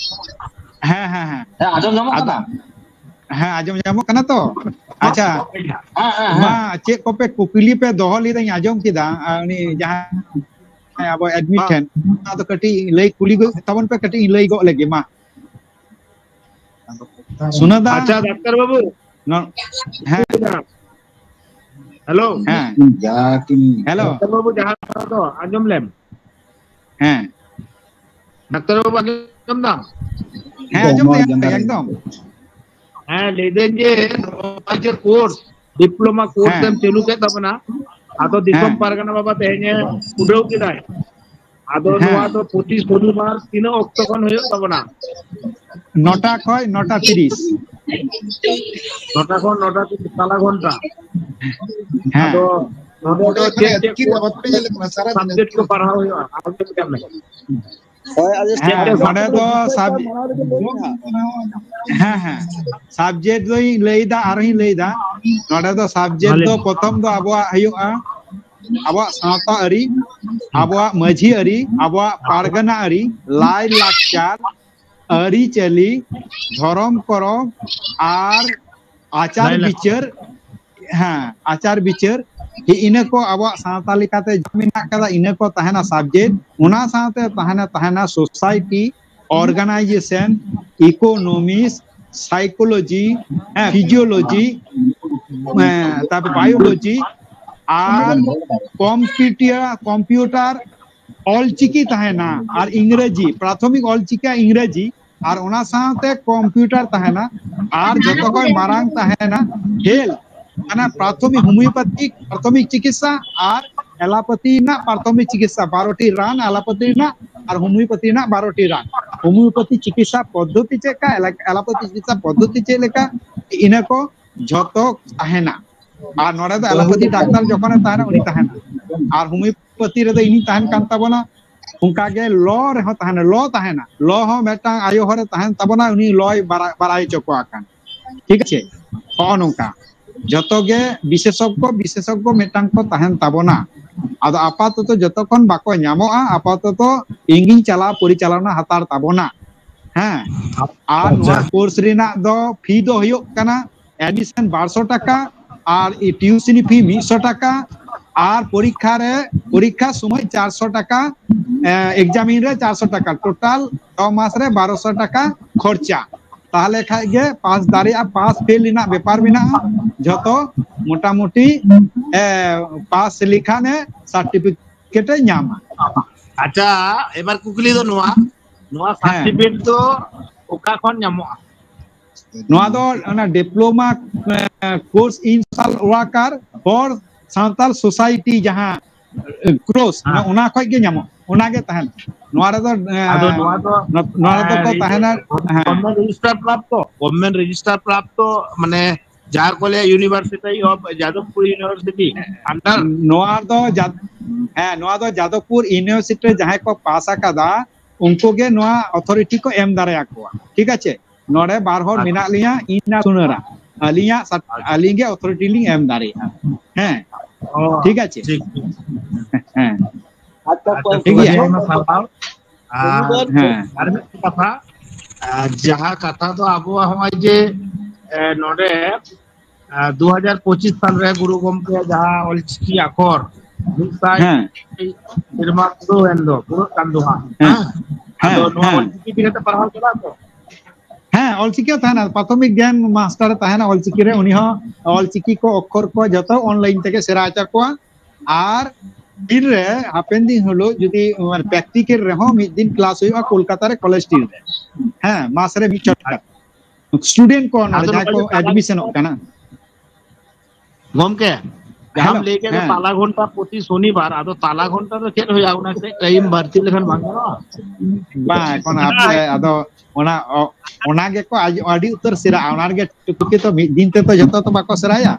ᱦᱮᱸ, ᱦᱮᱸ, ᱦᱮᱸ᱾ ᱦᱮᱸ, ᱟᱸᱡᱚᱢ ᱧᱟᱢᱚᱜ ᱟᱫᱚ ᱠᱟᱱᱟ? ᱦᱮᱸ, ᱟᱸᱡᱚᱢ ᱧᱟᱢᱚᱜ ᱠᱟᱱᱟ ᱛᱚ? ᱟᱪᱪᱷᱟ᱾ ᱦᱮᱸ, ᱦᱮᱸ, ᱦᱮᱸ᱾ ᱢᱟ, ᱪᱮᱫ ᱠᱚᱯᱮ ᱠᱩᱠᱞᱤ ᱯᱮ ᱫᱚᱦᱚ ᱞᱮᱫᱟᱧ ᱟᱸᱡᱚᱢ ᱠᱮᱫᱟ᱾ ᱟᱨ ᱩᱱᱤ ᱡᱟᱦᱟᱸᱭ ᱟᱵᱚ ᱮᱰᱢᱤᱴ ᱢᱟ᱾ ᱴᱷᱮᱱ, ᱚᱱᱟ ᱫᱚ ᱠᱟᱹᱴᱤᱡ ᱞᱟᱹᱭ ᱠᱩᱞᱤ ᱜᱚ-, ᱛᱟᱵᱚᱱ ᱯᱮ, ᱠᱟᱹᱴᱤᱡ ᱤᱧ ᱞᱟᱹᱭ ᱜᱚᱫ ᱞᱮᱜᱮ, ᱢᱟ᱾ ᱥᱩᱱᱟᱹᱫᱟ᱾ ᱟᱪᱪᱷᱟ, ᱰᱟᱠᱛᱟᱨ ᱵᱟᱹᱵᱩ᱾ ᱱᱚ-, ᱦᱮᱸ᱾ ᱦᱮᱞᱳ᱾ ᱦᱮᱸ᱾ ᱦᱮᱞᱳ᱾ ᱰᱟᱠᱛᱟᱨ ᱵᱟᱹᱵᱩ, ᱡᱟᱦᱟᱸ ᱫᱚ ᱟᱸᱡᱚᱢ ᱞᱮᱢ᱾ ᱦᱮᱸ᱾ ᱰᱟᱠᱛᱟᱨ ᱵᱟᱹᱵᱩ, ᱟᱸᱡᱚᱢ ᱫᱟᱢ? ᱦᱮᱸ, ᱟᱸᱡᱚᱢ ᱫᱟᱹᱧ, ᱮᱠᱫᱚᱢ᱾ ᱦᱮᱸ, ᱞᱟᱹᱭ ᱫᱟᱹᱧ ᱡᱮ ᱱᱚᱜᱼᱚᱭ ᱡᱮ ᱠᱳᱨᱥ, ᱰᱤᱯᱞᱳᱢᱟ ᱠᱳᱨᱥ ᱦᱮᱸ᱾ ᱮᱢ ᱪᱟᱹᱞᱩ ᱠᱮᱫ ᱛᱟᱵᱚᱱᱟ, ᱟᱫᱚ ᱫᱤᱥᱚᱢ ᱦᱮᱸ᱾ ᱯᱟᱨᱜᱟᱱᱟ ᱵᱟᱵᱟ ᱛᱮᱦᱮᱧᱮ ᱩᱰᱷᱟᱹᱣ ᱠᱮᱫᱟᱭ᱾ ᱟᱫᱚ ᱱᱚᱣᱟ ᱦᱮᱸ᱾ ᱫᱚ ᱯᱨᱚᱛᱤ ᱥᱚᱱᱤᱵᱟᱨ ᱛᱤᱱᱟᱹᱜ ᱚᱠᱛᱚ ᱠᱷᱚᱱ ᱦᱩᱭᱩᱜ ᱛᱟᱵᱚᱱᱟ? ᱱᱚᱴᱟ ᱠᱷᱚᱱ ᱱᱚᱴᱟ ᱛᱤᱨᱤᱥ᱾ ᱱᱚᱴᱟ ᱠᱷᱚᱱ ᱱᱚᱴᱟ ᱛᱤᱨᱤᱥ, ᱛᱟᱞᱟ ᱜᱷᱚᱱᱴᱟ᱾ ᱦᱮᱸ᱾ ᱟᱫᱚ ᱱᱚᱰᱮ ᱫᱚ ᱪᱮᱫ ᱪᱮᱫ ᱠᱚ ᱥᱟᱵᱡᱮᱠᱴ ᱠᱚ ᱯᱟᱲᱦᱟᱣ ᱦᱩᱭᱩᱜᱼᱟ? ᱟᱨ ᱪᱮᱫ ᱞᱮᱠᱟ ᱢᱮᱱᱟᱜᱼᱟ? ᱦᱳᱭ, ᱟᱫᱚ ᱪᱮᱫ ᱦᱮᱸ, ᱪᱮᱫ ᱱᱚᱰᱮ ᱫᱚ ᱥᱟᱵ-, ᱢᱟᱲᱟᱝ ᱨᱮᱜᱮ ᱞᱟᱹᱭ ᱢᱮ ᱦᱟᱸᱜ᱾ ᱦᱮᱸ, ᱦᱮᱸ, ᱥᱟᱵᱡᱮᱠᱴ ᱫᱚᱧ ᱞᱟᱹᱭᱫᱟ, ᱟᱨᱦᱚᱸᱧ ᱞᱟᱹᱭᱫᱟ, ᱱᱚᱰᱮ ᱫᱚ ᱢᱟ ᱥᱟᱵᱡᱮᱠᱴ ᱞᱟᱹᱭ ᱫᱚ ᱢᱮ᱾ ᱯᱨᱚᱛᱷᱚᱢ ᱫᱚ ᱟᱵᱚᱣᱟᱜ ᱦᱩᱭᱩᱜᱼᱟ ᱟᱵᱚᱣᱟᱜ ᱥᱟᱶᱛᱟ ᱟᱹᱨᱤ, ᱟᱵᱚᱣᱟᱜ ᱢᱟᱹᱡᱷᱤ ᱟᱹᱨᱤ, ᱟᱵᱚᱣᱟᱜ ᱯᱟᱨᱜᱟᱱᱟ ᱟᱹᱨᱤ, ᱞᱟᱭ ᱞᱟᱠᱪᱟᱨ, ᱟᱹᱨᱤᱪᱟᱹᱞᱤ, ᱫᱷᱚᱨᱚᱢ ᱠᱚᱨᱚᱢ ᱟᱨ ᱟᱪᱟᱨ ᱞᱟᱭ ᱞᱟᱠᱪᱟᱨ᱾ ᱵᱤᱪᱟᱹᱨ, ᱦᱮᱸ, ᱟᱪᱟᱨ ᱵᱤᱪᱟᱹᱨ, ᱤᱱᱟᱹ ᱠᱚ ᱟᱵᱚᱣᱟᱜ ᱥᱟᱶᱛᱟ ᱞᱮᱠᱟᱛᱮ ᱡᱟᱦᱟᱸ ᱢᱮᱱᱟᱜ ᱠᱟᱫᱟ, ᱤᱱᱟᱹ ᱠᱚ ᱛᱟᱦᱮᱱᱟ subject᱾ ᱚᱱᱟ ᱥᱟᱶᱛᱮ ᱛᱟᱦᱮᱱᱟ, ᱛᱟᱦᱮᱱᱟ society, organization, economics, psychology, ᱦᱮᱸ, physiology, ᱦᱮᱸ, ᱛᱟᱨᱯᱚᱨ biology ᱟᱨ computer, computer, ᱚᱞᱪᱤᱠᱤ ᱛᱟᱦᱮᱱᱟ ᱟᱨ ᱤᱝᱨᱮᱡᱤ, ᱯᱨᱟᱛᱷᱚᱢᱤᱠ ᱚᱞᱪᱤᱠᱤ ᱟᱨ ᱤᱝᱨᱮᱡᱤ, ᱟᱨ ᱚᱱᱟ ᱥᱟᱶᱛᱮ computer ᱛᱟᱦᱮᱱᱟ᱾ ᱟᱨ ᱡᱚᱛᱚ ᱠᱷᱚᱱ ᱢᱟᱨᱟᱝ ᱛᱟᱦᱮᱱᱟ health, ᱚᱱᱟ ᱯᱨᱟᱛᱷᱚᱢᱤᱠ homeopathic, ᱯᱨᱟᱛᱷᱚᱢᱤᱠ ᱪᱤᱠᱤᱛᱥᱟ ᱟᱨ allopathy ᱨᱮᱱᱟᱜ ᱯᱨᱟᱛᱷᱚᱢᱤᱠ ᱪᱤᱠᱤᱛᱥᱟ, ᱵᱟᱨᱚᱴᱤ ᱨᱟᱱ allopathy ᱨᱮᱱᱟᱜ ᱟᱨ homeopathy ᱨᱮᱱᱟᱜ ᱵᱟᱨᱚᱴᱤ ᱨᱟᱱ᱾ Homeopathy ᱪᱤᱠᱤᱛᱥᱟ ᱯᱚᱫᱽᱫᱷᱚᱛᱤ ᱪᱮᱫ ᱞᱮᱠᱟ, allopathy ᱪᱤᱠᱤᱛᱥᱟ ᱯᱚᱫᱽᱫᱷᱚᱛᱤ ᱪᱮᱫ ᱞᱮᱠᱟ, ᱤᱱᱟᱹ ᱠᱚ ᱡᱷᱚᱛᱚ ᱛᱟᱦᱮᱱᱟ᱾ ᱟᱨ ᱱᱚᱰᱮ ᱫᱚ allopathy ᱰᱟᱠᱛᱟᱨ ᱡᱚᱠᱷᱚᱱᱮ ᱛᱟᱦᱮᱱᱟ, ᱩᱱᱤ ᱛᱟᱦᱮᱱᱟ᱾ ᱟᱨ homeopathy ᱨᱮᱫᱚ ᱤᱧ ᱛᱟᱦᱮᱱ ᱠᱟᱱ ᱛᱟᱵᱚᱱᱟ᱾ ᱚᱱᱠᱟᱜᱮ law ᱨᱮᱦᱚᱸ ᱛᱟᱦᱮᱱᱟ, law ᱛᱟᱦᱮᱱᱟ, law ᱦᱚᱸ ᱢᱤᱫᱴᱟᱝ ᱟᱭᱳ ᱦᱚᱲᱮ ᱛᱟᱦᱮᱱ ᱛᱟᱵᱚᱱᱟ, ᱩᱱᱤ ᱞᱚᱭ ᱵᱟᱲᱟᱭ ᱦᱚᱪᱚ ᱠᱚᱣᱟ ᱠᱟᱱ, ᱴᱷᱤᱠ ᱟᱪᱷᱮ? ᱱᱚᱜᱼᱚ ᱱᱚᱝᱠᱟ ᱡᱚᱛᱚ ᱜᱮ ᱵᱤᱥᱮᱥᱚᱜᱽᱜᱚ, ᱵᱤᱥᱮᱥᱚᱜᱽᱜᱚ ᱢᱤᱫᱴᱟᱝ ᱠᱚ ᱛᱟᱦᱮᱱ ᱛᱟᱵᱚᱱᱟ᱾ ᱟᱫᱚ ᱟᱯᱟᱛᱚᱛᱚ ᱡᱚᱛᱚ ᱠᱷᱚᱱ ᱵᱟᱠᱚ ᱧᱟᱢᱚᱜᱼᱟ, ᱟᱯᱟᱛᱚᱛᱚ ᱤᱧ ᱜᱤᱧ ᱪᱟᱞᱟᱣ ᱯᱚᱨᱤᱪᱟᱞᱚᱱᱟ ᱦᱟᱛᱟᱲ ᱛᱟᱵᱚᱱᱟ᱾ ᱦᱮᱸ, ᱟᱨ ᱱᱚᱣᱟ ᱟᱪᱪᱷᱟ᱾ Course ᱨᱮᱱᱟᱜ ᱫᱚ fee ᱫᱚ ᱦᱩᱭᱩᱜ ᱠᱟᱱᱟ admission ᱵᱟᱨᱥᱚ ᱴᱟᱠᱟ ᱟᱨ tuition fee ᱢᱤᱫᱥᱚ ᱴᱟᱠᱟ ᱟᱨ ᱯᱚᱨᱤᱠᱠᱷᱟ ᱨᱮ, ᱯᱚᱨᱤᱠᱠᱷᱟ ᱥᱚᱢᱚᱭ ᱪᱟᱨᱥᱚ ᱴᱟᱠᱟ, examine ᱨᱮ ᱪᱟᱨᱥᱚ ᱴᱟᱠᱟ, total ᱪᱷᱚ ᱢᱟᱥ ᱨᱮ ᱵᱟᱨᱚᱥᱚ ᱴᱟᱠᱟ ᱠᱷᱚᱨᱪᱟ᱾ ᱛᱟᱦᱚᱞᱮ ᱠᱷᱟᱡ ᱜᱮ ᱯᱟᱥ ᱫᱟᱲᱮᱭᱟᱜᱼᱟ, ᱯᱟᱥ ᱯᱷᱮᱞ ᱨᱮᱱᱟᱜ ᱵᱮᱯᱟᱨ ᱢᱮᱱᱟᱜᱼᱟ᱾ ᱡᱷᱚᱛᱚ ᱢᱚᱴᱟᱢᱩᱴᱤ, ᱮ, ᱯᱟᱥ ᱞᱮᱠᱷᱟᱱᱮ certificate ᱮ ᱧᱟᱢᱟ᱾ ᱟᱪᱪᱷᱟ, ᱮᱵᱟᱨ ᱠᱩᱠᱞᱤ ᱫᱚ ᱱᱚᱣᱟ, ᱱᱚᱣᱟ ᱦᱮᱸ᱾ Certificate ᱫᱚ ᱚᱠᱟ ᱠᱷᱚᱱ ᱧᱟᱢᱚᱜᱼᱟ? ᱱᱚᱣᱟ ᱫᱚ ᱚᱱᱟ diploma, A, course in social worker for Santal society ᱡᱟᱦᱟᱸ, ᱮ, course, ᱦᱮᱸ᱾ ᱚᱱᱟ ᱠᱷᱚᱡ ᱜᱮ ᱧᱟᱢᱚᱜ, ᱚᱱᱟ ᱜᱮ ᱛᱟᱦᱮᱱᱟ᱾ ᱱᱚᱣᱟ ᱨᱮᱫᱚ, ᱮ, ᱟᱫᱚ ᱱᱚᱣᱟ ᱫᱚ, ᱱᱚ-, ᱱᱚᱣᱟ ᱨᱮᱫᱚ ᱠᱚ ᱮ, ᱛᱟᱦᱮᱱᱟ, ᱦᱮᱸ᱾ Government register ᱯᱨᱟᱯᱛᱚ, government register ᱯᱨᱟᱯᱛᱚ, ᱢᱟᱱᱮ ᱡᱟᱦᱟᱸ ᱠᱚ ᱞᱟᱹᱭᱟ University of Jadavpur University under? ᱱᱚᱣᱟ ᱫᱚ ᱡᱟ-, ᱦᱮᱸ, ᱱᱚᱣᱟ ᱫᱚ ᱡᱟᱫᱚᱵᱽᱯᱩᱨ University ᱨᱮ ᱡᱟᱦᱟᱸᱭ ᱠᱚ ᱯᱟᱥ ᱟᱠᱟᱫᱟ, ᱩᱱᱠᱩ ᱜᱮ ᱱᱚᱣᱟ authority ᱠᱚ ᱮᱢ ᱫᱟᱲᱮᱭᱟᱠᱚᱣᱟ, ᱴᱷᱤᱠ ᱟᱪᱷᱮ? ᱱᱚᱰᱮ ᱵᱟᱨ ᱦᱚᱲ ᱟᱪᱪᱷᱟ᱾ ᱢᱮᱱᱟᱜ ᱞᱤᱧᱟ, ᱤᱧ ᱟᱨ ᱥᱩᱱᱟᱹᱨᱟ᱾ ᱟᱹᱞᱤᱧᱟᱜ ᱥᱟᱨ-, ᱟᱪᱪᱷᱟ᱾ ᱟᱹᱞᱤᱧ ᱜᱮ authority ᱞᱤᱧ ᱮᱢ ᱫᱟᱲᱮᱭᱟᱜᱼᱟ᱾ ᱦᱮᱸ, ᱚ, ᱴᱷᱤᱠ ᱟᱪᱷᱮ? ᱴᱷᱤᱠ, ᱴᱷᱤᱠ᱾ ᱦᱮᱸ᱾ ᱟᱪᱪᱷᱟ, ᱟᱪᱪᱷᱟ, ᱴᱷᱤᱠ ᱜᱮᱭᱟ᱾ ᱟᱭᱢᱟ ᱥᱟᱨᱦᱟᱣ᱾ ᱟᱨ ᱦᱮᱸ᱾ ᱟᱨ ᱢᱤᱫ ᱠᱟᱛᱷᱟ, ᱟᱨ ᱡᱟᱦᱟᱸ ᱠᱟᱛᱷᱟ ᱫᱚ ᱟᱵᱚᱣᱟᱜ ᱦᱚᱸᱜᱼᱚᱭ ᱡᱮ, ᱮ, ᱱᱚᱰᱮ, ᱮ, ᱫᱩ ᱦᱟᱡᱟᱨ ᱯᱚᱸᱪᱤᱥ ᱥᱟᱞ ᱨᱮ ᱜᱩᱨᱩ ᱜᱚᱢᱠᱮ ᱡᱟᱦᱟᱸ ᱚᱞᱪᱤᱠᱤ ᱟᱠᱷᱚᱨ ᱢᱤᱫ ᱥᱟᱭ ᱦᱮᱸ᱾ ᱥᱮᱨᱢᱟ ᱯᱩᱨᱟᱹᱣ ᱮᱱ ᱫᱚ, ᱯᱩᱨᱟᱹᱜ ᱠᱟᱱ ᱫᱚ ᱦᱟᱸᱜ᱾ ᱦᱮᱸ᱾ ᱟᱫᱚ ᱦᱮᱸ, ᱱᱚᱣᱟ ᱦᱮᱸ᱾ ᱚᱞᱪᱤᱠᱤ ᱤᱫᱤ ᱠᱟᱛᱮ ᱯᱟᱲᱦᱟᱣ ᱪᱟᱞᱟᱜ ᱛᱚ? ᱦᱮᱸ, ᱚᱞᱪᱤᱠᱤ ᱦᱚᱸ ᱛᱟᱦᱮᱱᱟ, ᱯᱨᱟᱛᱷᱚᱢᱤᱠ ᱜᱮᱭᱟᱱ ᱢᱟᱥᱴᱟᱨ ᱮ ᱛᱟᱦᱮᱱᱟ ᱚᱞᱪᱤᱠᱤ ᱨᱮ, ᱩᱱᱤ ᱦᱚᱸ ᱚᱞᱪᱤᱠᱤ ᱠᱚ ᱚᱠᱠᱷᱚᱨ ᱠᱚ ᱡᱚᱛᱚ online ᱛᱮᱜᱮ ᱥᱮᱬᱟ ᱦᱚᱪᱚ ᱠᱚᱣᱟ᱾ ᱟᱨ ᱫᱤᱱ ᱨᱮ ᱦᱟᱯᱮᱱ ᱫᱤᱱ ᱦᱤᱞᱳᱜ ᱡᱩᱫᱤ, ᱢᱟᱱᱮ, practical ᱨᱮᱦᱚᱸ ᱢᱤᱫ ᱫᱤᱱ class ᱦᱩᱭᱩᱜᱼᱟ ᱠᱳᱞᱠᱟᱛᱟ ᱨᱮ ᱠᱚᱞᱮᱡᱽ ᱥᱴᱨᱤᱴ ᱨᱮ᱾ ᱦᱮᱸ, ᱢᱟᱥ ᱨᱮ ᱢᱤᱫ ᱪᱷᱚᱴ ᱠᱟᱛᱮ᱾ student ᱠᱚ ᱱᱚᱰᱮ ᱟᱫᱚ ᱡᱟᱦᱟᱸᱭ ᱱᱚᱰᱮ ᱠᱚ ᱡᱮ ᱛᱟᱞᱟ admission ᱚᱜ ᱠᱟᱱᱟ᱾ ᱜᱚᱢᱠᱮ, ᱡᱟᱦᱟᱸᱢ hello, ᱞᱟᱹᱭ ᱠᱮᱫ ᱫᱚ ᱦᱮᱸ᱾ ᱛᱟᱞᱟ ᱜᱷᱚᱱᱴᱟ ᱯᱨᱚᱛᱤ ᱥᱚᱱᱤᱵᱟᱨ, ᱟᱫᱚ ᱛᱟᱞᱟ ᱜᱷᱚᱱᱴᱟ ᱫᱚ ᱪᱮᱫ ᱦᱩᱭᱩᱜᱼᱟ? ᱚᱱᱟ ᱠᱟᱹᱴᱤᱡ time ᱵᱟᱹᱲᱛᱤ ᱞᱮᱠᱷᱟᱱ ᱵᱟᱝ ᱜᱟᱱᱚᱜᱼᱟ? ᱵᱟᱝ, ᱮᱠᱷᱚᱱ ᱟᱯᱮ ᱟᱫᱚ ᱚᱱᱟ, ᱚ-, ᱚᱱᱟ ᱜᱮᱠᱚ ᱟᱡ-, ᱟᱹᱰᱤ ᱩᱛᱟᱹᱨ ᱥᱮᱬᱟᱜᱼᱟ᱾ ᱚᱱᱟ ᱨᱮᱜᱮ ᱴᱩᱠᱤ ᱛᱚ ᱢᱤᱫ ᱫᱤᱱ ᱛᱮᱫᱚ ᱡᱚᱛᱚ ᱛᱚ ᱵᱟᱠᱚ ᱥᱮᱬᱟᱭᱟ᱾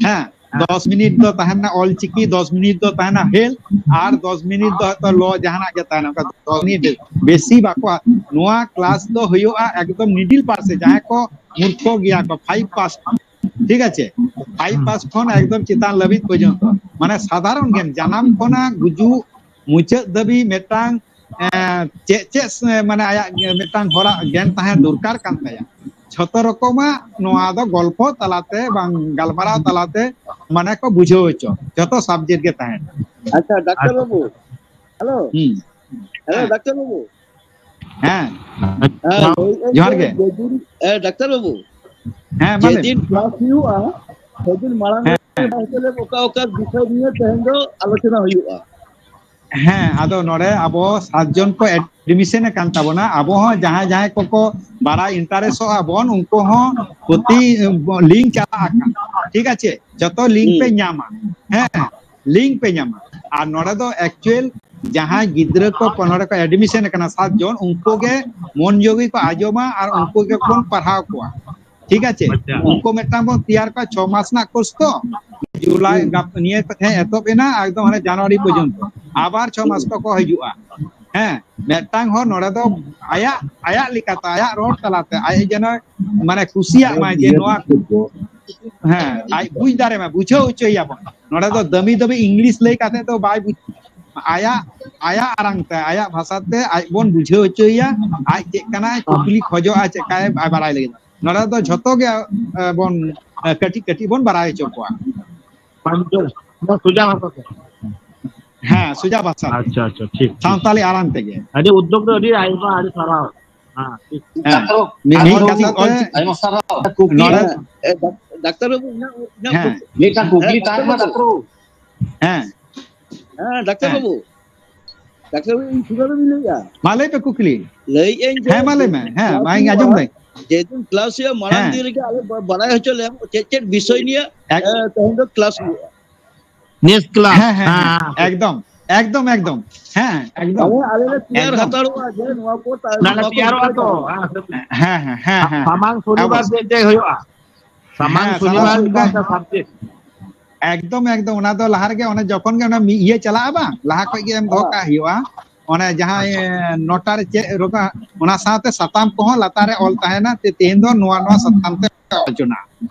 ᱦᱮᱸ, ᱦᱮᱸ᱾ ᱫᱚᱥ ᱢᱤᱱᱤᱴ ᱫᱚ ᱛᱟᱦᱮᱱᱟ ᱚᱞᱪᱤᱠᱤ, ᱫᱚᱥ ᱢᱤᱱᱤᱴ ᱫᱚ ᱛᱟᱦᱮᱱᱟ health, ᱟᱨ ᱫᱚᱥ ᱢᱤᱱᱤᱴ ᱫᱚ ᱦᱚᱭᱛᱚ law ᱡᱟᱦᱟᱱᱟᱜ ᱜᱮ ᱛᱟᱦᱮᱱᱟ, ᱚᱱᱠᱟ ᱫᱚᱥ ᱢᱤᱱᱤᱴ ᱵᱮᱥᱤ ᱵᱟᱠᱚ᱾ ᱱᱚᱣᱟ class ᱫᱚ ᱦᱩᱭᱩᱜᱼᱟ ᱮᱠᱫᱚᱢ needle person, ᱡᱟᱦᱟᱸᱭ ᱠᱚ ᱢᱩᱨᱠᱷᱚ ᱜᱮᱭᱟ ᱠᱚ, five pass, ᱴᱷᱤᱠ ᱟᱪᱷᱮ? five pass ᱠᱷᱚᱱ ᱮᱠᱫᱚᱢ ᱪᱮᱛᱟᱱ ᱞᱟᱹᱵᱤᱫ ᱯᱚᱨᱡᱚᱱᱛᱚ, ᱢᱟᱱᱮ ᱥᱟᱫᱷᱟᱨᱚᱱ ᱜᱮᱭᱟᱱ, ᱡᱟᱱᱟᱢ ᱠᱷᱚᱱᱟᱜ ᱜᱩᱡᱩᱜ ᱢᱩᱪᱟᱹᱫ ᱫᱷᱟᱹᱵᱤᱡ ᱢᱤᱫᱴᱟᱝ, ᱮᱸ, ᱪᱮᱫ ᱪᱮᱫ ᱥᱮ, ᱢᱟᱱᱮ ᱟᱭᱟᱜ ᱢᱤᱫᱴᱟᱝ ᱦᱚᱲᱟᱜ ᱜᱮᱭᱟᱱ ᱛᱟᱦᱮᱸ ᱫᱚᱨᱠᱟᱨ ᱠᱟᱱ ᱛᱟᱭᱟ᱾ ᱡᱷᱚᱛᱚ ᱨᱚᱠᱚᱢᱟᱜ ᱱᱚᱣᱟ ᱫᱚ ᱜᱚᱞᱯᱷᱚ ᱛᱟᱞᱟᱛᱮ ᱵᱟᱝ ᱜᱟᱞᱢᱟᱨᱟᱣ ᱛᱟᱞᱟᱛᱮ ᱢᱟᱱᱮ ᱠᱚ ᱵᱩᱡᱷᱟᱹᱣ ᱦᱚᱪᱚ, ᱡᱷᱚᱛᱚ subject ᱜᱮ ᱛᱟᱦᱮᱱᱟ᱾ ᱟᱪᱪᱷᱟ, ᱰᱟᱠᱛᱟᱨ ᱟᱪᱪᱷᱟ᱾ ᱵᱟᱹᱵᱩ, hello᱾ ᱦᱩᱸ᱾ Hello, ᱦᱮᱸ᱾ ᱰᱟᱠᱛᱟᱨ ᱵᱟᱹᱵᱩ᱾ ᱦᱮᱸ᱾ ᱦᱮᱸ, ᱞᱟᱹᱭᱮᱫ ᱟᱹᱧ ᱡᱚᱦᱟᱨ ᱡᱮ ᱜᱮ᱾ ᱡᱮᱫᱤᱱ, ᱮ, ᱰᱟᱠᱛᱟᱨ ᱵᱟᱹᱵᱩ, ᱦᱮᱸ, ᱢᱟ ᱞᱟᱹᱭ ᱡᱮᱫᱤᱱ ᱢᱮ᱾ class ᱦᱩᱭᱩᱜᱼᱟ, ᱥᱮᱫᱤᱱ ᱢᱟᱲᱟᱝ ᱨᱮ ᱦᱮᱸ᱾ ᱚᱠᱟ ᱚᱠᱟ ᱵᱤᱥᱚᱭ ᱱᱤᱭᱮ ᱛᱮᱦᱮᱧ ᱫᱚ ᱟᱞᱳᱪᱚᱱᱟ ᱦᱩᱭᱩᱜᱼᱟ? ᱦᱮᱸ, ᱟᱫᱚ ᱱᱚᱰᱮ ᱟᱵᱚ ᱥᱟᱛ ᱡᱚᱱ ᱠᱚ admission ᱟᱠᱟᱱ ᱛᱟᱵᱚᱱᱟ᱾ ᱟᱵᱚ ᱦᱚᱸ ᱡᱟᱦᱟᱸᱭ ᱡᱟᱦᱟᱸᱭ ᱠᱚᱠᱚ ᱵᱟᱲᱟᱭ interest ᱚᱜᱼᱟ ᱵᱚᱱ, ᱩᱱᱠᱩ ᱦᱚᱸ ᱯᱨᱚᱛᱤ link ᱪᱟᱞᱟᱜ ᱟᱠᱟᱱ, ᱴᱷᱤᱠ ᱟᱪᱷᱮ? ᱡᱚᱛᱚ link ᱯᱮ ᱦᱩᱸ᱾ ᱧᱟᱢᱟ᱾ ᱦᱮᱸ, link ᱯᱮ ᱧᱟᱢᱟ᱾ ᱟᱨ ᱱᱚᱰᱮ ᱫᱚ actual ᱡᱟᱦᱟᱸᱭ ᱜᱤᱫᱽᱨᱟᱹ ᱠᱚ ᱱᱚᱰᱮ ᱠᱚ admission ᱟᱠᱟᱱᱟ ᱥᱟᱛ ᱡᱚᱱ, ᱩᱱᱠᱩ ᱜᱮ ᱢᱚᱱ ᱡᱳᱜᱤ ᱠᱚ ᱟᱸᱡᱚᱢᱟ ᱟᱨ ᱩᱱᱠᱩ ᱜᱮᱵᱚᱱ ᱯᱟᱲᱦᱟᱣ ᱠᱚᱣᱟ᱾ ᱴᱷᱤᱠ ᱟᱪᱷᱮ? ᱟᱪᱪᱷᱟ᱾ ᱩᱱᱠᱩ ᱢᱤᱫᱴᱟᱝ ᱵᱚᱱ ᱛᱮᱭᱟᱨ ᱠᱚᱣᱟ, ᱪᱷᱚ ᱢᱟᱥ ᱨᱮᱱᱟᱜ course ᱛᱚ, ᱡᱩᱞᱟᱭ, ᱦᱩᱸ᱾ ᱜᱟᱯ-, ᱱᱤᱭᱟᱹ ᱠᱚ ᱛᱟᱦᱮᱸ ᱮᱛᱚᱦᱚᱵ ᱮᱱᱟ, ᱮᱠᱫᱚᱢ ᱦᱟᱱᱮ ᱡᱟᱱᱩᱣᱟᱨᱤ ᱯᱚᱨᱡᱚᱱᱛᱚ᱾ ᱟᱵᱟᱨ ᱪᱷᱚ ᱢᱟᱥ ᱦᱩᱸ᱾ ᱠᱚ, ᱠᱚ ᱦᱤᱡᱩᱜᱼᱟ᱾ ᱦᱮᱸ, ᱢᱤᱫᱴᱟᱝ ᱦᱚᱲ ᱱᱚᱰᱮ ᱫᱚ ᱟᱭᱟᱜ, ᱟᱭᱟᱜ ᱞᱮᱠᱟᱛᱮ, ᱟᱭᱟᱜ ᱨᱚᱲ ᱛᱟᱞᱟᱛᱮ, ᱟᱡ ᱡᱮᱱᱚ, ᱢᱟᱱᱮ, ᱠᱩᱥᱤᱭᱟᱜ ᱢᱟᱭ ᱡᱮ ᱱᱚᱣᱟ, ᱦᱮᱸ, ᱟᱡ ᱵᱩᱡᱽ ᱫᱟᱲᱮ ᱢᱟ, ᱵᱩᱡᱷᱟᱹᱣ ᱦᱚᱪᱚᱭᱮᱭᱟᱵᱚᱱ᱾ ᱱᱚᱰᱮ ᱫᱚ ᱫᱟᱹᱢᱤ ᱫᱟᱹᱢᱤ ᱤᱝᱞᱤᱥ ᱞᱟᱹᱭ ᱠᱟᱛᱮ ᱫᱚ ᱵᱟᱭ ᱵᱩᱡ, ᱟᱭᱟᱜ, ᱟᱭᱟᱜ ᱟᱲᱟᱝ ᱛᱮ, ᱟᱭᱟᱜ ᱵᱷᱟᱥᱟ ᱛᱮ ᱟᱡ ᱵᱚᱱ ᱵᱩᱡᱷᱟᱹᱣ ᱦᱚᱪᱚᱭᱮᱭᱟ᱾ ᱟᱡ ᱪᱮᱫ ᱠᱟᱱᱟᱭ, ᱠᱩᱠᱞᱤ ᱠᱷᱚᱡᱚᱜᱼᱟ, ᱪᱮᱫ ᱠᱟᱭ ᱵᱟᱭ ᱵᱟᱲᱟᱭ ᱞᱟᱹᱜᱤᱫ᱾ ᱱᱚᱰᱮ ᱫᱚ ᱡᱷᱚᱛᱚ ᱜᱮ, ᱮ, ᱵᱚᱱ, ᱮ, ᱠᱟᱹᱴᱤᱡ ᱠᱟᱹᱴᱤᱡ ᱵᱚᱱ ᱵᱟᱲᱟᱭ ᱦᱚᱪᱚ ᱠᱚᱣᱟ᱾ ᱯᱟᱧᱪᱚ, ᱱᱚᱣᱟ ᱥᱳᱡᱟ ᱵᱷᱟᱥᱟ ᱛᱮ᱾ ᱦᱮᱸ, ᱥᱳᱡᱟ ᱵᱷᱟᱥᱟ ᱛᱮ᱾ ᱟᱪᱪᱷᱟ, ᱟᱪᱪᱷᱟ, ᱴᱷᱤᱠ, ᱴᱷᱤᱠ᱾ ᱥᱟᱱᱛᱟᱞᱤ ᱟᱲᱟᱝ ᱛᱮᱜᱮ᱾ ᱟᱹᱰᱤ ᱩᱫᱽᱫᱳᱜᱽ ᱫᱚ ᱟᱹᱰᱤ ᱟᱭᱢᱟ, ᱟᱹᱰᱤ ᱥᱟᱨᱦᱟᱣ᱾ ᱦᱮᱸ, ᱴᱷᱤᱠ᱾ ᱦᱮᱸ᱾ ᱰᱟᱠᱛᱟᱨ ᱵᱟᱹᱵᱩ, ᱢᱤᱫ, ᱢᱤᱫ ᱟᱨᱦᱚᱸ ᱠᱟᱛᱷᱟ ᱢᱤᱫᱴᱤᱡ ᱛᱮ ᱚᱞ ᱪᱤᱠᱤ ᱟᱭᱢᱟ ᱥᱟᱨᱦᱟᱣ᱾ ᱠᱩᱠᱞᱤ ᱱᱚᱰᱮ ᱢᱮᱱᱟᱜᱼᱟ᱾ ᱮ, ᱰᱟᱠ-, ᱰᱟᱠᱛᱟᱨ ᱵᱟᱹᱵᱩ, ᱤᱧᱟᱹᱜ, ᱤᱧᱟᱹᱜ ᱦᱮᱸ᱾ ᱠᱩᱠᱞᱤ᱾ ᱢᱤᱫᱴᱟᱝ ᱠᱩᱠᱞᱤ ᱦᱮᱸ, ᱛᱟᱦᱮᱸ ᱠᱟᱱᱟ, ᱰᱟᱠᱛᱟᱨ ᱵᱟᱹᱵᱩ᱾ ᱦᱮᱸ᱾ ᱦᱮᱸ, ᱰᱟᱠᱛᱟᱨ ᱵᱟᱹᱵᱩ, ᱤᱧ ᱥᱩᱫᱷᱟᱹ ᱵᱟᱹᱧ ᱞᱟᱹᱭᱮᱜᱼᱟ᱾ ᱢᱟ ᱞᱟᱹᱭ ᱯᱮ ᱠᱩᱠᱞᱤ᱾ ᱞᱟᱹᱭᱮᱜ ᱟᱹᱧ ᱡᱮ ᱦᱮᱸ, ᱢᱟ ᱞᱟᱹᱭ ᱢᱮ᱾ ᱦᱮᱸ, ᱢᱟ ᱤᱧ ᱟᱸᱡᱚᱢ ᱫᱟᱹᱧ᱾ ᱡᱮᱫᱤᱱ ᱠᱞᱟᱥ ᱦᱩᱭᱩᱜᱼᱟ, ᱢᱟᱲᱟᱝ ᱦᱮᱸ᱾ ᱫᱤᱱ ᱨᱮᱜᱮ ᱟᱞᱮ ᱵᱟ-, ᱵᱟᱲᱟᱭ ᱦᱚᱪᱚ ᱞᱮᱢ, ᱪᱮᱫ ᱪᱮᱫ ᱵᱤᱥᱚᱭ ᱱᱤᱭᱮ, ᱮᱠ- ᱮ, ᱛᱮᱦᱮᱧ ᱫᱚ ᱠᱞᱟᱥ ᱦᱩᱭᱩᱜᱼᱟ᱾ ᱱᱮᱥ ᱠᱞᱟᱥ᱾ ᱦᱮᱸ, ᱦᱮᱸ, ᱦᱮᱸ, ᱦᱮᱸ, ᱦᱮᱸ᱾ ᱮᱠᱫᱚᱢ, ᱮᱠᱫᱚᱢ, ᱮᱠᱫᱚᱢ᱾ ᱦᱮᱸ, ᱮᱠᱫᱚᱢ᱾ ᱟᱞᱮ, ᱟᱞᱮ ᱞᱮ ᱛᱮᱭᱟᱨ ᱮᱠᱫᱚᱢ᱾ ᱦᱟᱛᱟᱲᱚᱜᱼᱟ ᱡᱮ ᱱᱚᱣᱟ ᱠᱚ ᱛᱟ-, ᱱᱚᱣᱟ ᱠᱚ ᱛᱮᱭᱟᱨᱚᱜᱼᱟ ᱵᱤᱥᱚᱭ ᱛᱚ᱾ ᱛᱟᱦᱮᱸ᱾ ᱦᱮᱸ, ᱦᱮᱸ, ᱦᱮᱸ, ᱦᱮᱸ᱾ ᱥᱟᱢᱟᱝ ᱥᱚᱱᱤᱵᱟᱨ ᱟᱵᱚ ᱪᱮᱫ ᱪᱮᱫ ᱦᱩᱭᱩᱜᱼᱟ? ᱥᱟᱢᱟᱝ ᱦᱮᱸ, ᱥᱟᱢᱟᱝ ᱥᱚᱱᱤᱵᱟᱨ ᱥᱚᱱᱤᱵᱟᱨ᱾ ᱢᱤᱫᱴᱟᱝ subject᱾ ᱮᱠᱫᱚᱢ, ᱮᱠᱫᱚᱢ᱾ ᱚᱱᱟ ᱫᱚ ᱞᱟᱦᱟ ᱨᱮᱜᱮ ᱚᱱᱮ ᱡᱚᱠᱷᱚᱱ ᱜᱮ ᱚᱱᱟ ᱢᱤ-, ᱤᱭᱟᱹ ᱪᱟᱞᱟᱜᱼᱟ ᱵᱟᱝ, ᱞᱟᱦᱟ ᱠᱷᱚᱡ ᱜᱮ ᱮᱢ ᱫᱚᱦᱚ ᱦᱮᱸ᱾ ᱠᱟᱜ ᱦᱩᱭᱩᱜᱼᱟ᱾ ᱚᱱᱮ ᱡᱟᱦᱟᱸ, ᱟᱪᱪᱷᱟ᱾ ᱮ, ᱱᱚᱴᱟ ᱨᱮ ᱪᱮᱫ ᱨᱚᱠᱟ-, ᱚᱱᱟ ᱥᱟᱶᱛᱮ ᱥᱟᱛᱟᱢ ᱠᱚᱦᱚᱸ ᱞᱟᱛᱟᱨ ᱨᱮ ᱚᱞ ᱛᱟᱦᱮᱱᱟ, ᱛᱮ ᱛᱮᱦᱮᱧ ᱫᱚ ᱱᱚᱣᱟ, ᱱᱚᱣᱟ ᱥᱟᱛᱟᱢ ᱛᱮ ᱟᱞᱳᱪᱚᱱᱟ᱾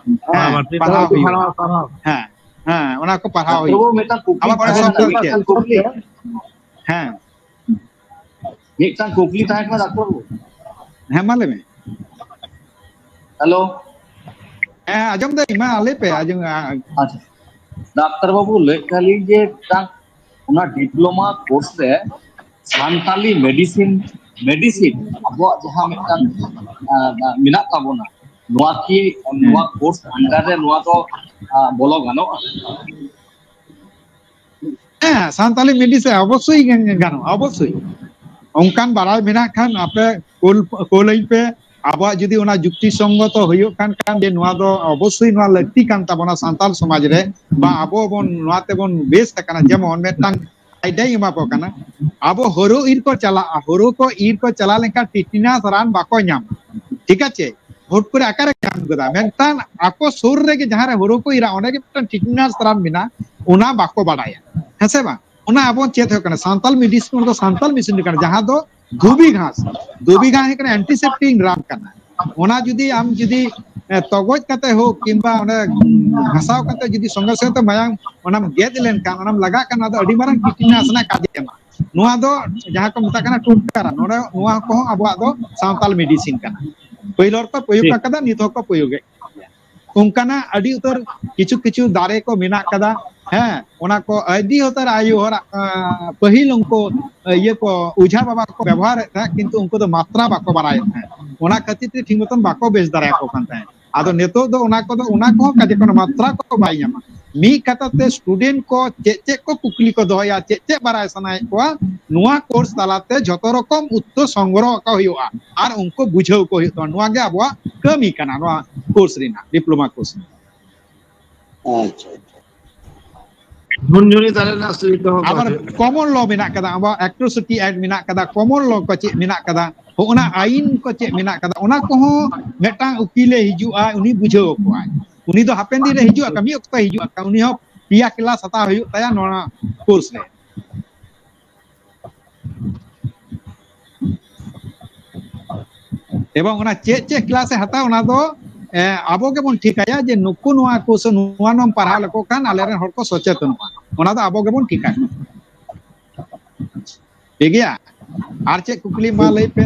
ᱦᱮᱸ, ᱦᱮᱸ, ᱢᱟ, ᱴᱷᱤᱠ ᱯᱟᱲᱦᱟᱣ ᱟᱪᱷᱮ, ᱦᱩᱭᱩᱜᱼᱟ᱾ ᱥᱟᱨᱦᱟᱣ, ᱥᱟᱨᱦᱟᱣ᱾ ᱦᱮᱸ, ᱦᱮᱸ, ᱚᱱᱟ ᱠᱚ ᱯᱟᱲᱦᱟᱣ ᱰᱟᱠᱛᱟᱨ ᱦᱩᱭᱩᱜᱼᱟ᱾ ᱵᱟᱹᱵᱩ, ᱢᱤᱫᱴᱟᱝ ᱠᱩᱠᱞᱤ ᱟᱵᱟᱨ ᱚᱱᱟ ᱛᱟᱦᱮᱸ ᱠᱟᱱ ᱥᱟᱶᱛᱮ ᱛᱟᱵᱮᱱᱟ, ᱢᱤᱫᱴᱮᱱ ᱠᱩᱠᱞᱤ᱾ ᱦᱮᱸ᱾ ᱢᱤᱫᱴᱟᱝ ᱠᱩᱠᱞᱤ ᱛᱟᱦᱮᱸ ᱠᱟᱱᱟ, ᱰᱟᱠᱛᱟᱨ ᱵᱟᱹᱵᱩ᱾ ᱦᱮᱸ, ᱢᱟ ᱞᱟᱹᱭ ᱢᱮ᱾ ᱦᱮᱞᱳ᱾ ᱦᱮᱸ, ᱟᱸᱡᱚᱢ ᱫᱟᱹᱧ, ᱢᱟ ᱞᱟᱹᱭ ᱯᱮ, ᱟᱸᱡᱚᱢ, ᱟ-, ᱟᱪᱪᱷᱟ᱾ ᱰᱟᱠᱛᱟᱨ ᱵᱟᱹᱵᱩ, ᱞᱟᱹᱭᱮᱫ ᱛᱟᱦᱮᱸᱱᱟᱞᱤᱧ ᱡᱮ ᱢᱤᱫᱴᱟᱝ ᱚᱱᱟ diploma course ᱨᱮ ᱥᱟᱱᱛᱟᱞᱤ medicine, medicine ᱟᱵᱚᱣᱟᱜ ᱡᱟᱦᱟᱸ ᱢᱤᱫᱴᱟᱝ, ᱟ, ᱢᱮᱱᱟᱜ ᱛᱟᱵᱚᱱᱟ, ᱱᱚᱣᱟ ᱠᱤ, ᱦᱮᱸ᱾ ᱱᱚᱣᱟ course under ᱨᱮ ᱱᱚᱣᱟ ᱫᱚ, ᱟ, ᱵᱚᱞᱚ ᱜᱟᱱᱚᱜᱼᱟ? ᱦᱮᱸ, ᱥᱟᱱᱛᱟᱞᱤ medicine ᱚᱵᱚᱥᱥᱳᱭ ᱜᱟᱱᱚᱜᱼᱟ, ᱚᱵᱚᱥᱥᱳᱭ᱾ ᱚᱱᱠᱟᱱ ᱵᱟᱲᱟᱭ ᱢᱮᱱᱟᱜ ᱠᱷᱟᱱ ᱟᱯᱮ ᱠᱳᱞ, ᱠᱳᱞᱟᱹᱧ ᱯᱮ᱾ ᱟᱵᱚᱣᱟᱜ ᱡᱩᱫᱤ ᱚᱱᱟ ᱡᱩᱠᱛᱤ ᱥᱚᱝᱜᱚᱛᱚ ᱦᱩᱭᱩᱜ ᱠᱟᱱ ᱠᱷᱟᱱ ᱡᱮ ᱱᱚᱣᱟ ᱫᱚ ᱚᱵᱚᱥᱥᱳᱭ ᱱᱚᱣᱟ ᱞᱟᱹᱠᱛᱤ ᱠᱟᱱ ᱛᱟᱵᱚᱱᱟ ᱥᱟᱱᱛᱟᱞ ᱥᱚᱢᱟᱡᱽ ᱨᱮ, ᱵᱟ ᱟᱵᱚ ᱵᱚᱱ ᱱᱚᱣᱟ ᱛᱮᱵᱚᱱ ᱵᱮᱥ ᱟᱠᱟᱱᱟ, ᱡᱮᱢᱚᱱ ᱢᱤᱫᱴᱟᱝ ᱟᱭᱰᱤᱭᱟᱭ ᱮᱢᱟ ᱠᱚ ᱠᱟᱱᱟ᱾ ᱟᱵᱚ ᱦᱳᱲᱳ ᱤᱨ ᱠᱚ ᱪᱟᱞᱟᱜᱼᱟ, ᱦᱳᱲᱳ ᱠᱚ ᱤᱨ ᱠᱚ ᱪᱟᱞᱟᱣ ᱞᱮᱱᱠᱷᱟᱱ tetanus ᱨᱟᱱ ᱵᱟᱠᱚ ᱧᱟᱢᱟ, ᱴᱷᱤᱠ ᱟᱪᱷᱮ? ᱦᱩᱴ ᱠᱚᱨᱮ ᱚᱠᱟᱨᱮ ᱧᱟᱢ ᱜᱚᱫᱟ? ᱢᱮᱱᱠᱷᱟᱱ ᱟᱠᱚ ᱥᱩᱨ ᱨᱮᱜᱮ ᱡᱟᱦᱟᱸ ᱨᱮ ᱦᱳᱲᱳ ᱠᱚ ᱤᱨᱟ, ᱚᱸᱰᱮ ᱜᱮ ᱢᱤᱫᱴᱟᱝ tetanus ᱨᱟᱱ ᱢᱮᱱᱟᱜᱼᱟ, ᱚᱱᱟ ᱵᱟᱠᱚ ᱵᱟᱲᱟᱭᱟ, ᱦᱮᱸ ᱥᱮ ᱵᱟᱝ? ᱚᱱᱟ ᱟᱵᱚ ᱪᱮᱫ ᱦᱩᱭᱩᱜ ᱠᱟᱱᱟ? ᱥᱟᱱᱛᱟᱞ medicine, ᱚᱱᱟ ᱫᱚ ᱥᱟᱱᱛᱟᱞ medicine ᱠᱟᱱᱟ, ᱡᱟᱦᱟᱸ ᱫᱚ ᱫᱷᱩᱵᱤ ᱜᱷᱟᱥ, ᱫᱷᱩᱵᱤ ᱜᱷᱟᱥ ᱦᱩᱭᱩᱜ ᱠᱟᱱᱟ antiseptic ᱨᱟᱱ ᱠᱟᱱᱟ᱾ ᱚᱱᱟ ᱡᱩᱫᱤ ᱟᱢ ᱡᱩᱫᱤ ᱛᱚᱜᱚᱡ ᱠᱟᱛᱮ ᱦᱳᱠ ᱠᱤᱝᱵᱟ ᱚᱸᱰᱮ ᱜᱷᱟᱥᱟᱣ ᱠᱟᱛᱮ ᱡᱩᱫᱤ ᱥᱚᱸᱜᱮ ᱥᱚᱸᱜᱮ ᱛᱮ ᱢᱟᱭᱟᱢ ᱚᱱᱟᱢ ᱜᱮᱫ ᱞᱮᱱᱠᱷᱟᱱ, ᱚᱱᱟᱢ ᱞᱟᱜᱟᱜ ᱠᱷᱟᱱ, ᱚᱱᱟ ᱫᱚ ᱟᱹᱰᱤ ᱢᱟᱨᱟᱝ ᱠᱤᱴᱱᱟᱥ ᱨᱮᱱᱟᱜ ᱠᱟᱡᱮ ᱮᱢᱟ᱾ ᱱᱚᱣᱟ ᱫᱚ ᱡᱟᱦᱟᱸ ᱠᱚ ᱢᱮᱛᱟᱜ ᱠᱟᱱᱟ ᱴᱩᱴᱠᱟᱨᱟ, ᱱᱚᱰᱮ ᱱᱚᱣᱟ ᱠᱚᱦᱚᱸ ᱟᱵᱚᱣᱟᱜ ᱫᱚ ᱥᱟᱶᱛᱟᱞ ᱢᱮᱰᱤᱥᱤᱱ ᱠᱟᱱᱟ᱾ ᱯᱟᱹᱦᱤᱞ ᱦᱚᱲ ᱠᱚ ᱯᱨᱚᱭᱳᱜ ᱴᱷᱤᱠ᱾ ᱟᱠᱟᱫᱟ, ᱱᱤᱛ ᱦᱚᱸᱠᱚ ᱯᱨᱚᱭᱳᱜᱮᱫ ᱠᱟᱱ ᱜᱮᱭᱟ᱾ ᱚᱱᱠᱟᱱᱟᱜ ᱟᱹᱰᱤ ᱩᱛᱟᱹᱨ ᱠᱤᱪᱷᱩ ᱠᱤᱪᱷᱩ ᱫᱟᱨᱮ ᱠᱚ ᱢᱮᱱᱟᱜ ᱠᱟᱫᱟ᱾ ᱦᱮᱸ, ᱚᱱᱟ ᱠᱚ ᱟᱹᱰᱤ ᱩᱛᱟᱹᱨ ᱟᱭᱳ ᱦᱚᱲᱟᱜ, ᱟᱸ, ᱯᱟᱹᱦᱤᱞ ᱩᱱᱠᱩ, ᱤᱭᱟᱹ ᱠᱚ, ᱚᱡᱷᱟ ᱵᱟᱵᱟ ᱠᱚ ᱵᱮᱵᱚᱦᱟᱨᱮᱫ ᱛᱟᱦᱮᱸᱫ, ᱠᱤᱱᱛᱩ ᱩᱱᱠᱩ ᱫᱚ ᱢᱟᱛᱨᱟ ᱵᱟᱠᱚ ᱵᱟᱲᱟᱭᱮᱫ ᱛᱟᱦᱮᱸᱫ᱾ ᱚᱱᱟ ᱠᱷᱟᱹᱛᱤᱨ ᱛᱮ ᱴᱷᱤᱠ ᱢᱚᱛᱚᱱ ᱵᱟᱠᱚ ᱵᱮᱥ ᱫᱟᱲᱮᱭᱟᱠᱚ ᱠᱟᱱ ᱛᱟᱦᱮᱸᱫ᱾ ᱟᱫᱚ ᱱᱤᱛᱚᱜ ᱫᱚ ᱚᱱᱟ ᱠᱚᱫᱚ, ᱚᱱᱟ ᱠᱚᱦᱚᱸ ᱠᱟᱡᱮ ᱠᱳᱱᱳ ᱢᱟᱛᱨᱟ ᱠᱚ ᱵᱟᱭ ᱧᱟᱢᱟ᱾ ᱢᱤᱫ ᱠᱟᱛᱷᱟ ᱛᱮ student ᱠᱚ ᱪᱮᱫ ᱪᱮᱫ ᱠᱚ ᱠᱩᱠᱞᱤ ᱠᱚ ᱫᱚᱦᱚᱭᱟ, ᱪᱮᱫ ᱪᱮᱫ ᱵᱟᱲᱟᱭ ᱥᱟᱱᱟᱭᱮᱫ ᱠᱚᱣᱟ, ᱱᱚᱣᱟ course ᱛᱟᱞᱟᱛᱮ ᱡᱷᱚᱛᱚ ᱨᱚᱠᱚᱢ ᱩᱛᱛᱚᱨ ᱥᱚᱝᱜᱨᱚᱦᱚ ᱠᱚ ᱦᱩᱭᱩᱜᱼᱟ ᱟᱨ ᱩᱱᱠᱩ ᱵᱩᱡᱷᱟᱹᱣ ᱠᱚ ᱦᱩᱭᱩᱜ ᱛᱟᱢᱟ᱾ ᱱᱚᱣᱟ ᱜᱮ ᱟᱵᱚᱣᱟᱜ ᱠᱟᱹᱢᱤ ᱠᱟᱱᱟ, ᱱᱚᱣᱟ course ᱨᱮᱱᱟᱜ, diploma course ᱨᱮᱱᱟᱜ᱾ ᱟᱪᱪᱷᱟ, ᱟᱪᱪᱷᱟ᱾ ᱡᱷᱩᱱᱡᱷᱩᱱᱤ ᱫᱟᱨᱮ ᱨᱮᱱᱟᱜ ᱥᱩᱭ ᱫᱚᱦᱚ ᱠᱟᱜ ᱟᱵᱟᱨ ᱦᱩᱭᱩᱜᱼᱟ᱾ Common law ᱢᱮᱱᱟᱜ ᱠᱟᱫᱟ, ᱟᱵᱚᱣᱟᱜ atrocity act ᱢᱮᱱᱟᱜ ᱠᱟᱫᱟ, common law ᱠᱚ ᱪᱮᱫ ᱢᱮᱱᱟᱜ ᱠᱟᱫᱟ, ᱦᱚᱸ, ᱚᱱᱟ ᱟᱭᱤᱱ ᱠᱚ ᱪᱮᱫ ᱢᱮᱱᱟᱜ ᱠᱟᱫᱟ, ᱚᱱᱟ ᱠᱚᱦᱚᱸ ᱢᱤᱫᱴᱟᱝ ᱩᱠᱤᱞᱮ ᱦᱤᱡᱩᱜᱼᱟ, ᱩᱱᱤ ᱵᱩᱡᱷᱟᱹᱣ ᱟᱠᱚᱣᱟᱭ᱾ ᱩᱱᱤ ᱫᱚ ᱦᱟᱯᱮᱱ ᱫᱤᱱ ᱨᱮ ᱦᱤᱡᱩᱜᱼᱟ, ᱠᱟᱹᱢᱤ ᱚᱠᱛᱚ ᱦᱤᱡᱩᱜᱼᱟ, ᱩᱱᱤ ᱦᱚᱸ ᱯᱮᱭᱟ class ᱦᱟᱛᱟᱣ ᱦᱩᱭᱩᱜ ᱛᱟᱭᱟ ᱱᱚᱣᱟ course ᱨᱮ᱾ ᱮᱵᱚᱝ ᱚᱱᱟ ᱪᱮᱫ ᱪᱮᱫ class ᱮ ᱦᱟᱛᱟᱣᱟ, ᱚᱱᱟ ᱫᱚ, ᱮ, ᱟᱵᱚ ᱜᱮᱵᱚᱱ ᱴᱷᱤᱠᱟᱭᱟ ᱡᱮ ᱱᱩᱠᱩ ᱱᱚᱣᱟ course, ᱱᱚᱣᱟ ᱱᱚᱣᱟᱢ ᱯᱟᱲᱦᱟᱣ ᱞᱮᱠᱚ ᱠᱷᱟᱱ ᱟᱞᱮᱨᱮᱱ ᱦᱚᱲ ᱠᱚ ᱥᱚᱪᱮᱛᱚᱱᱚᱜᱼᱟ᱾ ᱚᱱᱟ ᱫᱚ ᱟᱵᱚ ᱜᱮᱵᱚᱱ ᱴᱷᱤᱠᱟᱭᱟ᱾ ᱴᱷᱤᱠ ᱜᱮᱭᱟ? ᱟᱨ ᱪᱮᱫ ᱠᱩᱠᱞᱤ, ᱢᱟ ᱞᱟᱹᱭ ᱯᱮ᱾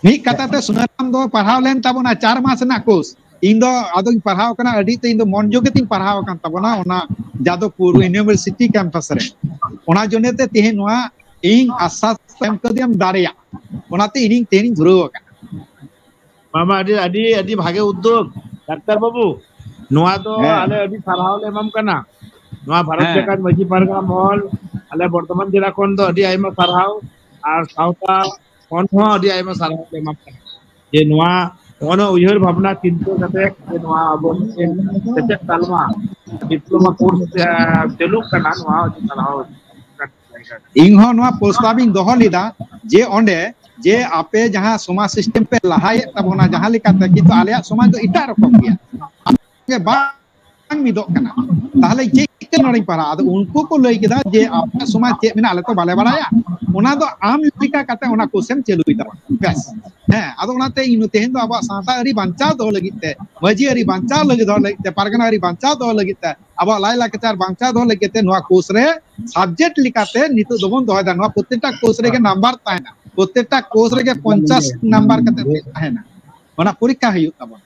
ᱢᱤᱫ ᱠᱟᱛᱷᱟ ᱛᱮ, ᱥᱩᱱᱟᱹᱨᱟᱢ ᱫᱚ ᱯᱟᱲᱦᱟᱣ ᱞᱮᱱ ᱛᱟᱵᱚᱱᱟ ᱪᱟᱨ ᱢᱟᱥ ᱨᱮᱱᱟᱜ course᱾ ᱤᱧ ᱫᱚ ᱟᱫᱚᱧ ᱯᱟᱲᱦᱟᱣ ᱠᱟᱱᱟ, ᱟᱹᱰᱤ ᱛᱮ ᱤᱧ ᱫᱚ ᱢᱚᱱ ᱡᱳᱜ ᱠᱟᱛᱮᱧ ᱯᱟᱲᱦᱟᱣ ᱟᱠᱟᱱ ᱛᱟᱵᱚᱱᱟ ᱚᱱᱟ ᱡᱟᱫᱚᱵᱯᱩᱨ university campus ᱨᱮ᱾ ᱚᱱᱟ ᱡᱚᱱᱱᱮ ᱛᱮ ᱛᱮᱦᱮᱧ ᱱᱚᱣᱟ ᱤᱧ ᱟᱥᱥᱟᱥ ᱮᱢ ᱠᱟᱹᱫᱤᱧᱟᱢ ᱫᱟᱲᱮᱭᱟᱜ, ᱚᱱᱟᱛᱮ ᱤᱧᱤᱧ ᱛᱮᱦᱮᱧ ᱤᱧ ᱫᱷᱩᱨᱟᱹᱣ ᱟᱠᱟᱱᱟ᱾ ᱢᱟᱢᱟ, ᱟᱹᱰᱤ, ᱟᱹᱰᱤ, ᱟᱹᱰᱤ ᱵᱷᱟᱜᱮ ᱩᱫᱽᱫᱳᱜᱽ, ᱰᱟᱠᱛᱟᱨ ᱵᱟᱹᱵᱩ᱾ ᱱᱚᱣᱟ ᱫᱚ ᱦᱮᱸ᱾ ᱟᱞᱮ ᱟᱹᱰᱤ ᱥᱟᱨᱦᱟᱣ ᱞᱮ ᱮᱢᱟᱢ ᱠᱟᱱᱟ᱾ ᱱᱚᱣᱟ ᱵᱷᱟᱨᱚᱛ ᱦᱮᱸ᱾ ᱡᱟᱠᱟᱛ ᱢᱟᱹᱡᱷᱤ ᱯᱟᱨᱜᱟᱱᱟ ᱢᱚᱦᱚᱞ, ᱟᱞᱮ ᱵᱚᱨᱫᱷᱚᱢᱟᱱ ᱡᱮᱞᱟ ᱠᱷᱚᱱ ᱫᱚ ᱟᱹᱰᱤ ᱟᱭᱢᱟ ᱥᱟᱨᱦᱟᱣ, ᱟᱨ ᱥᱟᱶᱛᱟ ᱠᱷᱚᱱ ᱦᱚᱸ ᱟᱹᱰᱤ ᱟᱭᱢᱟ ᱥᱟᱨᱦᱟᱣ ᱞᱮ ᱮᱢᱟᱢ ᱠᱟᱱᱟ᱾ ᱡᱮ ᱱᱚᱣᱟ, ᱱᱚᱜᱼᱚ ᱱᱚᱣᱟ ᱩᱭᱦᱟᱹᱨ ᱵᱷᱟᱵᱽᱱᱟ ᱪᱤᱱᱛᱟᱹ ᱠᱟᱛᱮ ᱡᱮ ᱱᱚᱣᱟ ᱟᱵᱚ ᱢᱤᱫᱴᱮᱱ ᱥᱮᱪᱮᱫ ᱛᱟᱞᱢᱟ, diploma course, ᱮ, ᱪᱟᱹᱞᱩᱜ ᱠᱟᱱᱟ, ᱱᱚᱣᱟ ᱟᱹᱰᱤ ᱥᱟᱨᱦᱟᱣ᱾ ᱤᱧ ᱦᱚᱸ ᱱᱚᱣᱟ ᱯᱨᱚᱥᱛᱟᱵ ᱤᱧ ᱫᱚᱦᱚ ᱞᱮᱫᱟ ᱡᱮ ᱚᱸᱰᱮ ᱡᱮ ᱟᱯᱮ ᱡᱟᱦᱟᱸ ᱥᱚᱢᱟᱡᱽ system ᱯᱮ ᱞᱟᱦᱟᱭᱮᱫ ᱛᱟᱵᱚᱱᱟ ᱡᱟᱦᱟᱸ ᱞᱮᱠᱟᱛᱮ, ᱠᱤᱱᱛᱩ ᱟᱞᱮᱭᱟᱜ ᱥᱚᱢᱟᱡᱽ ᱫᱚ ᱮᱴᱟᱜ ᱨᱚᱠᱚᱢ ᱜᱮᱭᱟ᱾ ᱜᱮ ᱵᱟᱝ ᱢᱤᱫᱚᱜ ᱠᱟᱱᱟ᱾ ᱛᱟᱦᱚᱞᱮ ᱪᱮᱫ ᱪᱮᱫ ᱱᱚᱰᱮᱧ ᱯᱟᱲᱦᱟᱜᱼᱟ? ᱟᱫᱚ ᱩᱱᱠᱩ ᱠᱚ ᱞᱟᱹᱭ ᱠᱮᱫᱟ ᱡᱮ ᱟᱯᱮᱭᱟᱜ ᱥᱚᱢᱟᱡᱽ ᱪᱮᱫ ᱢᱮᱱᱟᱜᱼᱟ, ᱟᱞᱮ ᱛᱚ ᱵᱟᱞᱮ ᱵᱟᱲᱟᱭᱟ᱾ ᱚᱱᱟ ᱫᱚ ᱟᱢ ᱞᱮᱠᱟ ᱠᱟᱛᱮ ᱚᱱᱟ ᱠᱳᱨᱥ ᱮᱢ ᱪᱟᱹᱞᱩᱭ ᱛᱟᱵᱚᱱᱟ᱾ ᱵᱮᱥ᱾ ᱦᱮᱸ, ᱟᱫᱚ ᱚᱱᱟᱛᱮ ᱤᱧ ᱛᱮᱦᱮᱧ ᱫᱚ ᱟᱵᱚᱣᱟᱜ ᱥᱟᱶᱛᱟ ᱟᱹᱨᱤ ᱵᱟᱧᱪᱟᱣ ᱫᱚᱦᱚ ᱞᱟᱹᱜᱤᱫ ᱛᱮ, ᱢᱟᱹᱡᱷᱤ ᱟᱹᱨᱤ ᱵᱟᱧᱪᱟᱣ ᱞᱟᱹᱜᱤᱫ, ᱫᱚᱦᱚ ᱞᱟᱹᱜᱤᱫ ᱛᱮ, ᱯᱟᱨᱜᱟᱱᱟ ᱟᱹᱨᱤ ᱵᱟᱧᱪᱟᱣ ᱫᱚᱦᱚ ᱞᱟᱹᱜᱤᱫ ᱛᱮ, ᱟᱵᱚᱣᱟᱜ ᱞᱟᱭ ᱞᱟᱠᱪᱟᱨ ᱵᱟᱧᱪᱟᱣ ᱫᱚᱦᱚ ᱞᱟᱹᱜᱤᱫ ᱛᱮ ᱱᱚᱣᱟ ᱠᱳᱨᱥ ᱨᱮ ᱥᱟᱵᱡᱮᱠᱴ ᱞᱮᱠᱟᱛᱮ ᱱᱤᱛᱚᱜ ᱫᱚᱵᱚᱱ ᱫᱚᱦᱚᱭᱮᱫᱟ᱾ ᱱᱚᱣᱟ ᱯᱨᱚᱛᱮᱠᱴᱟ ᱠᱳᱨᱥ ᱨᱮᱜᱮ ᱱᱟᱢᱵᱟᱨ ᱛᱟᱦᱮᱱᱟ, ᱯᱨᱚᱛᱮᱠᱴᱟ ᱠᱳᱨᱥ ᱨᱮᱜᱮ ᱯᱚᱧᱪᱟᱥ ᱱᱟᱢᱵᱟᱨ ᱠᱟᱛᱮ ᱛᱟᱦᱮᱱᱟ᱾ ᱚᱱᱟ ᱯᱚᱨᱤᱠᱠᱷᱟ ᱦᱩᱭᱩᱜ ᱛᱟᱵᱚᱱᱟ᱾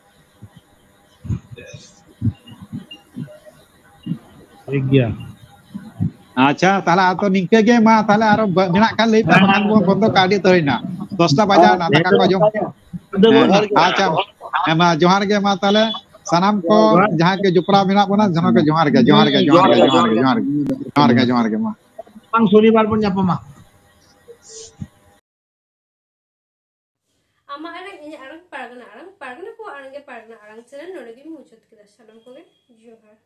ᱴᱷᱤᱠ ᱜᱮᱭᱟ᱾ ᱟᱪᱪᱷᱟ, ᱛᱟᱦᱞᱮ ᱟᱫᱚ ᱱᱤᱝᱠᱟᱹ ᱜᱮ ᱢᱟ, ᱛᱟᱦᱞᱮ ᱟᱨᱚ ᱵᱟ-, ᱢᱮᱱᱟᱜ ᱠᱷᱟᱱ ᱞᱟᱹᱭ ᱯᱮ, ᱵᱟᱠᱷᱟᱱ ᱵᱚᱱ ᱵᱚᱱᱫᱚ ᱠᱟᱜᱼᱟ, ᱟᱹᱰᱤ ᱩᱛᱟᱹᱨ ᱦᱩᱭᱱᱟ, ᱫᱚᱥᱴᱟ ᱵᱟᱡᱟᱣ ᱮᱱᱟ, ᱫᱟᱠᱟ ᱠᱚ ᱡᱚᱢ᱾ ᱦᱮᱸ, ᱟᱪᱪᱷᱟ, ᱦᱮᱸ ᱢᱟ, ᱡᱚᱦᱟᱨ ᱜᱮ ᱢᱟ ᱛᱟᱦᱞᱮ ᱥᱟᱱᱟᱢ ᱠᱚ ᱡᱟᱦᱟᱸ ᱜᱮ ᱡᱚᱯᱲᱟᱣ ᱢᱮᱱᱟᱜ ᱵᱚᱱᱟ, ᱥᱟᱱᱟᱢ ᱠᱚ ᱡᱚᱦᱟᱨ ᱜᱮ, ᱡᱚᱦᱟᱨ ᱜᱮ, ᱡᱚᱦᱟᱨ ᱜᱮ, ᱡᱚᱦᱟᱨ ᱜᱮ, ᱡᱚᱦᱟᱨ ᱜᱮ, ᱡᱚᱦᱟᱨ ᱜᱮ, ᱡᱚᱦᱟᱨ ᱜᱮ ᱢᱟ᱾ ᱵᱟᱝ, ᱥᱚᱱᱤᱵᱟᱨ ᱵᱚᱱ ᱧᱟᱯᱟᱢᱟ᱾ ᱟᱢᱟᱜ ᱟᱲᱟᱝ, ᱤᱧᱟᱹᱜ ᱟᱲᱟᱝ, ᱯᱟᱨᱜᱟᱱᱟ ᱟᱲᱟᱝ, ᱯᱟᱨᱜᱟᱱᱟ ᱠᱚᱣᱟᱜ ᱟᱲᱟᱝ ᱜᱮ ᱯᱟᱨᱜᱟᱱᱟ ᱟᱲᱟᱝ ᱪᱮᱱᱮᱞ ᱱᱚᱰᱮ ᱜᱤᱧ ᱢᱩᱪᱟᱹᱫ ᱠᱮᱫᱟ᱾ ᱥᱟᱱᱟᱢ ᱠᱚᱜᱮ ᱡᱚᱦᱟᱨ᱾